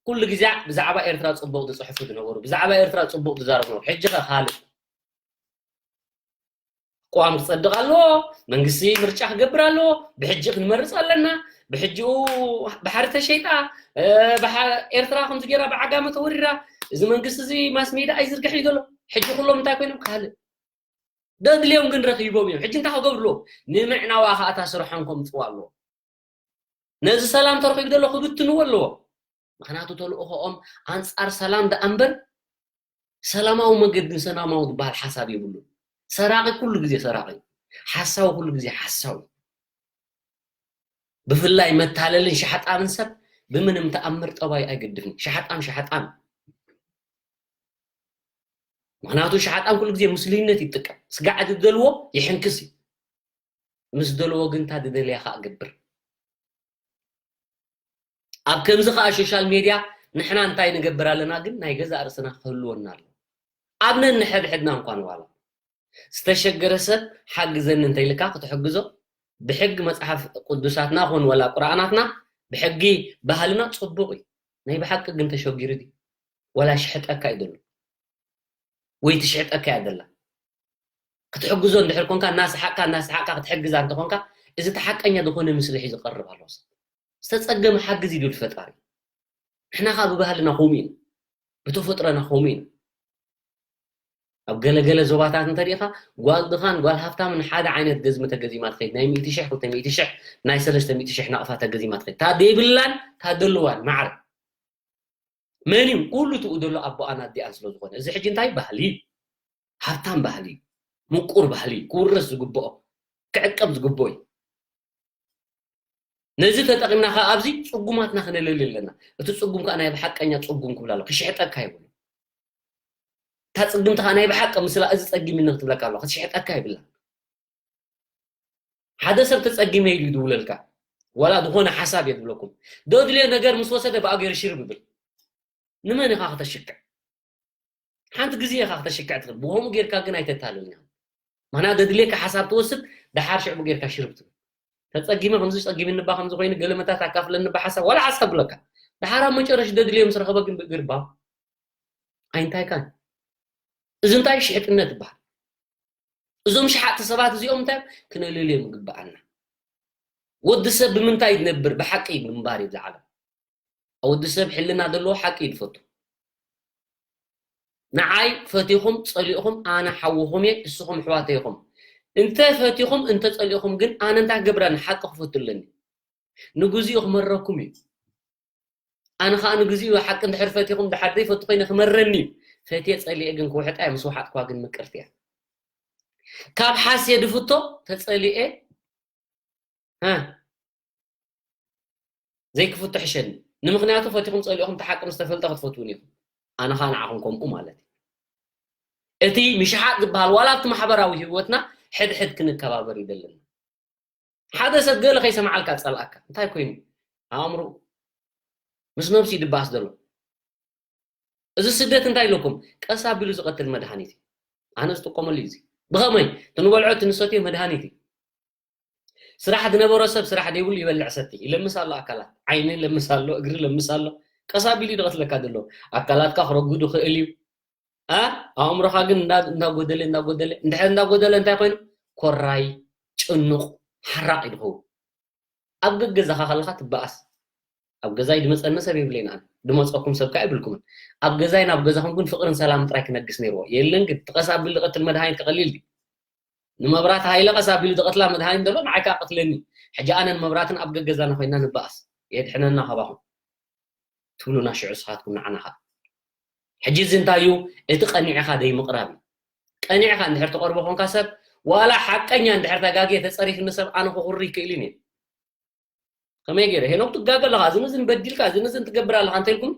ኩሉ ግዜ ብዛዕባ ኤርትራ ጽቡቕ ዝጽሕፉ ዝነበሩ፣ ብዛዕባ ኤርትራ ጽቡቕ ዝዛረቡ ነበሩ። ሕጂ ኸ ካልእ። ቅዋም ክጸድቕ ኣለዎ፣ መንግስቲ ምርጫ ክገብር ኣለዎ፣ ብሕጂ ክንመርጽ ኣለና፣ ብሕጂኡ ባሕሪ ተሸይጣ፣ እ፣ ባሕ-፣ ኤርትራ ከምዚ ገይራ ብዓጋመ ተወሪራ፣ እዚ መንግስቲ እዚ ማስ ሜድያ ኣይዝርግሕ እዩ ዘሎ። ሕጂ ኩሎም እንታይ ኮይኖም? ካልእ። ደድልዮም ግን ረኺቦም እዮም። ሕጂ እንታይ ክገብሩ ኣለዎም? ንምዕናዋ ኸኣ እታ ስርሖም ከምጽዋ ኣለዎም። ነዚ ሰላም ተረኺቡ ዘሎ ክብትንዎ ኣለዎም። ምኽንያቱ ተልእኾኦም ኣንጻር ሰላም ደኣ እምበር ሰላማዊ መንገድን ሰላማዊ ዝበሃል ሓሳብ የብሉን። ሰራቒ ኩሉ ግዜ ሰራቒ እዩ። ሓሳዊ ኩሉ ግዜ ሓሳዊ እዩ። ብፍላይ መታለልን ሸሓጣምን ሰብ ብምንም ተኣምር ጠባይ ኣይገድፍን። ሸሓጣም ሸሓጣም። ምኽንያቱ ሸሓጣም ኩሉ ግዜ ምስሉይነት ይጥቀም። ስጋዕ ዝደልዎ ይሕንክስ እዩ። ምስ ደልዎ ግን እታ ዝደለያ ኸኣ ገብር። ኣብ ከምዚ ኸኣ ሶሻል ሜድያ ንሕና እንታይ ንገብር ኣለና ግን ናይ ገዛእ ርእስና ክህልወና ኣሎ። ኣብ ነንሕድሕድና እንኳን ዋላ ዝተሸገረ ሰብ ሓግዘኒ እንተኢልካ ክትሕግዞ ብሕጊ መጽሓፍ ቅዱሳትና ኹን ወላ ቁርኣናትና ብሕጊ ባህልና ጽቡቕ እዩ። ናይ ብሓቂ ግን ተሸጊሩ ድዩ? ወላ ይሽሕጠካ እዩ ዘሎ? ወይ ትሽሕጠካ እያ ዘላ? ክትሕግዞ እንድሕር ኮንካ እናሰሓቕካ እናሰሓቕካ ክትሕግዛ እንተኾንካ እዚ እቲ ሓቀኛ ዝኾነ ምስሊ ሒዙ ክቐርብ ኣለዎ። ዝተጸገመ ሓግዝ እዩ ዝብል ፈጣሪ። ንሕና ኸኣ ብባህልና ከምኡ ኢና። ብተፈጥሮና ከምኡ ኢና። ኣብ ገለገለ ዞባታት እንተሪኢኻ ጓል ድኻን ጓል ሃፍታምን ሓደ ዓይነት ገዝሚ ተገዚማ ትኸይድ። ናይ ሚእቲ ሽሕ፣ ክልተ ሚእቲ ሽሕ፣ ናይ ሰለስተ ሚእቲ ሽሕ ናቕፋ ተገዚማ ትኸይድ። እታ ዘይብላን እታ ዘለዋን ማዕረ። መን እዩ? ኩሉ ትኡ ዘሎ ኣቦኣን ኣዲኣን ስለ ዝኾነ። እዚ ሕጂ እንታይ ባህሊ እዩ? ሃብታም ባህሊ እዩ። ምቁር ባህሊ እዩ። ክውረስ ዝግብኦ፣ ክዕቀብ ዝግብኦ እዩ። ነዚ ተጠቒምና ኸዓ ኣብዚ ጽጉማትና ክነለሊ ኣለና። እቲ ጽጉም ከኣ ናይ ብሓቀኛ ጽጉም ክብል ኣሎ። ክሽሕጠካ ይብሉ። እታ ጽግምቲ ኸዓ ናይ ብሓቂ ምስላ እዚ ጸጊምኒ ክትብለካ ኣሎ። ክትሽሕጠካ ይብላ። ሓደ ሰብ ተጸጊመ ኢሉ ይድውለልካ። ዋላ ዝኾነ ሓሳብ እየ ዝብለኩም። ደድልዮ ነገር ምስ ወሰደ ብኣ ገይሩ ሽርብ ይብል። ንመን ኢኻ ክተሽክዕ? ሓንቲ ግዜ ኢኻ ክተሽክዕ ትኽእል። ብኸምኡ ጌርካ ግን ኣይተታልልኒ። ምኽንያቱ ደድልየካ ሓሳብ ትወስድ፣ ደሓር ሽዕቡ ጌርካ ሽርብ ትብል። ተጸጊመ ከምዚ ጸጊምኒ እባ ከምዚ ኮይኑ ገለ መታት ኣካፍለኒ እባ ሓሳብ፣ ዋላ ሓሳብ ብለካ። ደሓር ኣብ መጨረሽ ደድልዮ ምስ ረኸበ ግን ብእግሪ ባብ ኣይንታይካን። እዚ እንታይ ሽሕጥነት ይበሃል። እዞም ሸሓጥቲ ሰባት እዚኦም እንታይ ክነልልዮም ይግበኣና። ወዲ ሰብ ብምንታይ ዝነብር? ብሓቂ ምንባር እዩ ዝዓለም። ወዲ ሰብ ሕልና ዘለዎ ሓቂ እዩ ዝፈቱ። ንዓይ ፈቲኹም ጸሊእኹም ኣነ ሓውኹም እየ፣ እስኹም ኣሕዋተይ ኢኹም። እንተ ፈቲኹም እንተ ጸሊእኹም ግን ኣነ እንታይ ክገብር ኣለኒ? ሓቂ ክፈቱ ኣለኒ። ንግዚኡ ክመረኩም እዩ። ኣነ ኸኣ ንግዚኡ ሓቂ እንድሕር ፈቲኹም ድሓር ዘይፈቱ ኮይነ ክመረኒ እዩ። ፈትየ ጸሊኤ ግን ክውሕጣ እየ፣ ምስ ውሓጥኳ ግን ምቅርቲ እያ። ካብ ሓስየ ድፍቶ ተጸሊኤ፣ ሃ፣ ዘይክፍቶ ሕሸኒ። ንምኽንያቱ ፈቲኹም ጸሊእኹም እቲ ሓቂ ምስ ተፈልጠ ክትፈትዉኒ ኢኹም። ኣነ ኸኣ ንዓኹም ከምኡ ማለት እዩ። እቲ ምሽሓጥ ዝበሃል ዋላ ኣብቲ ማሕበራዊ ህይወትና ሕድሕድ ክንከባበር ይደለና። ሓደ ሰብ ገለ ከይሰምዓልካ ጸልኣካ። እንታይ ኮይኑ? ኣእምሮ ምስ ነብሱ ይድባስ ዘሎ። እዚ ስደት እንታይ ኢለኩም? ቀስ ኣቢሉ ዝቐትል መድሃኒት እዩ። ኣነ ዝጥቀመሉ እዩ እዚ። ብኸመይ? እቲ ንበልዖ እቲ ንሰትዮ መድሃኒት እዩ። ስራሕ ዝነበሮ ሰብ ስራሕ ዘይብሉ ይበልዕ ሰቲ። ይለምስ ኣሎ ኣካላት። ዓይኒ ይለምስ ኣሎ፣ እግሪ ይለምስ ኣሎ። ቀስ ኣቢሉ እዩ ዝቐትለካ ዘሎ። ኣካላትካ ክረጉድ ይኽእል እዩ። ኣ? ኣእምሮኻ ግን እንዳ-፣ እንዳጎደለ፣ እንዳጎደለ፣ እንድሕር እንዳጎደለ እንታይ ኮይኑ? ኮራይ፣ ጭኑቕ፣ ሓራቕ እዩ ዝኸውን። ኣብ ገገዛኻ ከለኻ ትበኣስ። ኣብ ገዛይ ድመጸኒ ሰብ የብለይን ኣነ። ድመጸኩም ሰብ ከኣ የብልኩምን። ኣብ ገዛይ ናብ ገዛኹም ግን ፍቕርን ሰላምን ጥራይ ክነግስ ነይርዎ። የለን ግን፣ እቲ ቀስ ኣቢሉ ዝቐትል መድሃኒት ክቐሊል ድዩ? ንመብራት ሃይለ ቀስ ኣቢሉ ዝቐትላ መድሃኒት እንተሎ ንዓይ ከኣ ቀትለኒ። ሕጂ ኣነ ንመብራትን ኣብ ገገዛና ኮይና ንበኣስ። የድሕነና ካባኹም። ትብሉና ሽዑ ንስኻትኩም ንዓና ኸኣ። ሕጂ እዚ እንታይ እዩ? እቲ ቀኒዕኻ ደይ ምቕራብ እዩ። ቀኒዕኻ እንድሕር ትቐርቦ ኮንካ ሰብ፣ ዋላ ሓቀኛ እንድሕር ተጋግየ ተጸሪፍኒ ሰብ ኣነ ክኹሪ ይክእልን እየ። ከመይ ገይረ? ሄኖክ ትጋገ ኣለኻ፣ እዝን እዝን በዲልካ፣ እዝን እዝን ትገብር ኣለኻ እንተኢልኩም፣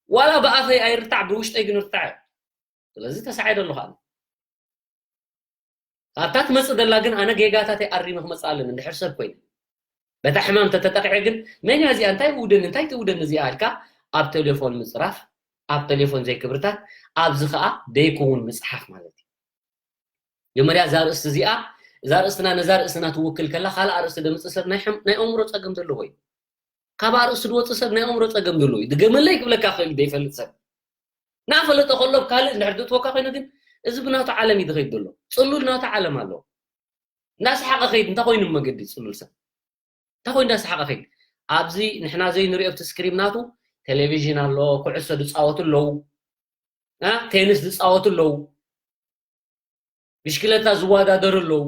ዋላ ብኣፈይ ኣይርታዕ፣ ብውሽጠይ ግን እርታዕ እየ። ስለዚ ተሳዒረ ኣለኹ ኣነ። ኣብታ ትመጽእ ዘላ ግን ኣነ ጌጋታተይ ኣሪመ ክመጽእ ኣለኒ፣ እንድሕር ሰብ ኮይነ። በታ ሕማም ተተጠቂዐ ግን፣ መን እያ እዚኣ? እንታይ ውደኒ? እንታይ ትውደኒ እዚኣ? ኢልካ ኣብ ቴሌፎን ምጽራፍ፣ ኣብ ቴሌፎን ዘይክብርታት፣ ኣብዚ ኸኣ ደይከውን ምጽሓፍ ማለት እዩ። መጀመርያ እዛ ኣርእስቲ እዚኣ፣ እዛ ኣርእስትና ነዛ ኣርእስትና ትውክል ከላ፣ ካልእ ኣርእስቲ ደምጽእ ሰብ ናይ ሕም-፣ ናይ ኣእምሮ ጸገም ዘለዎ እዩ። ካብ ኣርእስቲ ዝወጽእ ሰብ ናይ ኣእምሮ ጸገም ዘለዎ እዩ። ድገመለይ ክብለካ ክእል ዘይፈልጥ ሰብ። እናፈለጠ ከሎ ኣብ ካልእ እንድሕር ዝእትወካ ኮይኑ ግን፣ እዚ ብናቱ ዓለም እዩ ዝኸይድ ዘሎ። ጽሉል ናቱ ዓለም ኣለዎ። እናሰሓቐ ከይድ፣ እንታይ ኮይኑ መገዲ ጽሉል ሰብ? እንታይ ኮይኑ እንዳሰሓቐ ከይድ? ኣብዚ ንሕና ዘይንሪኦ ኣብቲ ስክሪም ናቱ ቴሌቪዥን ኣሎ፣ ኩዕሶ ዝጻወቱ ኣለዉ፣ እ፣ ቴኒስ ዝጻወቱ ኣለዉ፣ ብሽክለታ ዝወዳደሩ ኣለዉ፣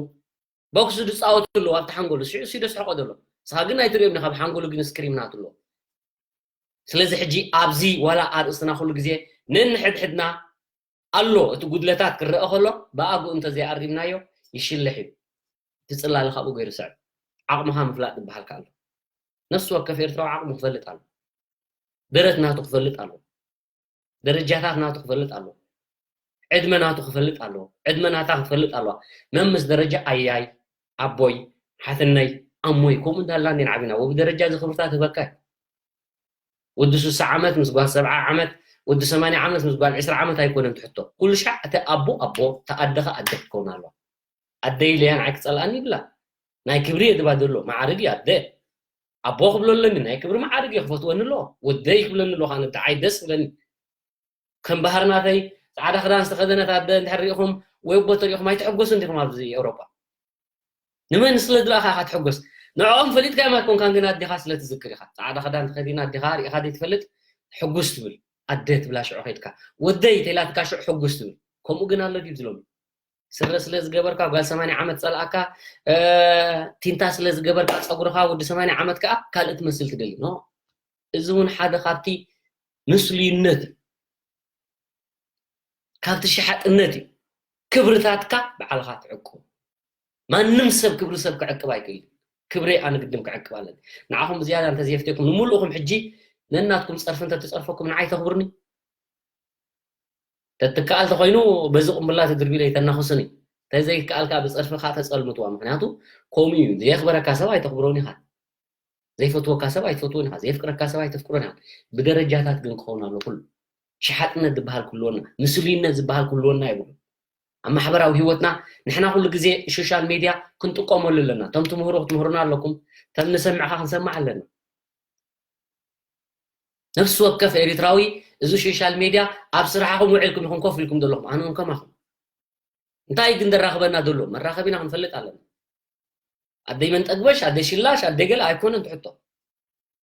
ቦክስ ዝጻወቱ ኣለዉ ኣብቲ ሓንጎሉ። ሽዑ እሱ እዩ ዘስሕቖ ዘሎ። ንስኻ ግን ኣይትሪኦም ኢኻ፣ ኣብ ሓንጎሉ ግን ስክሪም ናቱ ኣለዎ። ስለዚ ሕጂ ኣብዚ ዋላ ኣርእስትና ኩሉ ግዜ ነንሕድሕድና ኣሎ፣ እቲ ጉድለታት ክረአ ከሎ ብኣግኡ እንተዘይኣሪምናዮ ይሽልሕ እዩ። እቲ ጽላለ ካብኡ ገይሩ ይስዕብ። ዓቕምኻ ምፍላጥ ዝበሃል ከኣ ኣሎ። ነፍሲ ወከፍ ኤርትራዊ ዓቕሙ ክፈልጥ ኣሎ። ደረት ናቱ ክፈልጥ ኣለዎ። ደረጃታት ናቱ ክፈልጥ ኣለዎ። ዕድመ ናቱ ክፈልጥ ኣለዎ። ዕድመ ናታ ክትፈልጥ ኣለዋ። መምስ ደረጃ ኣያይ፣ ኣቦይ፣ ሓትነይ፣ ኣሞይ፣ ከምኡ እንዳልና እንዴና ዓቢና። ወብደረጃ እዚ ክብርታት ህበካ እዩ። ወዲ ስሳ ዓመት ምስ ጓል ሰብዓ ዓመት፣ ወዲ ሰማንያ ዓመት ምስ ጓል ዕስራ ዓመት ኣይኮነን ትሕቶ። ኩሉ ሻዕ እቲ ኣቦ ኣቦ፣ እቲ ኣደ ኸኣ ኣደ ክትከውን ኣለዋ። ኣደ ኢለያ ንዓይ ክጸልኣኒ ይብላ። ናይ ክብሪ እየ ድባ ዘሎ፣ መዓርግ እዩ ኣደ። ኣቦ ክብሎ ኣለኒ፣ ናይ ክብሪ መዓርግ እየ፣ ክፈትወኒ ኣለዎ። ወደይ ክብለኒ ኣለዎ፣ ኣነ ብጣዓይ ደስ ክብለኒ። ከም ባህርናተይ ጻዕዳ ክዳን ዝተኸደነት ኣደ እንድሕር ሪኢኹም ወይ ኣቦ ተሪኢኹም ኣይትሕጎሱን ዲኹም ኣብዚ ኤውሮጳ? ንመን ስለ ዝረኣኻ ኢኻ ትሕጎስ? ንዕኦም ፈሊጥካዮም ኣይኮንካን፣ ግን ኣዴኻ ስለ ትዝክር ኢኻ። ጻዕዳ ክዳን ተኸዲና ኣዴኻ ሪኢኻ ዘይትፈልጥ ሕጉስ ትብል። ኣደ ትብላ ሽዑ ከይድካ። ወደይ ተኢላትካ ሽዑ ሕጉስ ትብል። ከምኡ ግን ኣሎ ድዩ ዝሎም? ስረ ስለ ዝገበርካ ጓል ሰማንያ ዓመት ጸልኣካ፣ እ፣ ቲንታ ስለ ዝገበርካ ጸጉርኻ ወዲ ሰማንያ ዓመት ከኣ ካልእ ትመስል ትደሊ። ኖ። እዚ እውን ሓደ ካብቲ ምስሉይነት እዩ። ካብቲ ሸሓጥነት እዩ። ክብርታትካ ባዕልኻ ትዕቅቦ። ማንም ሰብ ክብሪ ሰብ ክዕቅብ ኣይክእልን። ክብረይ ኣነ ግድን ክዕቅብ ኣለኒ። ንዓኹም ብዝያዳ እንተዘየፍትየኩም፣ ንምሉእኹም ሕጂ ነናትኩም ጸርፊ እንተትጸርፈኩም ንዓይ ተኽብርኒ? ተትከኣል ተኾይኑ በዚ ቁምብላ ተድርቢለ ኣይተናኽሱኒ። ተዘይከኣልካ ብጸርፊ ከኣ ተጸልምትዋ። ምኽንያቱ ከምኡ እዩ። ዘየኽበረካ ሰብ ኣይተኽብሮን ኢኻ። ዘይፈትወካ ሰብ ኣይትፈትዎን ኢኻ፣ ዘየፍቅረካ ሰብ ኣይተፍቅሮን ኢኻ። ብደረጃታት ግን ክኸውን ኣሎ ኩሉ። ሸሓጥነት ዝበሃል ክህልወና፣ ምስሉይነት ዝበሃል ክህልወና የብሉ። ኣብ ማሕበራዊ ህይወትና ንሕና ኩሉ ግዜ ሶሻል ሜድያ ክንጥቀመሉ ኣለና። እቶም ትምህሩ ክትምህሩና ኣለኩም፣ እቶም ንሰምዕኻ ክንሰምዕ ኣለና። ነፍሲ ወከፍ ኤሪትራዊ እዚ ሶሻል ሜድያ ኣብ ስራሕኹም ውዒልኩም ኢኹም ኮፍ ኢልኩም ዘለኹም፣ ኣነ እውን ከማኹም። እንታይ ግን ዘራኽበና ዘሎ መራኸቢና ክንፈልጥ ኣለና። ኣደይ መንጠግበሽ፣ ኣደይ ሽላሽ፣ ኣደይ ገለ ኣይኮነን ትሕቶ።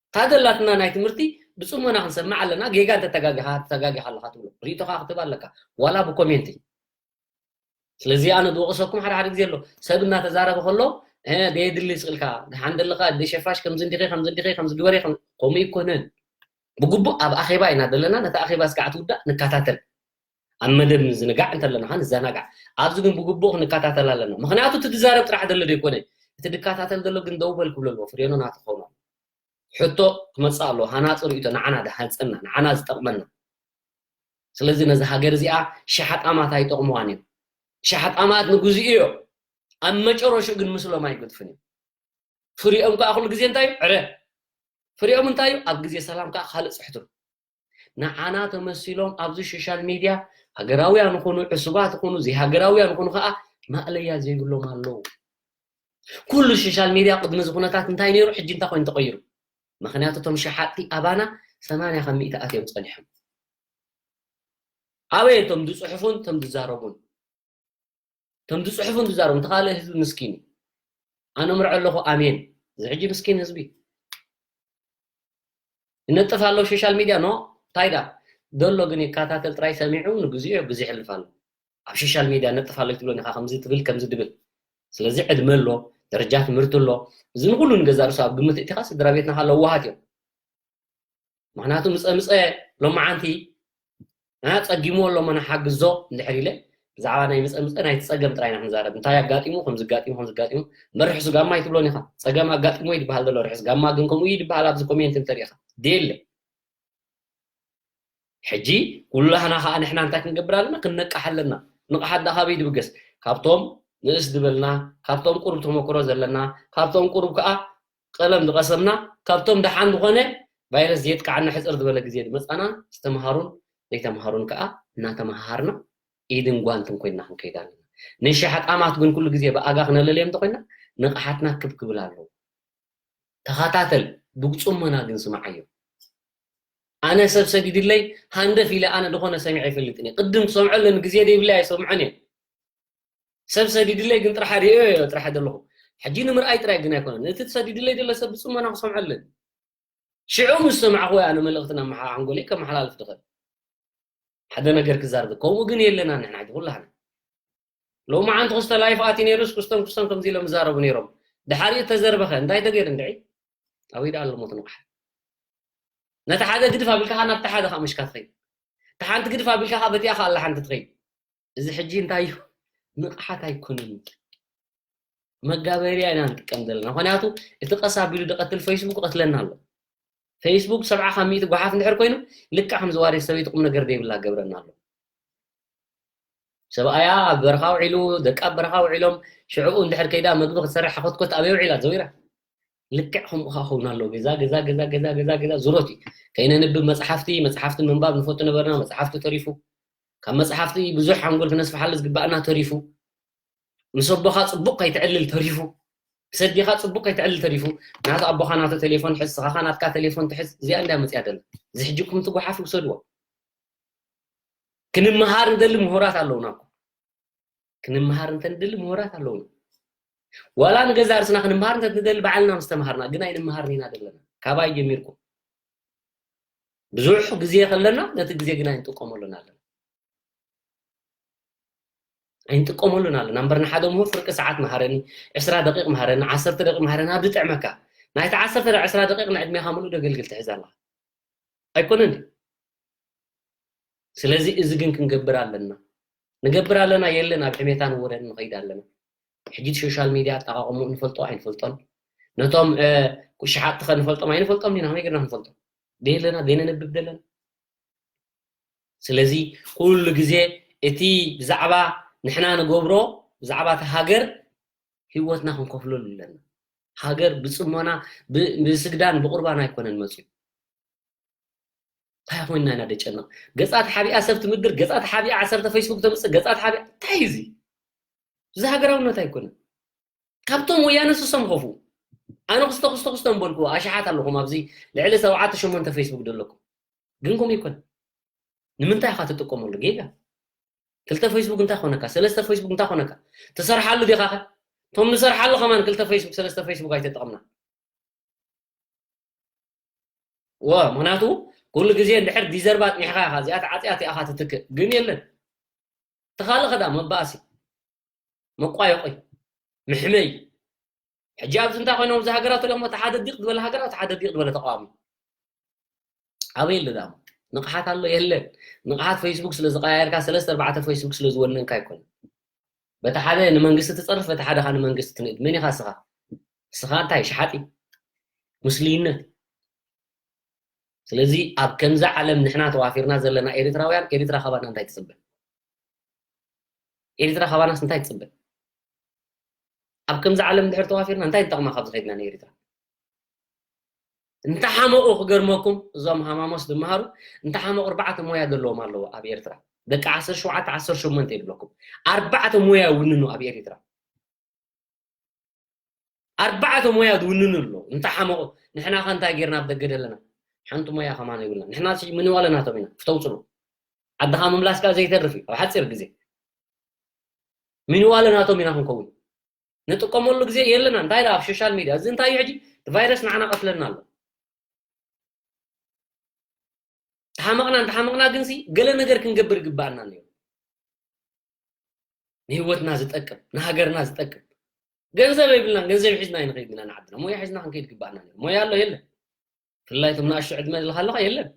እታ ዘላትና ናይ ትምህርቲ ብጽሞና ክንሰምዕ ኣለና። ጌጋ እንተተጋጊኻ፣ ተጋጊኻ ኣለኻ ትብሎ ርእይቶኻ ክትህብ ኣለካ፣ ዋላ ብኮሜንቲ። ስለዚ ኣነ ዝወቕሰኩም ሓደ ሓደ ግዜ ኣሎ፣ ሰብ እናተዛረበ ከሎ፣ "እ፣ ደየድሊ ስቕ ኢልካ፣ ደሓን ደለኻ፣ ደሸፋሽ፣ ከምዚ እንዲኺ፣ ከምዚ እንዲኺ፣ ከምዚ ግበሪ፣ ከም-" ከምኡ ኣይኮነን። ብግቡእ ኣብ ኣኼባ ኢና ዘለና፣ ነቲ ኣኼባ እስካዕ ትውዳእ ንከታተል። ኣብ መደብ ምዝንጋዕ እንተለና ኸዓ ንዘናጋዕ። ኣብዚ ግን ብግቡእ ክንከታተል ኣለና። ምኽንያቱ እቲ ዝዛረብ ጥራሕ ዘሎ ዘይኮነ፣ እቲ ዝከታተል ዘሎ ግን ደው በል ክብሎ ኣለዎ። ፍሬኖ ናቱ ክኸውን ኣለዎ። ሕቶ ክመጽእ ኣለዎ። ሃናጺ ርእይቶ ንዓና ዝሃንጸና፣ ንዓና ዝጠቕመና። ስለዚ ነዚ ሃገር እዚኣ ሸሓጣማት ኣይጠቕምዋን እዮም። ሸሓጣማት ንግዚኡ እዮም። ኣብ መጨረሽኡ ግን ምስሎም ኣይገድፍን እዮም። ፍሪኦም ከኣ ኩሉ ግዜ እንታይ እዩ? ዕረ። ፍሪኦም እንታይ እዩ? ኣብ ግዜ ሰላም ከኣ ካልእ ጽሕትሩ። ንዓና ተመሲሎም ኣብዚ ሶሻል ሚድያ ሃገራውያን ይኹኑ፣ ዕሱባት ይኹኑ፣ ዘይሃገራውያን ይኹኑ ከኣ ማእለያ ዘይብሎም ኣለዉ። ኩሉ ሶሻል ሚድያ ቅድሚ እዚ ኩነታት እንታይ ነይሩ፣ ሕጂ እንታይ ኮይኑ ተቐይሩ? ምኽንያቱ እቶም ሸሓጥቲ ኣባና ሰማንያ ካብ ሚእቲ ኣትዮም ጸኒሖም። ኣበይ እቶም ዝጽሕፉን እቶም ዝዛረቡን? እቶም ዝጽሕፉን ዝዛረቡን፣ እቲ ካልእ ህዝቢ ምስኪን እዩ። ኣነ ምርዖ ኣለኹ፣ ኣሜን። እዚ ሕጂ ምስኪን ህዝቢ ይነጥፍ ኣሎ ሶሻል ሚድያ፣ ኖ፣ እንታይ ደኣ? ዘሎ ግን ይከታተል ጥራይ ሰሚዑ ንግዚኡ ግዜ የሕልፍ ኣሎ። ኣብ ሶሻል ሚድያ ነጥፍ ኣሎ ትብሎ ኢኻ፣ ከምዚ ትብል፣ ከምዚ ድብል። ስለዚ ዕድመ ኣሎ፣ ደረጃ ትምህርቲ ኣሎ። እዚ ንኹሉ ንገዛእ ርእሱ ኣብ ግምት እቲኻ ስድራ ቤትና ከ ለዋሃት እዮም። ምኽንያቱ ምጸ ምጸ ሎመዓንቲ፣ እ፣ ጸጊምዎ ኣሎ እሞ ንሓግዞ እንድሕር ኢለ፣ ብዛዕባ ናይ ምጸ ምጸ ናይቲ ጸገም ጥራይ ኢና ክንዛረብ። እንታይ ኣጋጢሙ፣ ከምዚ ኣጋጢሙ፣ ከምዚ ኣጋጢሙ። እምበር ርሑስ ጋማ ኣይትብሎን ኢኻ። ጸገም ኣጋጢሙ እዩ ዝበሃል ዘሎ ርሑስ ጋማ ግን ከምኡ እዩ ዝበሃል ኣብዚ ኮሜንት እንተሪኢኻ። ድየለ። ሕጂ ኩላህና ከኣ ንሕና እንታይ ክንገብር ኣለና? ክንነቅሕ ኣለና። ንቕሓት ደኣ ካበይ ድብገስ? ካብቶም ንእስ ዝበልና፣ ካብቶም ቁሩብ ተመክሮ ዘለና፣ ካብቶም ቁሩብ ከኣ ቀለም ዝቐሰምና፣ ካብቶም ደሓን ዝኾነ ቫይረስ ዘየጥቅዓና ሕጽር ዝበለ ግዜ ዝመጻና፣ ዝተምሃሩን ዘይተምሃሩን ከኣ እናተመሃሃርና ኢድን ጓንትን ኮይንና ክንከይድ ኣለና። ንሸሓጣማት ግን ኩሉ ግዜ ብኣጋ ክነለልዮም እንተኾይንና፣ ንቕሓትና ክብ ክብል ኣለዎ። ተኸታተል፣ ብጽሞና ግን ስምዓዮ። ኣነ ሰብ ሰዲድለይ ሃንደፍ ኢለ ኣነ ዝኾነ ሰሚዐ ኣይፈልጥን እየ። ቅድም ክሰምዖ ኣለኒ፣ ግዜ ደይብለይ ኣይሰምዖን እየ። ሰብ ሰዲድለይ ግን ጥራሕ ርእዮ እየ ጥራሕ ዘለኹ። ሕጂ ንምርኣይ ጥራይ ግን ኣይኮነን። እቲ ተሰዲድለይ ዘሎ ሰብ ብጽሞና ክሰምዖ ኣለኒ። ሽዑ ምስ ሰማዕኹ እየ ኣነ መልእኽቲ ናብ መሓ-፣ ሓንጎለይ ከመሓላልፍ ዝኽእል። ሓደ ነገር ክዛረብ። ከምኡ ግን የለና ንሕና ሕጂ ኩላህና። ሎማዓንቲ ክስተ ላይፍ ኣትዩ ነይሩስ ክስቶም ክስቶም ከምዚ ኢሎም ይዛረቡ ነይሮም። ድሓሪኡ ተዘርበኸ እንታይ ተገይሩ እንድዒ? ኣበይ ደኣ ኣሎ ሞት ንቕሓት? ነቲ ሓደ ግድፍ ኣቢልካ ናብቲ ሓደ ከዓ ምሽካ ትኸይድ። እታ ሓንቲ ግድፍ ኣቢልካ ከዓ በቲኣ ከዓ ኣላ ሓንቲ ትኸይድ። እዚ ሕጂ እንታይ እዩ? ንቕሓት ኣይኮነን። መጋበርያ ኢና ንጥቀም ዘለና። ምኽንያቱ እቲ ቀስ ኣቢሉ ዝቐትል ፌስቡክ ይቐትለና ኣሎ። ፌስቡክ ሰብዓ ካብ ሚእቲ ጓሓፍ እንድሕር ኮይኑ ልክዕ ከም ዝዋሬት ሰበይቲ ቁም ነገር ዘይብላ ገብረና ኣሎ። ሰብኣያ ኣብ በረኻ ውዒሉ፣ ደቃ ኣብ በረኻ ውዒሎም፣ ሽዕኡ እንድሕር ከይዳ መግቢ ክትሰርሕ ሓኾትኮት ኣበይ ውዒላ ዘዊራ? ልክዕ ከምኡ ኸዓ ክኸውን ኣለዎ። ገዛ፣ ገዛ፣ ገዛ፣ ገዛ፣ ገዛ፣ ገዛ ዙሮት እዩ። ከይነንብብ መጽሓፍቲ፣ መጽሓፍቲ ምንባብ ንፈቱ ነበርና፣ መጽሓፍቲ ተሪፉ። ካብ መጽሓፍቲ ብዙሕ ሓንጎል ክነስፍሓሉ ዝግባኣና ተሪፉ። ምስ ኣቦኻ ጽቡቕ ከይትዕልል ተሪፉ። ምስ ኣዴኻ ጽቡቕ ከይትዕልል ተሪፉ። ናቱ ኣቦኻ ናቱ ቴሌፎን ትሕዝ፣ ስኻኻ ናትካ ቴሌፎን ትሕዝ። እዚኣ እንድያ መጽያ ደላ። እዚ ሕጂ እኩም እቲ ጓሓፍ ውሰድዎ። ክንመሃር ንደሊ ምሁራት ኣለውና እኮ። ክንመሃር እንተ ንደሊ ምሁራት ኣለውና። ዋላ ንገዛ ርእስና ክንመሃር እንተ ንደሊ ባዕልና ምስ ተመሃርና፣ ግን ኣይንመሃርን ኢና ዘለና። ካባይ ጀሚርኩም። ብዙሕ ግዜ ከለና ነቲ ግዜ ግን ኣይንጥቀመሉን ኣለና። ኣይንጥቀመሉን ኣለና። እምበር ንሓደ ምሁር ፍርቂ ሰዓት መሃረኒ፣ ዕስራ ደቂቕ መሃረኒ፣ ዓሰርተ ደቂቕ መሃረኒ፣ ኣብ ዝጥዕመካ። ናይቲ ዓሰርተ ዕስራ ደቂቕ ንዕድሜኻ ምሉእ ደገልግል ትሕዝ ኣለኻ። ኣይኮነን ድዩ? ስለዚ እዚ ግን ክንገብር ኣለና። ንገብር ኣለና የለን፣ ኣብ ሕሜታ ንወረን ንኸይድ ኣለና። ሕጂ እቲ ሶሻል ሚድያ ኣጠቓቕምኡ ንፈልጦ ኣይንፈልጦን። ነቶም፣ እ፣ ሸሓጥቲ ኸ ንፈልጦም ኣይንፈልጦም ዲና? ከመይ ጌርና ክንፈልጦም? ደየለና፣ ደየነንብብ ደለና። ስለዚ ኩሉ ግዜ እቲ ብዛዕባ ንሕና ንገብሮ፣ ብዛዕባ እቲ ሃገር ህይወትና ክንከፍለሉ ኣለና። ሃገር ብፅሞና፣ ብ-፣ ብስግዳን ብቁርባን ኣይኮነን መፅዩ። እንታይ ኮይንና ኢና ደጨንቕ? ገፃ ተሓቢኣ ሰብ ትምድር፣ ገፃ ተሓቢኣ ዓሰርተ ፌስቡክ ተምፅእ፣ ገፃ ተሓቢኣ፣ እንታይ እዩ እዚ? እዚ ሃገራውነት ኣይኮነን። ካብቶም ወያነ ስሶም ኸፉ። ኣነ ክስቶ ክስቶ ክስቶ ምበልኩ ኣሽሓት ኣለኹም ኣብዚ ልዕሊ ሰብዓተ ሸሞንተ ፌስቡክ ዘለኩም። ግን ከምኡ ይኮን። ንምንታይ ኢኻ ትጥቀመሉ? ጌጋ። ክልተ ፌስቡክ እንታይ ኮነካ? ሰለስተ ፌስቡክ እንታይ ኮነካ? ትሰርሓሉ ዲኻ ኸ? እቶም ንሰርሓሉ ከማን ክልተ ፌስቡክ፣ ሰለስተ ፌስቡክ ኣይተጠቐምና። ወ-፣ ምኽንያቱ ኩሉ ግዜ እንድሕር ዲዘርባ ኣጥኒሕካ ኢኻ፣ እዚኣ ተዓጽያ እቲኣ ኢኻ ትትክእ። ግን የለን። ተኻልእ ኸዳ መባእሲ፣ መቋየቑይ፣ መሕመይ። ሕጂ ኣብዚ እንታይ ኮይኖም ኣብዚ ሃገራት ተሪኦም፣ እቲ ሓደ ዲቕ ዝበለ ሃገራት፣ እቲ ሓደ ዲቕ ዝበለ ተቃዋሚ። ኣበይ ኣሎ ዳሞ? ንቕሓት ኣሎ የለን። ንቕሓት ፌስቡክ ስለ ዝቀያየርካ፣ ሰለስተ ኣርባዕተ ፌስቡክ ስለ ዝወነንካ ኣይኮነን። በቲ ሓደ ንመንግስቲ ትጸርፍ፣ በቲ ሓደ ኸኣ ንመንግስቲ ትንእድ። መን ኢኻ እስኻ? እስኻ እንታይ? ሸሓጢ? ሙስሊነት? ስለዚ ኣብ ከምዚ ዓለም ንሕና ተዋፊርና ዘለና ኤርትራውያን፣ ኤርትራ ካባና እንታይ ትጽበ? ኤርትራ ካባናስ እንታይ ትጽበ? ኣብ ከምዚ ዓለም እንድሕር ተዋፊርና እንታይ ንጠቕማ ካብዚ ከይድና ንኤርትራ? እንተሓመቑ ክገርመኩም፣ እዞም ሃማሞስ ዝመሃሩ፣ እንተሓመቑ ኣርባዕተ ሞያ ዘለዎም ኣለዉ ኣብ ኤርትራ። ደቂ ዓሰርተ ሸውዓተ፣ ዓሰርተ ሸሞንተ ይብለኩም። ኣርባዕተ ሞያ ይውንኑ ኣብ ኤርትራ። ኣርባዕተ ሞያ ዝውንኑ ኣለዉ። እንተሓመቑ፣ ንሕና ኸ እንታይ ጌርና ኣብ ደገ ዘለና? ሓንቲ ሞያ ከማን የብልና። ንሕና ሲ ምንዋለ ናቶም ኢና፣ ፍተውፅሉ። ዓድኻ ምምላስ ከኣ ዘይተርፍ እዩ፣ ኣብ ሓፂር ግዜ። ምንዋለ ናቶም ኢና ክንከውን። ንጥቀመሉ ግዜ የለና። እንታይ ደኣ ኣብ ሶሻል ሚድያ? እዚ እንታይ እዩ ሕጂ? እቲ ቫይረስ ንዓና ቀትለና ኣሎ። ተሓመቕና እንተሓመቕና ግንሲ ገለ ነገር ክንገብር ይግባኣና ነይሩ። ንህይወትና ዝጠቅም፣ ንሃገርና ዝጠቅም። ገንዘብ የብልናን፣ ገንዘብ ሒዝና ኣይንኸይድን ኢና ንዓድና። ሞያ ሒዝና ክንከይድ ይግባኣና ነይሩ። ሞያ ኣሎ የለን። ብፍላይ እቶም ንኣሽቱ ዕድመ ዘለካ ኣለኻ የለን።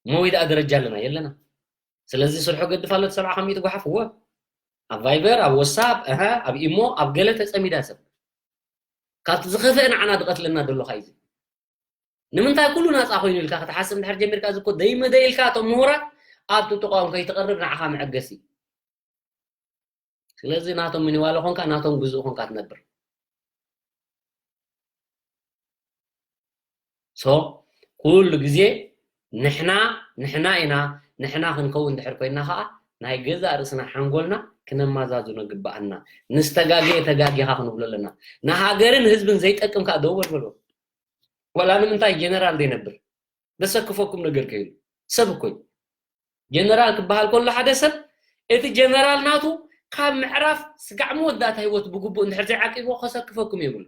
ሞይ ደኣ ደረጃ ኣለና የለና። ስለዚ ስርሑ ገድፍ ኣሎ፣ እቲ ሰብዓ ካብ ሚእቲ ጓሓፍ እወ። ኣብ ቫይበር፣ ኣብ ወሳፕ፣ እሀ፣ ኣብ ኢሞ፣ ኣብ ገለ ተጸሚዳ ሰብ። ካብቲ ዝኸፍአ ንዓና ዝቐትለና ዘሎ ኸኣ እዩ። ንምንታይ ኩሉ ናጻ ኮይኑ ኢልካ ክትሓስብ እንድሕር ጀሚርካ፣ እዚ እኮ ደይመደ ኢልካ እቶም ምሁራት ኣብቲ ተቋም ከይትቐርብ ንዓኻ መዐገሲ። ስለዚ ናቶም ምንዋለ ኾንካ፣ ናቶም ግዙእ ኾንካ ትነብር። ሶ፣ ኩሉ ግዜ ንሕና፣ ንሕና ኢና፣ ንሕና ክንከውን እንድሕር ኮይንና ኸኣ፣ ናይ ገዛእ ርእስና ሓንጎልና ክነማዛዝኖ ግብኣና። ንዝተጋገየ ተጋጊኻ ክንብሎ ኣለና። ንሃገርን ህዝብን ዘይጠቅም ከኣ ደው በል በሎ። ዋላ ንምንታይ ጀነራል ዘይነብር? ዘሰክፈኩም ነገር ከይሉ። ሰብ እኮ እዩ። ጀነራል ክበሃል ከሎ ሓደ ሰብ፣ እቲ ጀነራል ናቱ ካብ ምዕራፍ ስጋዕ መወዳእታ ህይወት ብግቡእ እንድሕር ዘይዓቂብዎ ከሰክፈኩም የብሉ።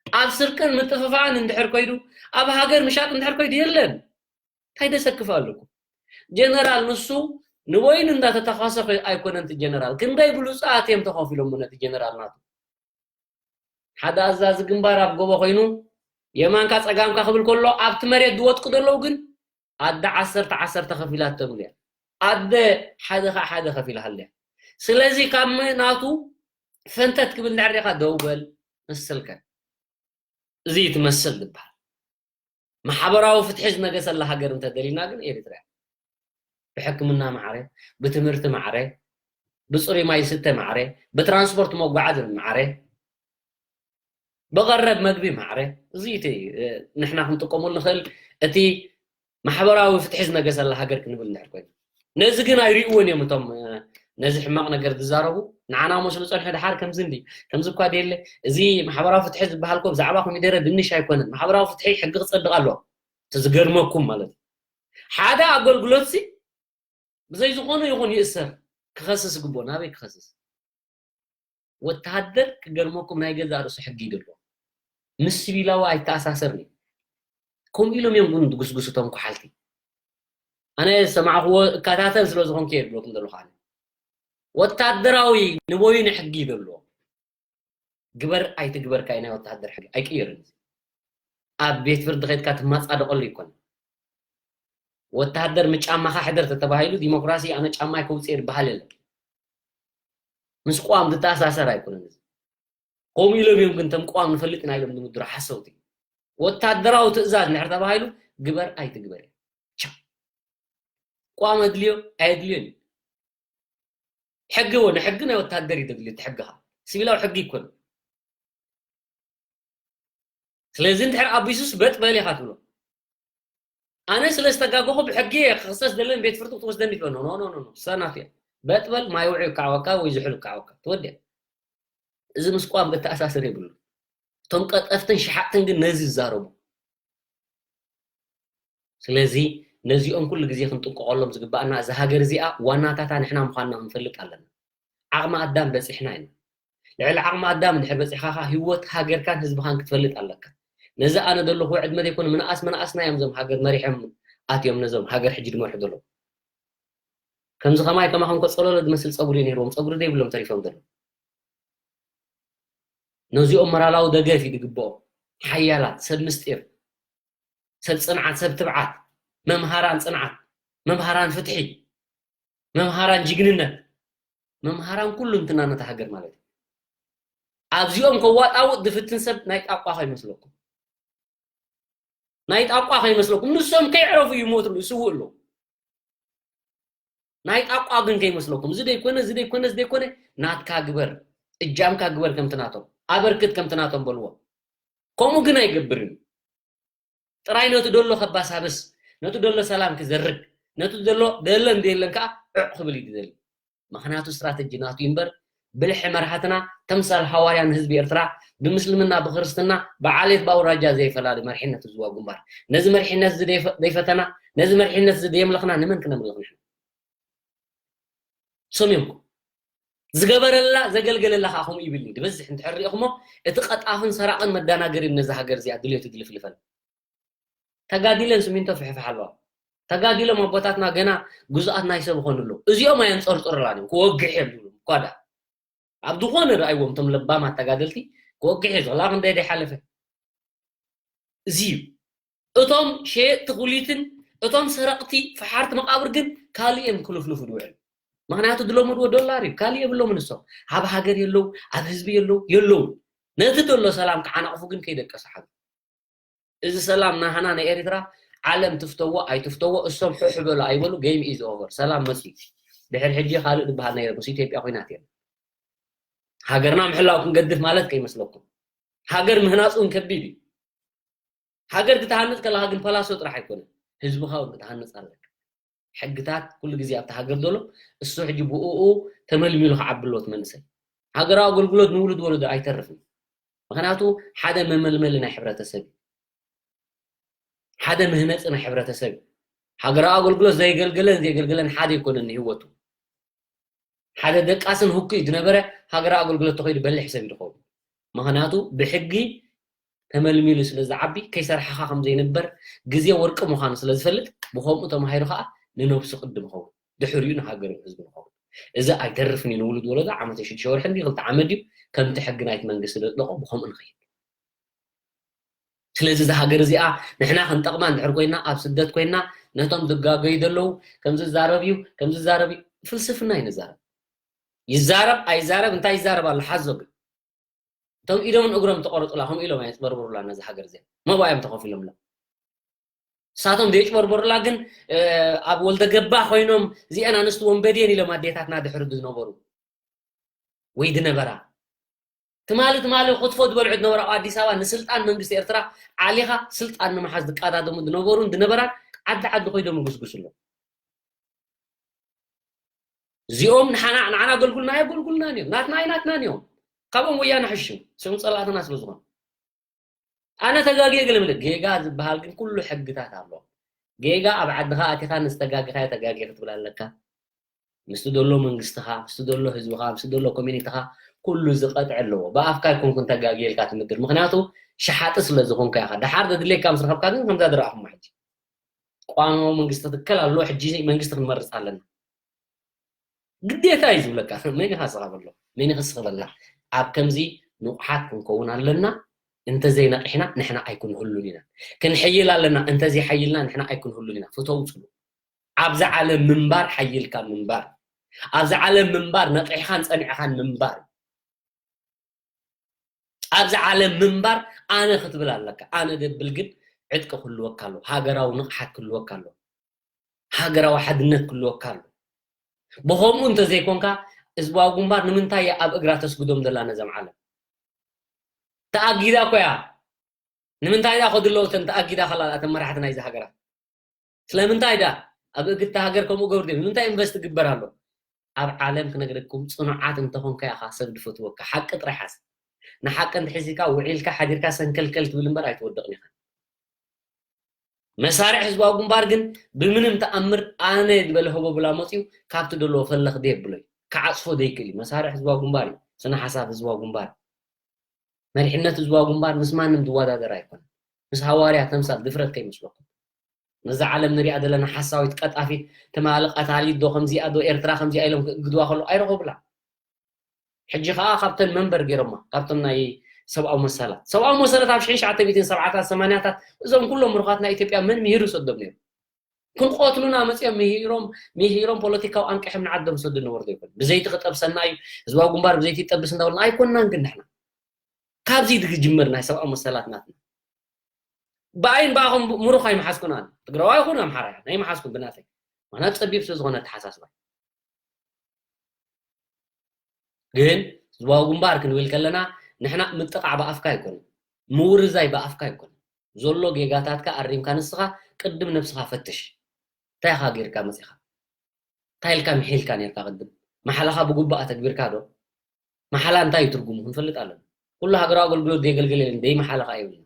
ኣብ ስርቅን ምጥፍፋእን እንድሕር ኮይዱ፣ ኣብ ሃገር ምሻጥ እንድሕር ኮይዱ የለን። እንታይ ደሰክፍ ኣለኩም? ጀነራል ንሱ ንበይኑ እንዳተተኸሰ ኮይ-፣ ኣይኮነን እቲ ጀነራል። ክንደይ ብሉጻት እዮም ተኸፊሎሞ ነቲ ጀነራል ናቱ። ሓደ ኣዛዚ ግንባር ኣብ ጎቦ ኮይኑ የማንካ ጸጋምካ ክብል ከሎ ኣብቲ መሬት ዝወድቁ ዘለዉ ግን ኣደ ዓሰርተ ዓሰርተ ከፊላቶም እያ። ኣደ ሓደ ከኣ ሓደ ከፊላሃለያ። ስለዚ ካብ ም-፣ ናቱ ፈንተት ክብል እንድሕር ዲኻ ደው በል መሰልካ። እዚ እዩ እቲ መሰል ዝበሃል። ማሕበራዊ ፍትሒ ዝነገሰላ ሃገር እንተደሊና ግን ኤሪትራ እያ። ብሕክምና ማዕረ፣ ብትምህርቲ ማዕረ፣ ብጽሩይ ማይ ዝስተ ማዕረ፣ ብትራንስፖርት መጓዓዝ ማዕረ፣ ብቐረብ መግቢ ማዕረ። እዚ እቲ፣ እ፣ ንሕና ክንጥቀመሉ ንኽእል እቲ ማሕበራዊ ፍትሒ ዝነገሰላ ሃገር ክንብል እንድሕር ኮይና። ነዚ ግን ኣይርእይዎን እዮም እቶም፣ እ፣ ነዚ ሕማቕ ነገር ዝዛረቡ። ንዓና መስሉ ጸኒሑ ድሓር ከምዚ እንዲ፣ ከምዚ እኳ ደየለ፣ እዚ ማሕበራዊ ፍትሒ ዝበሃል እኮ ብዛዕባ ኮሚደረ ድንሽ ኣይኮነን። ማሕበራዊ ፍትሒ ሕጊ ክጸድቕ ኣለዎ። እቲ ዝገርመኩም ማለት እዩ። ሓደ ኣገልግሎትሲ ብዘይ ዝኾነ ይኹን ይእሰር፣ ክኸስስ ይግብኦ። ናበይ ክኸስስ? ወተሃደር ክገርመኩም ናይ ገዛእ ርእሱ ሕጊ እዩ ዘለዎ። ምስ ሲቪላዊ ኣይተኣሳሰርን እዩ። ከምኡ ኢሎም እዮም ግን ዝጉስጉሱ እቶም ኳሓልቲ። ኣነ ዝሰማዕክዎ እከታተል ስለ ዝኾንኩ እየ ዝብለኩም ዘለኹ ኣነ። ወታደራዊ ንበይኑ ሕጊ እዩ ዘለዎ። ግበር ኣይትግበር ካይ ናይ ወታደር ሕጊ ኣይቅየርን። ኣብ ቤት ፍርዲ ከይድካ ትመጻደቐሉ ይኮን። ወታደር ምስ ጫማኻ ሕደር ተተባሂሉ ዲሞክራሲ ኣነ ጫማይ ከውጽእ ዝበሃል የለን። ምስ ቅዋም ዝተኣሳሰር ኣይኮነን እዚ። ከምኡ ኢሎም እዮም ግን እቶም ቅዋም ንፈልጥ ኢና ኢሎም ዝምድሩ ሓሰውቲ። ወታደራዊ ትእዛዝ እንድሕር ተባሂሉ ግበር ኣይትግበር እዩ። ቻው። ቅዋም ኣድልዮ ኣየድልዮን እዩ። ሕጊ እወ፣ ንሕጊ ናይ ወታደር እዩ ዘድልዮ፣ እቲ ሕጊ ኸኣ። ሲቪላዊ ሕጊ ይኮን። ስለዚ እንድሕር ኣቢሱስ በጥ በል ኢኻ ትብሎ። ኣነ ስለ ዝተጋገኹ ብሕጊ እየ ክኽሰስ ደለን ቤት ፍርዲ ክትወስደኒ ትብሎ። ኖ፣ ኖ፣ ኖ፣ ኖ፣ ሰናት እያ። በጥ በል ማይ ውዑይ ይከዓወካ ወይ ዝሑል ይከዓወካ። ትወድያ። እዚ ምስ ቋም በተኣሳሰር የብሉ። እቶም ቀጠፍትን ሸሓጥትን ግን ነዚ ይዛረቡ። ስለዚ ነዚኦም ኩሉ ግዜ ክንጥንቀቐሎም ዝግባኣና፣ እዛ ሃገር እዚኣ ዋናታታ ንሕና ምዃንና ክንፈልጥ ኣለና። ዓቕሚ ኣዳም በጺሕና ኢና። ልዕሊ ዓቕሚ ኣዳም እንድሕር በጺሕካ ከኣ ህይወት ሃገርካን ህዝብኻን ክትፈልጥ ኣለካ። ነዚ ኣነ ዘለኹዎ ዕድመ ዘይኮነ ምንኣስ ምንኣስና እዮም እዞም ሃገር መሪሖም ኣትዮም ነዞም ሃገር ሕጂ ዝመርሑ ዘለዉ። ከምዚ ከማይ ከማኹም እኮ ጸሎሎ ዝመስል ጸጉሪ ነይርዎም፣ ጸጉሪ ዘይብሎም ተሪፎም ዘለዉ። ነዚኦም ሞራላዊ ደገፍ እዩ ዝግብኦም። ሓያላት፣ ሰብ ምስጢር፣ ሰብ ጽንዓት፣ ሰብ ትብዓት፣ መምሃራን ጽንዓት፣ መምሃራን ፍትሒ፣ መምሃራን ጅግንነት፣ መምሃራን ኩሉ እንትናነት ሃገር ማለት እዩ። ኣብዚኦም ከዋጣውጥ ዝፍትን ሰብ ናይ ጣቋ ከይመስለኩም፣ ናይ ጣቋ ከይመስለኩም። ንሶም ከይዕረፉ ይሞቱ ኣለዉ፣ ይስውኡ ኣለዉ። ናይ ጣቋ ግን ከይመስለኩም። እዚ ደይኮነ፣ እዚ ደይኮነ፣ እዚ ደይኮነ፣ ናትካ ግበር፣ እጃምካ ግበር ከምቲ ናቶም፣ ኣበርክት ከምቲ ናቶም በልዎ። ከምኡ ግን ኣይገብርን። ጥራይ ነቲ ደሎ ከባሳብስ፣ ነቲ ደሎ ሰላም ክዘርግ፣ ነቲ ደሎ ደለን ደየለን ከኣ ዕዕ ክብል እዩ ዝደሊ። ምኽንያቱ ስትራተጂ ናቱ እዩ እምበር፣ ብልሒ መራሕትና ተምሳል ሃዋርያ ንህዝቢ ኤርትራ፣ ብምስልምና፣ ብክርስትና፣ ብዓሌት፣ ብኣውራጃ ዘይፈላሊ መሪሕነት ህዝባዊ ግንባር። ነዚ መሪሕነት እዚ ዘይፈ-፣ ዘይፈተና፣ ነዚ መሪሕነት እዚ ዘየምለኽና ንመን ክነምልኽ ንሕና? ሰሚዕኩም። ዝገበረላ፣ ዘገልገለላ ከኣ ከምኡ ይብል እዩ። ዝበዝሕ እንድሕር ሪኢኹሞ፣ እቲ ቀጣፍን ሰራቕን መዳናገሪ ነዛ ሃገር እዚኣ ድልየቱ ድልፍልፈል። ተጋዲለን ስሚንቶ ፍሕፍሕ ኣለዋ። ተጋዲሎም ኣቦታትና ገና ግዙኣት ናይ ሰብ ይኾኑ ኣለዉ። እዚኦም ኣየንጸርጽሩላን እዮም። ክወግሕ እዮም ዝብሉ። እኳ ደኣ ኣብ ዝኾነ ረኣይዎም እቶም ለባማት ተጋደልቲ ክወግሕ እዩ ዝኽእል። ኣብ ክንደይ ደይሓለፈ። እዚ እዩ። እቶም ሸየጥቲ ኩሊትን እቶም ሰረቕቲ ፈሓርቲ መቓብር ግን ካልእ እዮም ክልፍልፉ ዝውዕሉ። ምኽንያቱ ዝለመድዎ ዶላር እዩ። ካልእ የብሎምን እሶም። ኣብ ሃገር የለዉ፣ ኣብ ህዝቢ የለዉ፣ የለዉ። ነቲ ዘሎ ሰላም ክዓናቕፉ ግን ከይደቀሱ ሓዙ። እዚ ሰላም ናህና ናይ ኤርትራ ዓለም ትፍተዎ ኣይትፍተዎ እሶም ሕሕ በሉ ኣይበሉ game is over። ሰላም መጽዩ። ድሕሪ ሕጂ ካልእ ዝበሃል ናይ ምስ ኢትዮጵያ ኲናት የለን። ሃገርና ምሕላው ክንገድፍ ማለት ከይመስለኩም። ሃገር ምህናጽ እውን ከቢድ እዩ። ሃገር ክትሃንጽ ከለኻ ግን ፓላሶ ጥራሕ ኣይኮነን። ህዝብኻ እውን ክትሃንጽ ኣለካ። ሕግታት ኩሉ ግዜ ኣብቲ ሃገር ዘሎ እሱ ሕጂ ብእኡ ተመልሚሉ ክዓቢ ኣለዎ እቲ መንእሰይ። ሃገራዊ ኣገልግሎት ንውሉድ ወለዶ ኣይተርፍን። ምኽንያቱ ሓደ መመልመሊ ናይ ሕብረተሰብ እዩ። ሓደ ምህነፂ ናይ ሕብረተሰብ እዩ። ሃገራዊ ኣገልግሎት ዘየገልገለን ዘየገልገለን ሓደ ኣይኮነን ንህይወቱ። ሓደ ደቃስን ህኩይ ዝነበረ ሃገራዊ ኣገልግሎት ተኸይዱ በሊሕ ሰብ እዩ ዝኸውን። ምኽንያቱ ብሕጊ ተመልሚሉ ስለ ዝዓቢ ከይሰርሓኻ ከም ዘይንበር ግዜ ወርቂ ምዃኑ ስለ ዝፈልጥ ብኸምኡ ተማሂሩ ከዓ ንነብሱ ቅድም ይኸውን። ድሕሪኡ ንሃገርን ህዝብን ይኸውን። እዚ ኣይተርፍን እዩ ንውሉድ ወለዶ ዓመት ሽዱሽተ ወርሒ እንዲ ክልተ ዓመት ድዩ ከምቲ ሕጊ ናይቲ መንግስቲ ዘጽደቆ ብኸምኡ ንኸይድ። ስለዚ እዛ ሃገር እዚኣ ንሕና ክንጠቕማ እንድሕር ኮይና ኣብ ስደት ኮይና ነቶም ዝጋገዩ ዘለዉ ከም ዝዛረብ እዩ ከም ዝዛረብ እዩ ፍልስፍና እዩ ንዛረብ። ይዛረብ ኣይዛረብ እንታይ ይዛረብ ኣሎ ሓዞ ግን እቶም ኢዶምን እግሮም ተቆረጡላ ከምኡ ኢሎም ኣየጭበርበሩላ ነዚ ሃገር እዚኣ መባኦም ተኸፊሎምላ። ንሳቶም ዘየጭበርበሩላ ግን ኣብ ወልደ ገባ ኮይኖም እዚአን ኣንስቲ ወንበዴን ኢሎም ኣዴታትና ድሕሪ ዝነበሩ ወይ ዝነበራ ትማሊ ትማሊ ክትፎ ዝበልዑ ዝነበራ ኣብ ኣዲስ ኣበባ ንስልጣን መንግስቲ ኤርትራ ዓሊኻ ስልጣን ንምሓዝ ዝቃዳደሙ ዝነበሩን ዝነበራን ዓዲ ዓዲ ኮይዶም ይጉስጉሱ ኣለዉ። እዚኦም ንሓና ንዓና ኣገልግሉና ኣየገልግሉናን እዮም ናትና ኣይናትናን እዮም። ካብኦም ወያነ ሕሹ ስዑም ጸላእትና ስለ ዝኾኑ ኣነ ተጋግየ ገለ ምለ ጌጋ ዝበሃል ግን ኩሉ ሕግታት ኣሎ። ጌጋ ኣብ ዓድኻ ኣቲኻ ንዝተጋገኻዮ ተጋግየ ክትብል ኣለካ። ምስቲ ዘሎ መንግስትኻ ምስቲ ዘሎ ህዝብኻ ምስቲ ዘሎ ኮሚኒቲኻ ኩሉ ዝቐጥዕ ኣለዎ። ብኣፍካ ኣይኮንኩን ተጋግየ ኢልካ ትምድር ምክንያቱ ሸሓጢ ስለ ዝኾንካ ኢኻ። ደሓር ዘድልየካ ምስ ረኸብካ ግን ከምዛ ዝረኣኹማ ሕጂ ቋንቋ መንግስቲ ትከል ኣሎ ሕጂ መንግስቲ ክንመርፅ ኣለና ግዴታ እዩ ዝብለካ መን ኢኻ ስኻ በሎ መን ኢኻ ስኻ በላ ኣብ ከምዚ ንቑሓት ክንከውን ኣለና እንተዘይነቂሕና ንሕና ኣይክንህሉን ኢና ክንሕይል ኣለና እንተዘይሓይልና ንሕና ኣይክንህሉን ኢና ፍተው ፅሉ ኣብዚ ዓለም ምንባር ሓይልካ ምንባር ኣብዚ ዓለም ምንባር ነቂሕኻን ፀኒዕኻን ምንባር ኣብዚ ዓለም ምንባር ኣነ ክትብል ኣለካ ኣነ ደብል ግን ዕጥቂ ክህልወካ ኣሎ ሃገራዊ ንቕሓት ክህልወካ ኣሎ ሃገራዊ ሓድነት ክህልወካ ኣሎ ብኸምኡ እንተዘይኮንካ ህዝባዊ ግንባር ንምንታይ እያ ኣብ እግራ ተስግዶም ዘላ ነዘም ዓለም ተኣጊዳ ኮያ ንምንታይ ዳ ከድለዎ እተን ተኣጊዳ ከላ እተን መራሕቲ ናይዚ ሃገራት? ስለምንታይ ዳ ኣብ እግርታ ሃገር ከምኡ ገብር? ንምንታይ ኢንቨስት ግበር ኣሎ? ኣብ ዓለም ክነግረኩም፣ ጽኑዓት እንተኾንካ ኢኻ ሰብ ድፈትወካ። ሓቂ ጥራይ ሓዝ። ንሓቂ እንተሒዝካ ውዒልካ ሓዲርካ ሰንከልከል ትብል እምበር ኣይትወድቕን ኢኻ። መሳርዕ ህዝባዊ ግንባር ግን ብምንም ተኣምር ኣነ ዝበለ ህቦብላ መፅዩ ካብቲ ደለዎ ፈለኽ ደየብሎ እዩ። ክዓፅፎ ደይክእል እዩ። መሳርዕ ህዝባዊ ግንባር እዩ። ስነ ሓሳብ ህዝባዊ ግንባር፣ መሪሕነት ህዝባዊ ግንባር ምስ ማንም ዝወዳደር ኣይኮነን። ምስ ሃዋርያ ተምሳል ድፍረት ከይመስለኩም። ነዛ ዓለም ንሪኣ ዘለና ሓሳዊት ቀጣፊት ትማሊ ቀታሊት ዶ ከምዚኣ ዶ ኤርትራ ከምዚኣ ኢሎም ክእግድዋ ከሎ ኣይረኸቡላ። ሕጂ ከዓ ካብተን መንበር ገይሮማ፣ ካብቶም ናይ ሰብኣዊ መሰላት። ሰብኣዊ መሰላት ኣብ ሽሕን ትሽዓተ ሚእትን ሰብዓታት ሰማንያታት እዞም ኩሎም ምሩኻት ናይ ኢትዮጵያ መን ምሂሩ ሰዶም ነይሩ? ክንቆትሉና መፅኦም ምሂሮም፣ ምሂሮም ፖለቲካዊ ኣንቂሖም ንዓዶም ሰዱ ነበሩ ዘይኮኑ። ብዘይቲ ክጠብሰና እዩ፣ ህዝባዊ ግንባር ብዘይቲ ይጠብስ እንዳበልና ኣይኮንናን። ግን ንሕና ካብዚ ድግጅምር ናይ ሰብኣዊ መሰላት ናትና። ብኣይን ብኣኹም ምሩኽ ኣይመሓዝኩን ኣነ። ትግራዋይ ይኹን ኣምሓራ እያ፣ ናይ መሓዝኩም ብናተይ። ምኽንያቱ ፀቢብ ስለ ዝኾነ ኣተሓሳስባ። ግን ህዝባዊ ግንባር ክንብል ከለና ንሕና ምጥቓዕ ብኣፍካ ኣይኮነን፣ ምውርዛይ ብኣፍካ ኣይኮነን። ዘሎ ጌጋታትካ ኣሪምካ ንስኻ ቅድም ነብስኻ ፈትሽ። እንታይ ኢኻ ጌርካ መፂኻ? እንታይ ኢልካ ምሒልካ ኔርካ ቅድም? መሓላኻ ብግቡእ ኣተግቢርካ ዶ? መሓላ እንታይ እዩ ትርጉሙ ክንፈልጥ ኣለና። ኩሉ ሃገራዊ ኣገልግሎት ዘየገልገለ የለን፣ ደይ መሓላኻ ኣይብልን።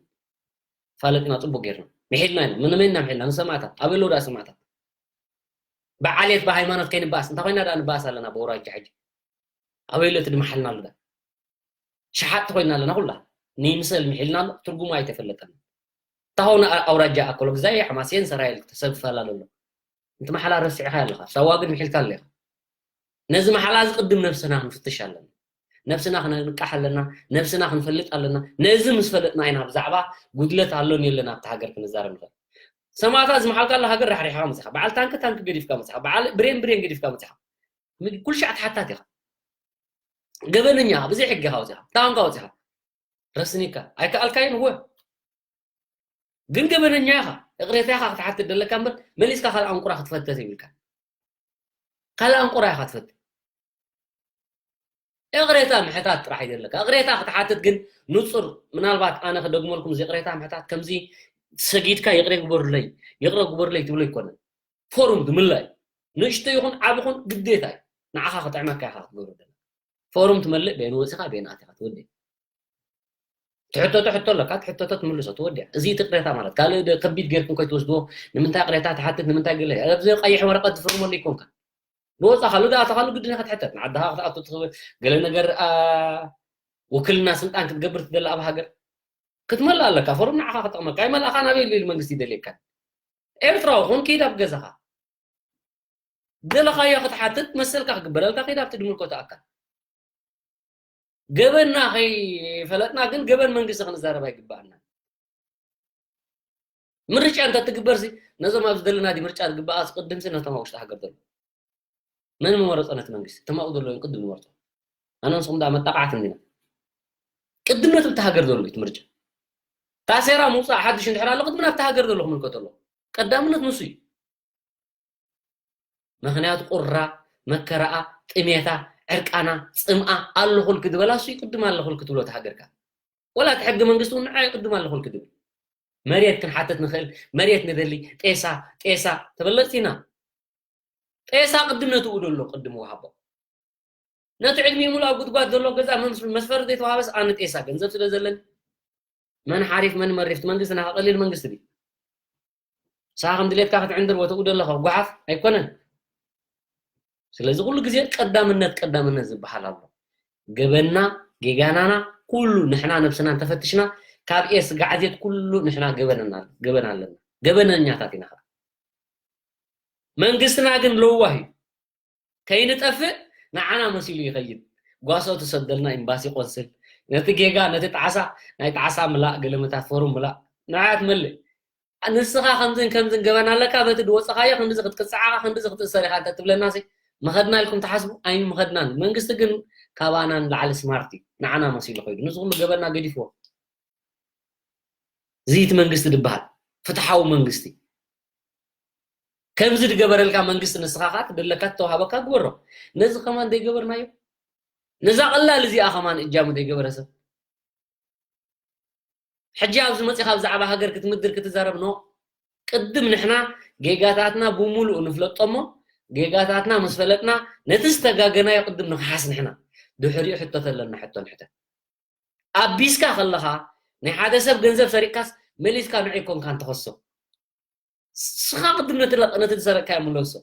ፋለጥና ጽቡቅ ጌርና። ምሒልና ኢና። መን መን ኢና ምሒልና? ንሰማእታት። ኣበይ ኣለዉ ደኣ ሰማእታት? ብዓሌት ብሃይማኖት ከይንበኣስ። እንታይ ኮይና ደኣ ንበኣስ ኣለና ብኣውራጃ ሕጂ? ኣበይ ኣሎ እቲ ድመሓልና ኣሎ ደኣ? ሸሓጥቲ ኮይና ኣለና ኩላ። ንይምሰል ምሒልና ኣሎ፣ ትርጉሙ ኣይተፈለጠን። እንታይ ኾነ ኣ-፣ ኣውራጃ ኣከሎ ግዛይ፣ ሓማሴን፣ ሰራየል ተሰብ ይፈላለ ኣሎ። እቲ መሓላ ረሲዕኻ ኣለኻ። ሳዋ ግን ምሒልካ ኣለኻ። ነዚ መሓላ እዚ ቅድም ነብስና ክንፍትሽ ኣለና። ነብስና ክነንቃሕ ኣለና። ነብስና ክንፈልጥ ኣለና። ነዚ ምስ ፈለጥና ኢና ብዛዕባ ጉድለት ኣሎን የለን ኣብቲ ሃገር ክንዛረብ ንኽእል። ሰማእታት ዝመሓልካላ ሃገር ራሕሪሕኻ መጺኻ። በዓል ታንኪ ታንኪ ገዲፍካ መጺኻ። በዓል ብሬን ብሬን ገዲፍካ መጺኻ። ም-፣ ኩሉ ሻዕ ተሓታት ኢኻ። ገበነኛ ኢኻ። ብዘይ ሕጊ ኢኻ ወጺኻ። እንታይ ኮንካ ወጺኻ? ረስኒካ። ኣይከኣልካዮን እወ። ግን ገበነኛ ኢኻ። እቕሬታ ኢኻ ክትሓትት ደለካ እምበር መሊስካ ካልእ ኣንቁራ ክትፈትት የብልካ። ካልእ ኣንቁራ ኢኻ ትፈትት። እቕሬታ ምሕታት ጥራሕ እዩ ዘለካ። እቕሬታ ክትሓትት ግን ንጹር፣ ምናልባት ኣነ ክደግመልኩም፣ እዚ እቕሬታ ምሕታት ከምዚ ሰጊድካ ይቕሬ ግበሩለይ፣ ይቕረ ግበሩለይ ትብሎ ኣይኮነን። ፎርም ትምልእ እዩ። ንእሽቶ ይኹን ዓቢ ይኹን ግዴታ እዩ። ንዓኻ ክጥዕመካ ኢኻ ክትገብሮ ዘለካ። ፎርም ትመልእ፣ በየን ወጺኻ በየን ኣቲኻ ትወድእ። ትሕተቶ ሕቶ ኣለካ፣ ትሕተቶ ትምልሶ፣ ትወድያ። እዚ እቲ ቅሬታ ማለት ካልእ ደ-፣ ከቢድ ጌርኩም ከይትወስድዎ፣ ንምንታይ ቅሬታ ትሓትት፣ ንምንታይ ገለ፣ ኣብዚ ቀይሕ ወረቀት ትፍርመሉ ይኮንካ። ንወጻኻሉ፣ ዝኣተኻሉ ግድን ኢኻ ትሕተት። ንዓድኻ ክትኣቱ ትኽእል፣ ገለ ነገር፣ ኣ፣ ውክልና ስልጣን ክትገብር ትደሊ ኣብ ሃገር ክትመልእ ኣለካ። ፎርም ንዓኻ ክጠቕመካ፣ ኣይመልእኻ ናበይ ኢሉ መንግስቲ ይደልየካ? ኤርትራዊ ኹን፣ ኪድ ኣብ ገዛኻ። ደለኻዮ ክትሓትት መሰልካ ክግበረልካ፣ ኪድ ኣብቲ ድምልከቶ ኣካል። ገበንና ከይፈለጥና ግን ገበን መንግስቲ ክንዛረብ ኣይግባኣና። ምርጫ እንተትግበርሲ ነዞም ኣብዚ ዘለና ዲ ምርጫ ዝግባኣ ቅድምሲ ነቶም ኣብ ውሽጢ ሃገር ዘሎ። መን ምመረጾ ነቲ መንግስቲ? እቶም ኣብኡ ዘለዉ እዮም ቅድም ዝመርጾ። ኣነ ንስኹም ደኣ መጣቃዕቲ እንዲና። ቅድም ነቲ ኣብቲ ሃገር ዘሎ እዩ እቲ ምርጫ። ታሴራ ምውጻእ ሓድሽ እንድሕር ኣሎ ቅድሚ ናብቲ ሃገር ዘሎ ክምልከቶ ኣለዎ። ቀዳምነት ንሱ እዩ። ምኽንያቱ ቁራ፣ መከራኣ፣ ጥሜታ፣ ዕርቃና፣ ጽምኣ፣ ኣለኹልኪ ዝበላ እሱ ይቅድም ኣለኹልኪ ትብሎ እቲ ሃገርካ። ወላ እቲ ሕገ መንግስቲ እውን ንዓ ይቅድም ኣለኹልኪ ትብል። መሬት ክንሓትት ንኽእል፣ መሬት ንደሊ፣ ጤሳ፣ ጤሳ፣ ተበለጽቲ ኢና። ጤሳ ቅድም ነቲ ውደሎ ቅድም ወሃቦ። ነቲ ዕድሚኡ ሙሉእ ኣብ ጉድጓድ ዘሎ ገዛ መምስ-፣ መስፈሪ ዘይተዋሃበስ ኣነ ጤሳ ገንዘብ ስለ ዘለኒ መን ሓሪፍ መን መሪፍ እቲ መንግስቲ ናኻ ቀሊል መንግስቲ ድዩ? ንስኻ ከም ድሌትካ ክትዕንድር ወተኡ ደለኻ ጓሓፍ ኣይኮነን። ስለዚ ኩሉ ግዜ ቀዳምነት ቀዳምነት ዝበሃል ኣሎ። ገበንና ጌጋናና ኩሉ ንሕና ነብስና እንተፈትሽና ካብ ኤስ ጋዕዜት ኩሉ ንሕና ገበንና ገበን ኣለና። ገበነኛታት ኢና። መንግስትና ግን ለዋህ እዩ። ከይንጠፍእ ንዓና መሲሉ ይኸይድ። ጓሶ ትሰደልና ኤምባሲ ቆንስል ነቲ ጌጋ ነቲ ጣዕሳ ናይ ጣዕሳ ምላእ ገለመታት ፎሩም ምላእ ንዓያ ትመልእ። ንስኻ ከምዝን ከምዝን ገበን ኣለካ በቲ ድወፅኻዮ ክንድዚ ክትቅፅዓኻ ክንድዚ ክትእሰር ኢኻ እንተ ትብለና ሲ መኸድና ኢልኩም ትሓስቡ ኣይምኸድናን። መንግስቲ ግን ካባና ንላዕሊ ስማርት እዩ። ንዓና መሲሉ ኸይዱ ንዚ ኩሉ ገበንና ገዲፍዎ። እዚ እቲ መንግስቲ ዝበሃል ፍትሓዊ መንግስቲ ከምዚ ዝገበረልካ መንግስቲ ንስኻ ከዓ ትደለካ ተዋሃበካ ግበሮ። ነዚ ከማን ዘይገበርናዮ ነዛ ቀላል እዚኣ ከማን እጃሙ ዘይገበረ ሰብ ሕጂ ኣብዚ መፂኻ ብዛዕባ ሃገር ክትምድር ክትዛረብ ኖ። ቅድም ንሕና ጌጋታትና ብምሉኡ ንፍለጦ እሞ፣ ጌጋታትና ምስ ፈለጥና፣ ነቲ ዝተጋገናዮ ቅድም ንኽሓስ ንሕና። ድሕሪኡ ሕቶ ተለና ሕቶ ንሕተት። ኣቢስካ ከለኻ፣ ናይ ሓደ ሰብ ገንዘብ ሰሪቕካስ መሊስካ ንዑ ኣይኮንካን ትኸሶ። ስኻ ቅድም ነቲ ለቕ-፣ ነቲ ዝሰረቅካዮ ምለሶ።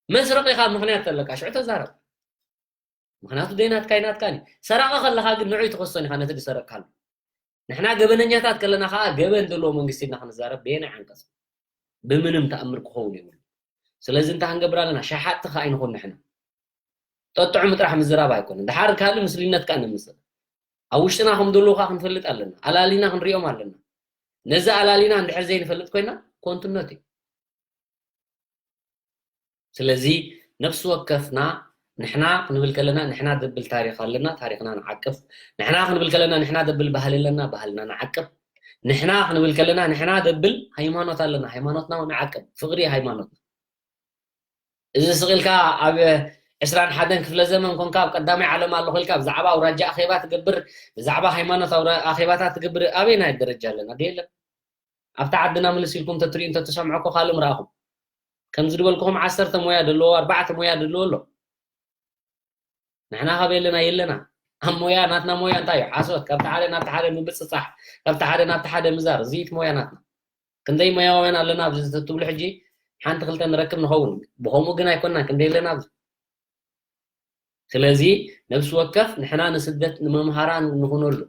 መስረቒኻ ምኽንያት ተለካ፣ ሽዑ ተዛረብ። ምኽንያቱ ደይ ናትካ ኣይናትካን እዩ። ሰራቒ ከለኻ ግን ንዑ ኣይትኸሶን ኢኻ ነቲ ዝሰረቅካሉ። ንሕና ገበነኛታት ከለና ከኣ ገበን ዘለዎ መንግስቲ ኢልና ክንዛረብ በየናይ ዓንቀጽ? ብምንም ተኣምር ክኸውን የብሉ። ስለዚ እንታይ ክንገብር ኣለና? ሸሓጥቲ ከኣ ኣይንኹን ንሕና። ጠጥዑም ጥራሕ ምዝራብ ኣይኮነን። ድሓር ካልእ ምስልነት ከኣ ነምጽእ። ኣብ ውሽጥና ከም ዘለዉ ከኣ ክንፈልጥ ኣለና። ኣላሊና ክንሪኦም ኣለና። ነዚ ኣላሊና እንድሕር ዘይንፈልጥ ኮይና ኮንቱነት እዩ። ስለዚ ነፍሲ ወከፍና ንሕና ክንብል ከለና ንሕና ዘብል ታሪኽ ኣለና፣ ታሪኽና ንዓቅብ። ንሕና ክንብል ከለና ንሕና ዘብል ባህሊ ኣለና፣ ባህልና ንዓቅብ። ንሕና ክንብል ከለና ንሕና ዘብል ሃይማኖት ኣለና፣ ሃይማኖትና እውን ንዓቅብ። ፍቕሪ ሃይማኖትና። እዚ ስቕ ኢልካ ኣብ ዕስራን ሓደን ክፍለ ዘመን ኮንካ ኣብ ቀዳማይ ዓለም ኣለኹ ኢልካ ብዛዕባ ኣውራጃ ኣኼባ ትገብር፣ ብዛዕባ ሃይማኖት ኣውራ-፣ ኣኼባታት ትገብር ኣበየናይ ደረጃ ኣለና? ዶ የለን? ኣብታ ዓድና ምልስ ኢልኩም ተትሪኡ እንተትሰምዑ እኮ ካልእ ምረኣኹም። ከምዚ ዝበልኩኹም ዓሰርተ ሞያ ዘለዎ፣ ኣርባዕተ ሞያ ዘለዎ ኣሎ። ንሕና ካብ የለና የለና። ኣብ ሞያ፣ ናትና ሞያ እንታይ እዩ? ሓሶት፣ ካብቲ ሓደ ናብቲ ሓደ ምብጽጻሕ፣ ካብቲ ሓደ ናብቲ ሓደ ምዛር፣ እዚ እቲ ሞያ ናትና። ክንደይ ሞያውያን ኣለና ኣብዚ ትብሉ ሕጂ ሓንቲ ክልተ ንረክብ ንኸውን። ብኸምኡ ግን ኣይኮንናን፣ ክንደይ ኣለና ኣብዚ። ስለዚ ነብሲ ወከፍ ንሕና ንስደት ንመምሃራን ንኹነሉ።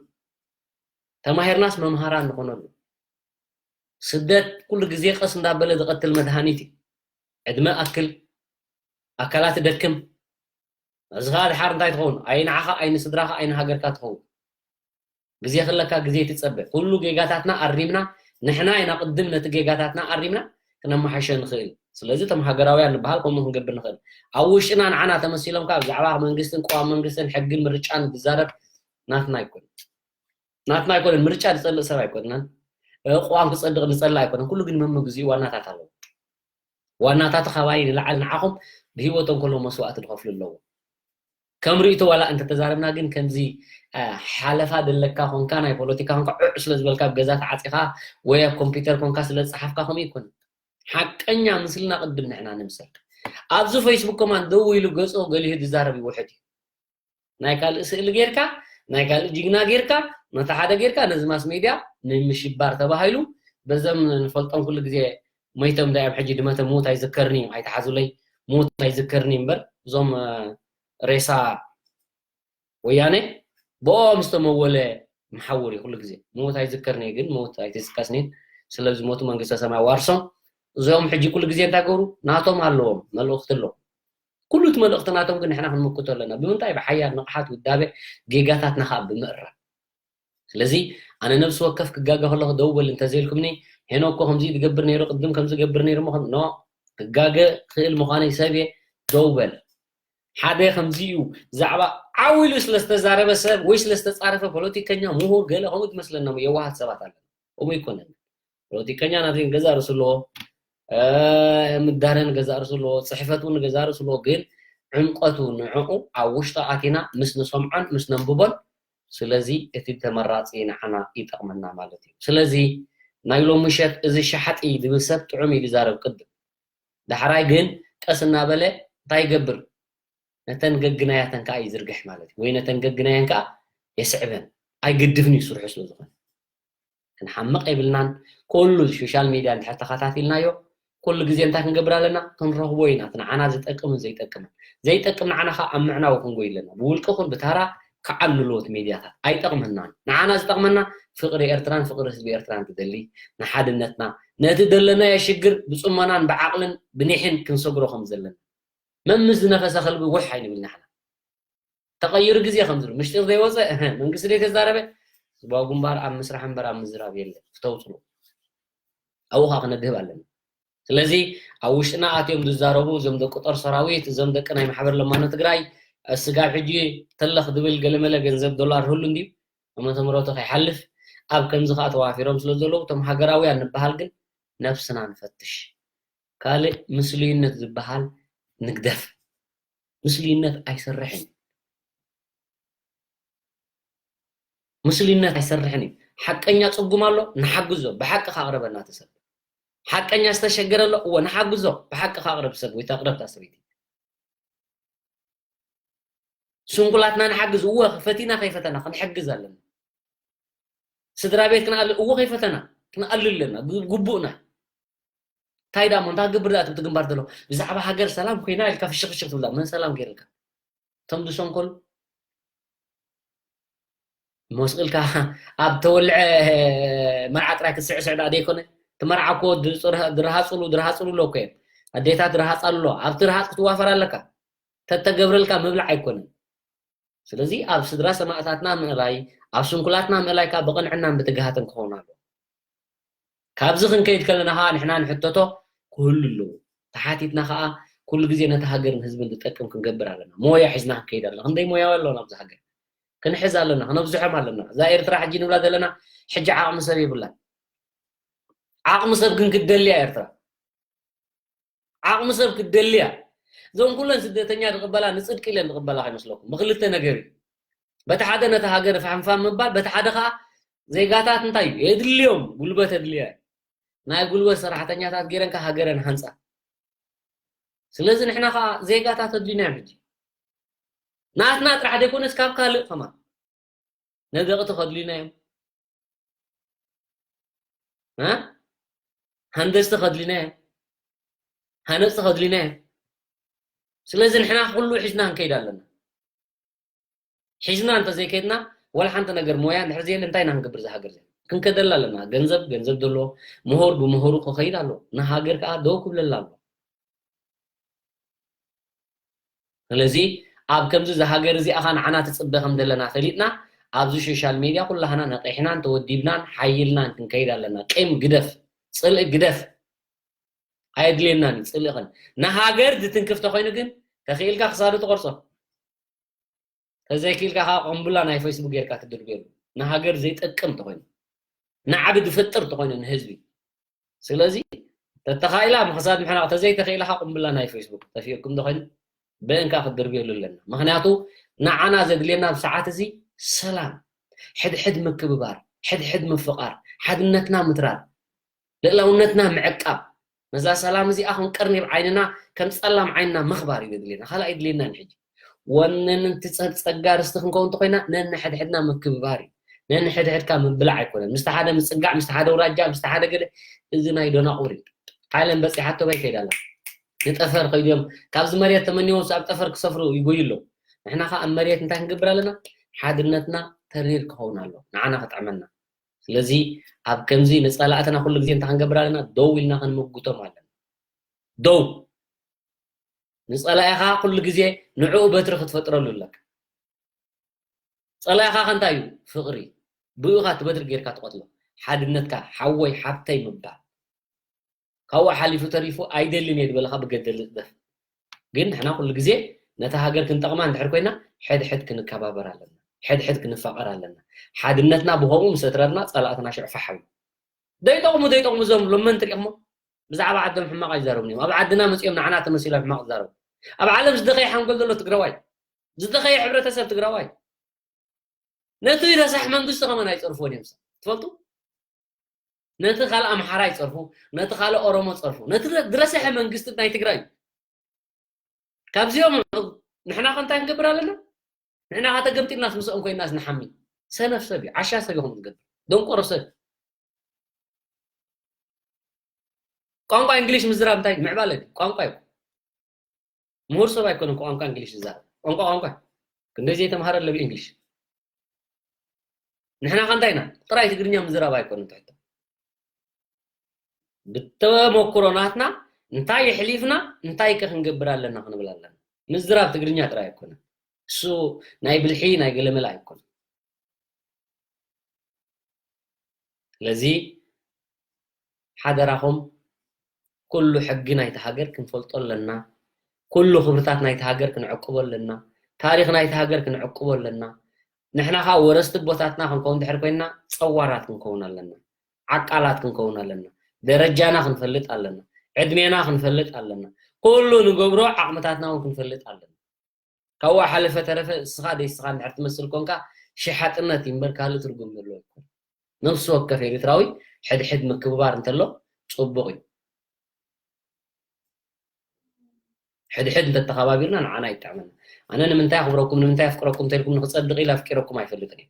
ተማሂርናስ መምሃራን ንኾነሉ። ስደት ኩሉ ግዜ ቀስ እንዳበለ ዝቐትል መድሃኒት እዩ። ዕድመ ኣክል፣ ኣካላት ደክም። እዚ ኸኣ ድሓር እንታይ ትኸውን? ኣይ ንዓኻ፣ ኣይ ንስድራኻ፣ ኣይ ንሃገርካ ትኸውን። ግዜ ክለካ ግዜ ትጸበ። ኩሉ ጌጋታትና ኣሪምና፣ ንሕና ኢና ቅድም ነቲ ጌጋታትና ኣሪምና ክነመሓይሾ ንኽእል። ስለዚ እቶም ሃገራውያን ንበሃል ከምኡ ክንገብር ንኽእል። ኣብ ውሽጥና ንዓና ተመሲሎም ከኣ ብዛዕባ መንግስትን ቅዋም መንግስትን ሕግን ምርጫን ዝዛረብ ናትና ኣይኮነን። ናትና ኣይኮነን፣ ምርጫ ዝጸልእ ሰብ ኣይኮነን። እ፣ ቅዋም ክጸድቕ ዝጸልእ ኣይኮነን። ኩሉ ግን መምግዚኡ ዋናታት ኣለዎ። ዋናታት ካባይ ንላዕሊ ንዓኹም ብህይወቶም ከለዉ መስዋእቲ ዝኸፍሉ ኣለዎ። ከም ርእይቶ ዋላ እንተተዛረብና ግን ከምዚ፣ እ፣ ሓለፋ ደለካ ኾንካ ናይ ፖለቲካ ኾንካ ዑዕ ስለ ዝበልካ ኣብ ገዛ ተዓጺኻ ወይ ኣብ ኮምፒውተር ኮንካ ስለ ዝጸሓፍካ ከምኡ ኣይኮነን። ሓቀኛ ምስልና ቅድም ንሕና ንምሰል። ኣብዚ ፌስቡክ ከማን ደው ኢሉ ገጹ ገሊሁ ዝዛረብ ይውሕድ እዩ። ናይ ካልእ ስእሊ ጌርካ፣ ናይ ካልእ ጅግና ጌርካ፣ ነቲ ሓደ ጌርካ ነዚ ማስ ሜድያ ንምሽባር ተባሂሉ በዘም ንፈልጦም ኩሉ ግዜ ሞይቶም ዳዮም ሕጂ ድመተ ምዉት ኣይዝከርን እዩ፣ ኣይትሓዙለይ፣ ምዉት ኣይዝከርን እዩ እምበር እዞም፣ እ፣ ሬሳ ወያነ ብኦም ዝተመወለ መሓውር እዩ ኩሉ ግዜ። ምዉት ኣይዝከርን እዩ ግን ምዉት ኣይትዝቀስኒ። ስለዝሞቱ መንግስተ ሰማይ ዋርሶም። እዚኦም ሕጂ ኩሉ ግዜ እንታይ ገብሩ? ናቶም ኣለዎም፣ መልእኽቲ ኣለዎም። ኩሉ እቲ መልእኽቲ ናቶም ግን ንሕና ክንምክቶ ኣለና። ብምንታይ? ብሓያል ንቕሓት፣ ውዳበ፣ ጌጋታትና ኸኣ ብምእራም። ስለዚ ኣነ ነብሲ ወከፍ ክጋገ ከለኹ ደው በል እንተዘይልኩምኒ፣ ሄኖክ እኮ ከምዚ ትገብር ነይሩ፣ ቅድም ከምዚ ገብር ነይሩ እሞ ከም-፣ ኖ፣ ክጋገ ክእል ምዃነይ ሰብ እየ፣ ደው በል። ሓደ ከምዚ እዩ፣ ብዛዕባ ዓው ኢሉ ስለ ዝተዛረበ ሰብ ወይ ስለ ዝተጻረፈ ፖለቲከኛ፣ ምሁር፣ ገለ ከምኡ ትመስለና የዋሃት ሰባት ኣለና። ከምኡ ኣይኮነን። ፖለቲከኛ ናተይ ገዛ ርእሱ ኣለዎ፣ እ፣ ምዳረ ንገዛ ርእሱ ኣለዎ፣ ጽሕፈት እውን ገዛ ርእሱ ኣለዎ። ግን ዕምቀቱ ንዕኡ ኣብ ውሽጢ ኣቲና ምስ ንሰምዖን ምስ ነንብቦን፣ ስለዚ እቲ ተመራጺ ንዓና ይጠቕመና ማለት እዩ። ስለዚ ናይ ሎሚ ምሸት እዚ ሸሓጢ ዝብል ሰብ ጥዑም እዩ ዝዛረብ ቅድም። ዳሕራይ ግን ቀስ እናበለ እንታይ ይገብር? ነተን ገግናያተን ከኣ ይዝርግሕ ማለት እዩ። ወይ ነተን ገግናየን ከኣ የስዕበን። ኣይግድፍን እዩ ስርሑ ስለ ዝኾነ። ክንሓምቕ የብልናን። ኩሉ ሶሻል ሚድያ እንድሕር ተኸታቲልናዮ፣ ኩሉ ግዜ እንታይ ክንገብር ኣለና? ክንረኽቦ ኢና። እቲ ንዓና ዝጠቅምን ዘይጠቅምን። ዘይጠቅም ንዓና ከኣ ኣብ ምዕናው ክንጎይ ኣለና። ብውልቂ ኩን ብታራ ክዓኑ ኣለዎ እቲ ሚድያታት። ኣይጠቕመናን። ንዓና ዝጠቕመና ፍቕሪ ኤርትራን ፍቕሪ ህዝቢ ኤርትራን ትደሊ፣ ንሓድነትና፣ ነቲ ዘለናዮ ሽግር ብጽሞናን ብዓቕልን ብኒሕን ክንሰግሮ ከም ዘለና። መምስ ዝነፈሰ ከልቢ ውሕ ኣይንብል ንሕና። ተቐይሩ ግዜ ከም ዝብል፣ ምሽጢር ዘይወፀ፣ እህ፣ መንግስቲ ዘይተዛረበ፣ ህዝባዊ ግንባር ኣብ ምስራሕ እምበር ኣብ ምዝራብ የለን። ፍተው ፅልኡ። ኣብኡ ከዓ ክነድህብ ኣለና። ስለዚ ኣብ ውሽጥና ኣትዮም ዝዛረቡ እዞም ደቂ ጦር ሰራዊት፣ እዞም ደቂ ናይ ማሕበር ለማኖ ትግራይ፣ ስጋብ ሕጂ ተለኽ ዝብል ገለመለ ገንዘብ ዶላር ህሉ እንድዩ፣ እመተ ምረቱ ከይሓልፍ፣ ኣብ ከምዚ ከዓ ተዋፊሮም ስለ ዘለዉ፣ እቶም ሃገራውያን ንበሃል ግን ነብስና ንፈትሽ። ካልእ ምስሉይነት ዝበሃል ንግደፍ። ምስሉይነት ኣይሰርሕን እዩ። ምስሉይነት ኣይሰርሕን እዩ። ሓቀኛ ጽጉም ኣሎ፣ ንሓግዞ፣ ብሓቂ ካቕርበና እቲ ሰብ። ሓቀኛ ዝተሸገረ ኣሎ፣ እወ፣ ንሓግዞ፣ ብሓቂ ካቕርብ ሰብ ወይ ተቕረብታ ሰበይቲ። ስንኩላትና ንሓግዝ፣ እወ፣ ፈቲና ከይፈተና ክንሕግዝ ኣለና። ስድራ ቤት ክንኣልል፣ እወ፣ ከይፈተና ክንኣልል ኣለና፣ ግ-፣ ግቡእና። እንታይ ደኣ እሞ፣ እንታይ ክገብር ደኣ እቲ ግንባር ዘሎ? ብዛዕባ ሃገር ሰላም ኮይና ኢልካ ፍሽኽ ፍሽኽ ትብላ፣ መን ሰላም ገይርልካ? እቶም ዝሰንከሉ መስቕልካ ኣብ ተወልዐ መርዓ ጥራይ ክትስዕስዕ ደኣ ዘይኮነ፣ እቲ መርዓ እኮ ድርሃ-፣ ድርሃጽሉ፣ ድርሃጽሉ ኣሎ እኮ እየን። ኣዴታት ድርሃጻሉ ኣሎ። ኣብቲ ርሃጽ ክትዋፈር ኣለካ። ተተገብረልካ ምብላዕ ኣይኮነን። ስለዚ ኣብ ስድራ ሰማእታትና ምእላይ፣ ኣብ ስንኩላትና ምእላይ ከኣ ብቕንዕናን ብትግሃትን ክኸውን ኣለዎ። ካብዚ ክንከይድ ከለና ከኣ ንሕና ንሕተቶ ክህሉ ኣለዎ። ተሓቲትና ከኣ ኩሉ ግዜ ነቲ ሃገርን ህዝብን ዝጠቅም ክንገብር ኣለና። ሞያ ሒዝና ክንከይድ ኣለና። ክንደይ ሞያዊ ኣለዉና ኣብዚ ሃገር። ክንሕዝ ኣለና፣ ክነብዝሖም ኣለና። እዛ ኤርትራ ሕጂ ንብላ ዘለና ሕጂ ዓቕሚ ሰብ የብላን። ዓቕሚ ሰብ ግን ክትደሊ እያ ኤርትራ። ዓቕሚ ሰብ ክትደሊ እያ። እዞም ኩለን ስደተኛ ዝቕበላ ንጽድቂ ኢለን ዝቕበላ ከይመስለኩም። ብክልተ ነገር እዩ። በቲ ሓደ ነቲ ሃገር ፋሕምፋም ምባል፣ በቲ ሓደ ከኣ ዜጋታት እንታይ እዩ? የድልዮም፣ ጉልበት የድልያ እዩ። ናይ ጉልበት ሰራሕተኛታት ገይረን ከኣ ሃገረን ሃንጻ። ስለዚ ንሕና ከኣ ዜጋታት ኣድልዩና እዮም ሕጂ። ናትና ጥራሕ ዘይኮነስ ካብ ካልእ ከማን ነደቕቲ ከድልዩና እዮም። እ? ሃንደስቲ ከድልዩና እዮም። ሃነፅቲ ከድልዩና እዮም። ስለዚ ንሕና ኩሉ ሒዝና ክንከይድ ኣለና። ሒዝና እንተዘይከይድና፣ ዋላ ሓንቲ ነገር ሞያ እንድሕር ዘየለ እንታይ ኢና ክንገብር እዛ ሃገር እዚኣ? ክንከደላ ኣለና። ገንዘብ፣ ገንዘብ ዘለዎ፣ ምሁር ብምሁሩ ክኸይድ ኣለዎ። ንሃገር ከኣ ደው ክብለላ ኣለዎ። ስለዚ ኣብ ከምዚ እዛ ሃገር እዚኣ ኸኣ ንዓና ትጽበ ከም ዘለና ፈሊጥና፣ ኣብዚ ሶሻል ሜድያ ኩላህና ነቒሕናን ተወዲብናን ሓይልናን ክንከይድ ኣለና። ቂም ግደፍ፣ ጽልኢ ግደፍ። ኣየድልየናን እዩ ጽልኢ ኸን። ንሃገር ዝትንክፍ ተኾይኑ ግን ተኽኢልካ ክሳዱ ትቖርጾ። ተዘይክኢልካ ከኣ ቅምቡላ ናይ ፌስቡክ ጌርካ ትድርብየሉ። ንሃገር ዘይጠቅም ተኾይኑ፣ ንዓቢ ዝፈጥር ተኾይኑ ንህዝቢ። ስለዚ ተተኻኢላ ምኽሳድ ምሕናቕ፣ ተዘይተኽኢላ ከኣ ቅምቡላ ናይ ፌስቡክ ተፊእኩም ተኾይኑ ብእንካ ክትድርብየሉ ኣለና። ምኽንያቱ ንዓና ዘድልየና ኣብ ሰዓት እዚ ሰላም፣ ሕድሕድ ምክብባር፣ ሕድሕድ ምፍቓር፣ ሓድነትና ምትራር፣ ልእላውነትና ምዕቃብ፣ ነዛ ሰላም እዚኣ ከም ቀርኒብ ዓይንና፣ ከም ጸላም ዓይንና ምኽባር እዩ ዘድልየና። ካልእ ኣይድልየናን። ሕጂ ወነንቲ ጸ-፣ ጸጋ ርስቲ ክንከውን እንተኾይና፣ ነንሕድሕድና ምክብባር እዩ። ነንሕድሕድካ ምብላዕ ኣይኮነን። ምስቲ ሓደ ምጽጋዕ፣ ምስቲ ሓደ ውራጃ፣ ምስቲ ሓደ ገለ፣ እዚ ናይ ደናቑር እዩ። ዓለም በጺሓቶ በይ ከይዳ ኣላ። ንጠፈር ከይዶም፣ ካብዚ መሬት ተመንዮም ኣብ ጠፈር ክሰፍሩ ይጎዩ ኣለዉ። ንሕና ኸኣ ኣብ መሬት እንታይ ክንገብር ኣለና? ሓድነትና ተሪር ክኸውን ኣለዎ። ንዓና ክጥዕመና። ስለዚ ኣብ ከምዚ ንጸላእትና ኩሉ ግዜ እንታይ ክንገብር ኣለና? ደው ኢልና ክንምጉቶም ኣለና። ደው። ንጸላኢኻ ኩሉ ግዜ ንዕኡ በትሪ ክትፈጥረሉ ኣለካ። ጸላኢኻ ከ እንታይ እዩ? ፍቕሪ። ብኡ ኢኻ እቲ በትሪ ጌርካ ትቐትሎ። ሓድነትካ፣ ሓወይ፣ ሓብተይ ምባል። ካብኡ ሓሊፉ ተሪፉ ኣይደልን እየ ዝበለኻ ብገደል ዝጥደፍ። ግን ንሕና ኩሉ ግዜ ነታ ሃገር ክንጠቕማ እንድሕር ኮይና፣ ሕድሕድ ክንከባበር ኣለና። ሕድሕድ ክንፋቐር ኣለና። ሓድነትና ብኸምኡ ምስ ኣትረርና፣ ጸላእትና ሽዑ ፋሕ ይብሉ። ዘይጠቕሙ፣ ዘይጠቕሙ እዞም ሎመንቲ ሪኢኹሞ? ብዛዕባ ዓዶም ሕማቕ ኣይዛረቡን እዮም። ኣብ ዓድና መጺኦም ንዓና ተመሲሎም ሕማቕ ዝዛረቡ። ኣብ ዓለም ዝደኸየ ሓንጎል ዘሎ ትግራዋይ። ዝደኸየ ሕብረተሰብ ትግራዋይ። ነቲ ረሳሕ መንግስቲ ከመን ኣይጸርፍዎን እዮም ሰብ። ትፈልጡ? ነቲ ካልእ ኣምሓራ ይጸርፉ፣ ነቲ ካልእ ኦሮሞ ጸርፉ፣ ነቲ ረ-፣ ዝረሰሐ መንግስቲ ናይ ትግራይ እዩ። ካብዚኦም ንሕና ከ እንታይ ክንገብር ኣለና? ንሕና ከ ተገምጢልናስ ምስኦም ኮይናስ ንሓሚ? ሰነፍ ሰብ እዩ፣ ዓሻ ሰብ ኢኹም ትገብር። ደንቆሮ ሰብ። ቋንቋ እንግሊሽ ምዝራብ እንታይ ምዕባለ ድዩ? ቋንቋ እዩ። ምሁር ሰብ ኣይኮነን ቋንቋ እንግሊሽ ዝዛረብ። ቋንቋ ቋንቋ እዩ። ክንደይ ዘይተምሃረ ኣለብ እንግሊሽ። ንሕና ከ እንታይ ኢና? ጥራይ ትግርኛ ምዝራብ ኣይኮነን ትሕቶ። ብተመኩሮ ናትና እንታይ የሕሊፍና፣ እንታይ ከ ክንገብር ኣለና ክንብል ኣለና። ምዝራብ ትግርኛ ጥራይ ኣይኮነን። እሱ ናይ ብልሒ፣ ናይ ገለመለ ኣይኮነን። ስለዚ ሓደራኹም ኩሉ ሕጊ ናይቲ ሃገር ክንፈልጦ ኣለና። ኩሉ ክብርታት ናይቲ ሃገር ክንዕቅቦ ኣለና። ታሪኽ ናይቲ ሃገር ክንዕቅቦ ኣለና። ንሕና ኸኣ ወረስቲ ቦታትና ክንከውን ድሕር ኮይንና ጸዋራት ክንከውን ኣለና። ዓቃላት ክንከውን ኣለና። ደረጃና ክንፈልጥ ኣለና። ዕድሜና ክንፈልጥ ኣለና። ኩሉ ንገብሮ ዓቕምታትና እውን ክንፈልጥ ኣለና። ካብኡ ሓለፈ ተረፈ እስኻ ደይ እስኻ እንድሕር ትመስል ኮንካ ሸሓጥነት እዩ እምበር ካልእ ትርጉም ዘለዎ ኣይኮነን። ነፍሲ ወከፍ ኤርትራዊ ሕድሕድ ምክብባር እንተሎ ጽቡቕ እዩ። ሕድሕድ እንተተኸባቢርና ንዓና ይጥዕመና። ኣነ ንምንታይ ኣኽብረኩም፣ ንምንታይ ኣፍቅረኩም እንተልኩም ንኽጸድቕ ኢለ ኣፍቂረኩም ኣይፈልጥን እየ።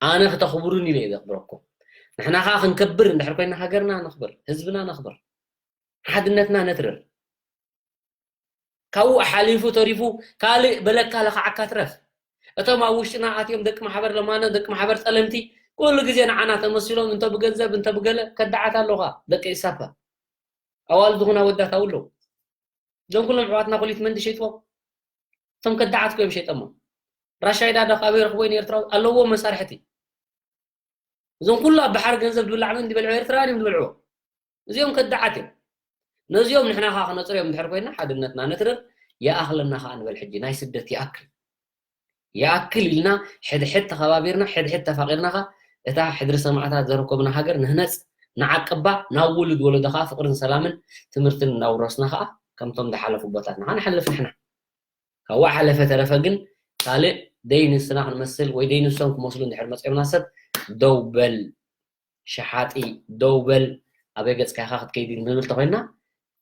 ኣነ ክተኽብሩን ኢለ እየ ዘኽብረኩም። ንሕና ኸኣ ክንከብር እንድሕር ኮይና ሃገርና ነኽብር፣ ህዝብና ነኽብር፣ ሓድነትና ነትርር። ካብኡ ሓሊፉ ተሪፉ ካልእ በለካ ለኻዓካ ትረፍ። እቶም ኣብ ውሽጥና ኣትዮም ደቂ ማሕበር ለማኖ፣ ደቂ ማሕበር ጸለምቲ ኩሉ ግዜ ንዓና ተመሲሎም እንተ ብገንዘብ እንተ ብገለ ከዳዓት ኣለኻ ደቂ ኢሳፓ። ኣዋልድ ዝኾና ወዳት ኣብኡ ኣለዉ። እዞም ኩሎም ኣሕዋትና ኮሊት መን ድሸይጥዎም? እቶም ከዳዓት ኮ እዮም ሸይጠሞም። ራሻይዳ ዶ ካበይ ረኽቦ ንኤርትራዊ ኣለዎ መሳርሕቲ። እዞም ኩሉ ኣብ ባሕሪ ገንዘብ ዝብላዕ መን ዝበልዑ ኤርትራውያን እዮም ዝበልዕዎ። እዚኦም ከዳዓት እዮም። ነዚኦም ንሕና ኸዓ ክነጽርዮም እንድሕር ኮይና ሓድነትና ነትርር። ይኣኽለና ኸዓ ንበል ሕጂ ናይ ስደት ይኣክል። ይኣክል ኢልና ሕድሕድ ተኸባቢርና ሕድሕድ ተፋቒርና ኸዓ እታ ሕድሪ ሰማዕታት ዘረከብና ሃገር ንህነጽ፣ ንዓቅባ፣ ናብ ውሉድ ወለዶ ኸዓ ፍቕርን ሰላምን ትምህርትን እናውረስና ኸዓ ከምቶም ዝሓለፉ ኣቦታትና ኸዓ ንሓልፍ ንሕና። ካብኡ ሓለፈ ተረፈ ግን ካልእ ደይ ንስና ክንመስል ወይ ደይ ንሶም ክመስሉ እንድሕር መጺኦምና ሰብ ደው በል ሸሓጢ ደው በል ኣበይ ገጽካ ኢኻ ክትከይድ ንብል ተኾይና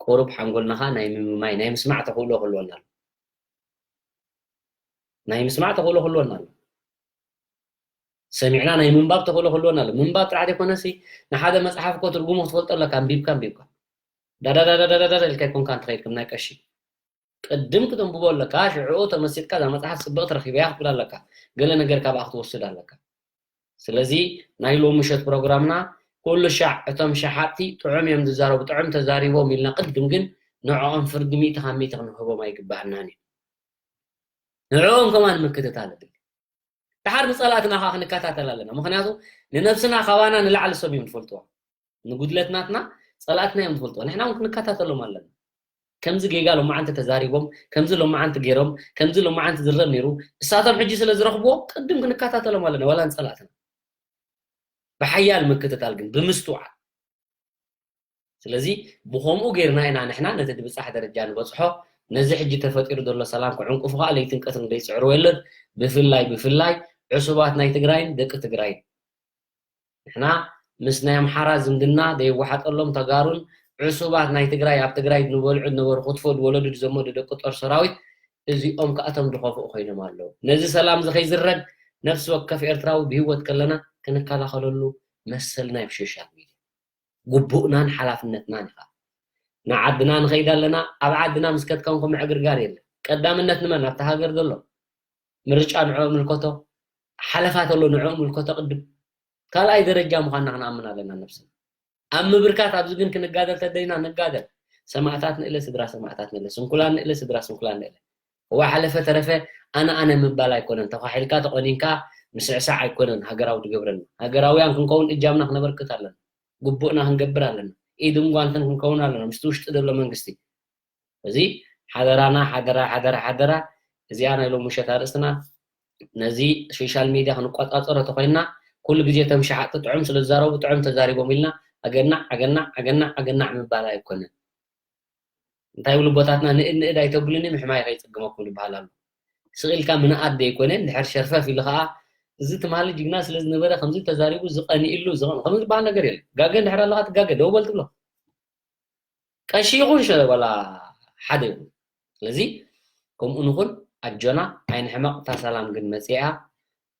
ቁሩብ ሓንጎልና ኸዓ ናይ ምምማይ ናይ ምስማዕ ተኽእሎ ክህልወና ኣሎ። ናይ ምስማዕ ተኽእሎ ክህልወና ኣሎ። ሰሚዕና ናይ ምንባብ ተኽእሎ ክህልወና ኣሎ። ምንባብ ጥራሕ ዘይኮነሲ ንሓደ መጽሓፍ እኮ ትርጉሙ ክትፈልጦ ኣለካ። ኣንቢብካ ኣንቢብካ ዳዳዳዳዳዳ ኢልካ ኣይኮንካን ትኸይድ ከም ናይ ቀሺ። ቅድም ክተንብቦ ኣለካ፣ ሽዕኡ ተመሲጥካ እዛ መጽሓፍ ጽብቕቲ ረኺበያ ክትብል ኣለካ። ገለ ነገር ካብኣ ክትወስድ ኣለካ። ስለዚ ናይ ሎሚ ምሸት ፕሮግራምና ኩሉ ሻዕ እቶም ሸሓጥቲ ጥዑም እዮም ዝዛረቡ፣ ጥዑም ተዛሪቦም ኢልና ቅድም ግን ንዕኦም ፍርዲ ሚእቲ ካብ ሚእቲ ክንህቦም ኣይግባኣናን እዩ። ንዕኦም ከማን ምክትታል ኣድሊ። ድሓር ንጸላእትና ኸዓ ክንከታተል ኣለና። ምኽንያቱ ንነብስና ካባና ንላዕሊ ሰብ እዮም ዝፈልጥዋ። ንጉድለት ናትና ጸላእትና እዮም ዝፈልጥዋ። ንሕና እውን ክንከታተሎም ኣለና። ከምዚ ጌጋ ሎማዓንቲ ተዛሪቦም፣ ከምዚ ሎማዓንቲ ገይሮም፣ ከምዚ ሎማዓንቲ ዝረብ ነይሩ፣ እሳቶም ሕጂ ስለ ዝረኽብዎ ቅድም ክንከታተሎም ኣለና፣ ዋላ ንጸላእትና። ብሓያል ምክትታል ግን፣ ብምስትውዓል። ስለዚ ብኸምኡ ጌርና ኢና ንሕና ነቲ ድብጻሕ ደረጃ ንበጽሖ። ነዚ ሕጂ ተፈጢሩ ዘሎ ሰላም ክዕንቅፉ ኸኣ ለይትን ቀትርን ዘይጽዕሩ የለን። ብፍላይ፣ ብፍላይ ዕሱባት ናይ ትግራይን ደቂ ትግራይን። ንሕና ምስ ናይ ኣምሓራ ዝምድና ዘይወሓጠሎም ተጋሩን ዕሱባት ናይ ትግራይ ኣብ ትግራይ ንበልዑ ዝነበሩ ክትፎ ዝወለዱ ዝዘመዱ ደቂ ጦር ሰራዊት እዚኦም ከኣ እቶም ዝኸፍኡ ኮይኖም ኣለዉ። ነዚ ሰላም እዚ ከይዝረግ ነፍሲ ወከፍ ኤርትራዊ ብህይወት ከለና ክንከላኸለሉ መሰልና እዩ ኣብ ሶሻል ሚድያ። ግቡእናን ሓላፍነትናን እዩ ኸኣ። ንዓድና ንኸይድ ኣለና፣ ኣብ ዓድና ምስ ከድካ እንኮ ምዕግርጋር የለን። ቀዳምነት ንመን? ኣብቲ ሃገር ዘሎ። ምርጫ ንዕኡ ምልከቶ፣ ሓለፋ ተሎ ንዕኡ ምልከቶ ቅድም። ካልኣይ ደረጃ ምዃንና ክንኣምን ኣለና ነብስና። ኣብ ምብርካት ኣብዚ ግን ክንጋደል ተደይና ንጋደል። ሰማእታት ንእለ፣ ስድራ ሰማእታት ንእለ፣ ስንኩላን ንእለ፣ ስድራ ስንኩላን ንእለ። እዋ ሓለፈ ተረፈ ኣነ ኣነ ምባል ኣይኮነን። ተኳሒልካ ተቆኒንካ ምስዕሳዕ ኣይኮነን ሃገራዊ ዝገብረና። ሃገራውያን ክንከውን እጃምና ክነበርክት ኣለና። ግቡእና ክንገብር ኣለና። ኢድን ጓንትን ክንከውን ኣለና ምስቲ ውሽጢ ዘሎ መንግስቲ። እዚ ሓደራና ሓደራ ሓደራ ሓደራ። እዚኣ ናይ ሎሚ ምሸት ኣርእስትና። ነዚ ሶሻል ሚድያ ክንቆጻጸሮ ተኾይንና ኩሉ ግዜ እቶም ሸሓጥቲ ጥዑም ስለ ዝዛረቡ ጥዑም ተዛሪቦም ኢልና ኣገናዕ ኣገናዕ ኣገናዕ ኣገናዕ ምባል ኣይኮነን። እንታይ ይብሉ ኣቦታትና ንእድ ንእድ ኣይተብሉኒ ምሕማይ ከይጽግመኩም ይበሃል ኣሎ። ስቕ ኢልካ ምንኣድ ዘይኮነ እንድሕር ሸርፈፍ ኢሉ ኸኣ እዚ ትማሊ ጅግና ስለ ዝነበረ ከምዚ ተዛሪቡ እዚ ቀኒእሉ እዚ ቐን- ከምዚ ዝበሃል ነገር የለን። ጋገ እንድሕር ኣለኻ ትጋገ ደው በል ትብሎ። ቀሺ ይኹን ሸ- ዋላ ሓደ ይኹን። ስለዚ ከምኡ ንኹን ኣጆና ኣይንሕመቕ። እታ ሰላም ግን መጺኣ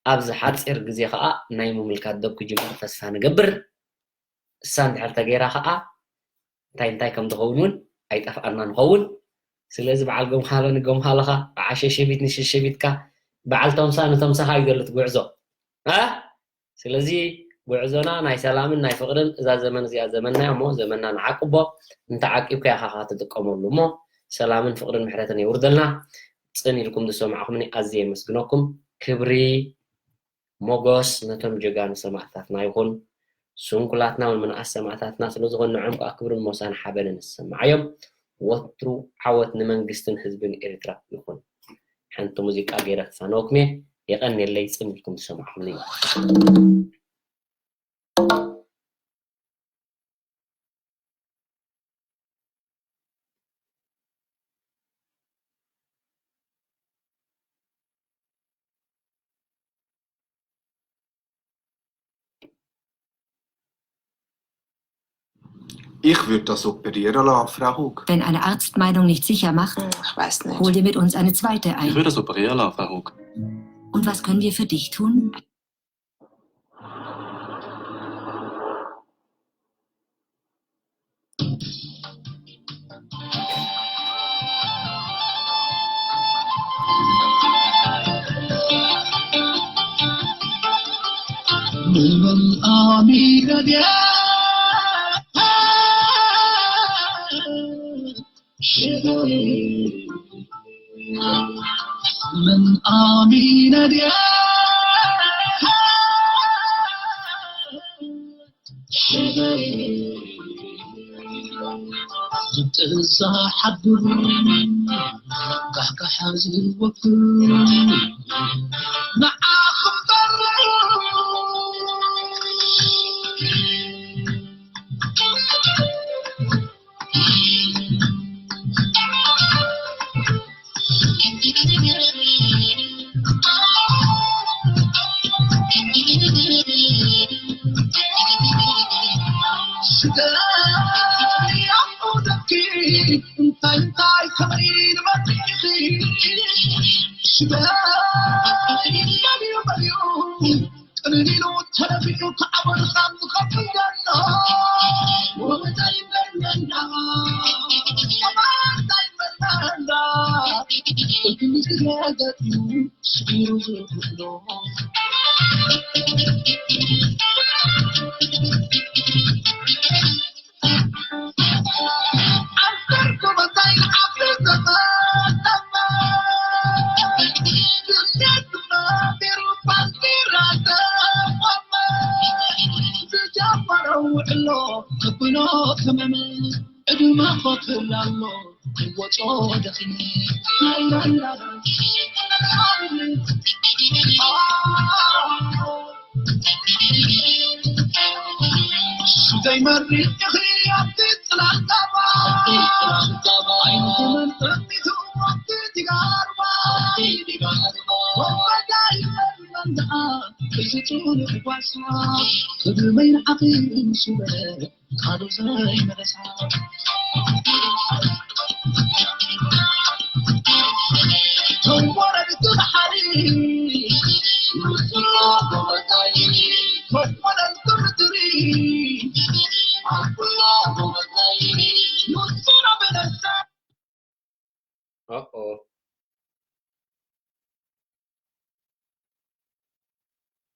ኣብዚ ሓጺር ግዜ ኸኣ ናይ ምምልካት ደብ ክጅምር ተስፋ ንገብር። እሳ እንድሕር ተገይራ ኸዓ እንታይ እንታይ ከም ዝኸውን እውን ኣይጠፍኣና ንኸውን። ስለዚ በዓል ገምሃሎ ንገምሃሎኻ፣ በዓል ሸሸቢት ንሸሸቢትካ፣ በዓል ተምሳ ንተምሳኻ እዩ ዘሎ እቲ ጉዕዞ። እ? ስለዚ ጉዕዞና ናይ ሰላምን ናይ ፍቕርን እዛ ዘመን እዚኣ ዘመንና እሞ ዘመንና ንዓቅቦ። እንተዓቂብካ ኢኻ ኸዓ ትጥቀመሉ እሞ ሰላምን ፍቕርን ምሕረትን የውርደልና። ጽን ኢልኩም ዝሰማዕኹምኒ ኣዝየ የመስግነኩም። ክብሪ ሞጎስ ነቶም ጀጋኑ ሰማእታትና ይኹን። ስንኩላትና እውን ምንኣስ ሰማእታትና ስለ ዝኾኑ ንዕኦም ከኣ ክብርን ሞሳን ሓበንን ይሰማዓዮም። ወትሩ ዓወት ንመንግስትን ህዝብን ኤርትራ ይኹን። ሓንቲ ሙዚቃ ገይረ ክፋነወኩም እየ። የቐንየለይ ጽን ኢልኩም ዝሰማዕኹምኒ። Ich würde das operieren lassen, Frau Hug. Wenn ein Arzt Meinung nicht sicher macht, Hm, ich weiß nicht. Hol dir mit uns eine zweite ein. Ich würde das operieren lassen, Frau Hug. Und was können wir für dich tun?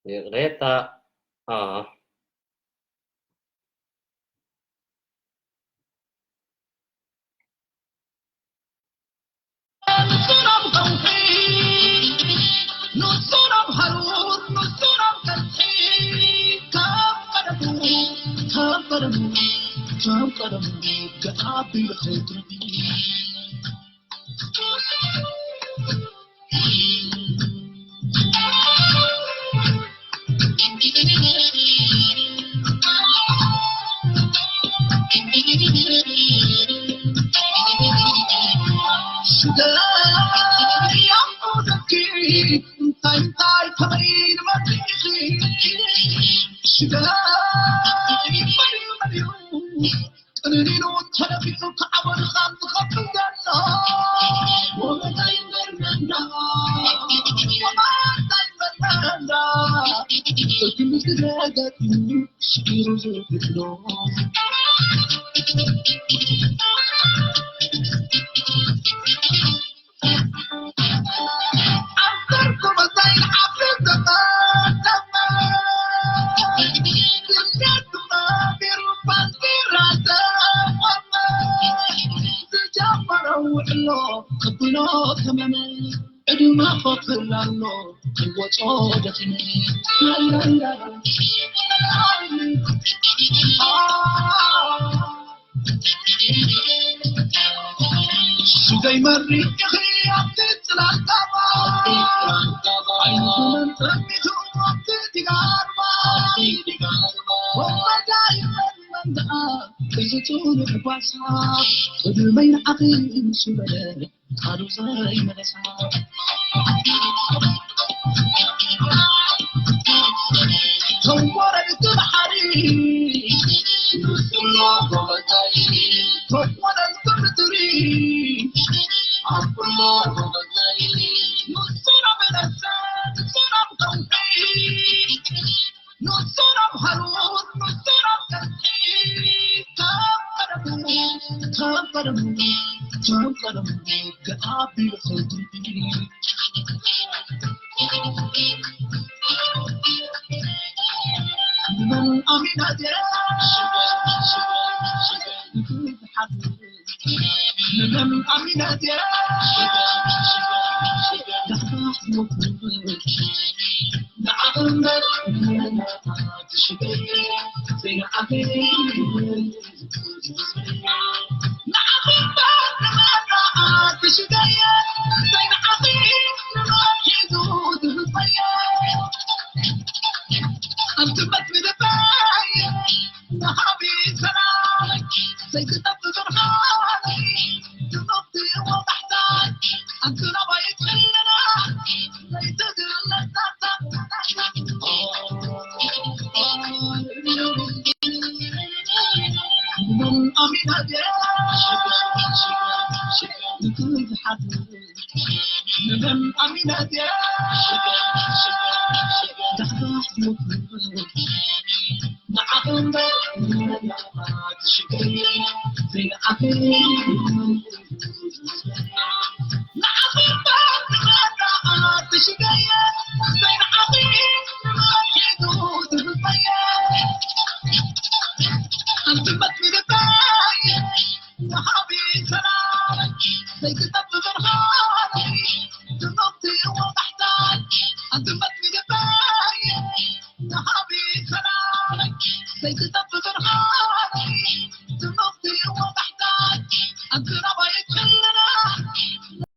ይቕሬታ።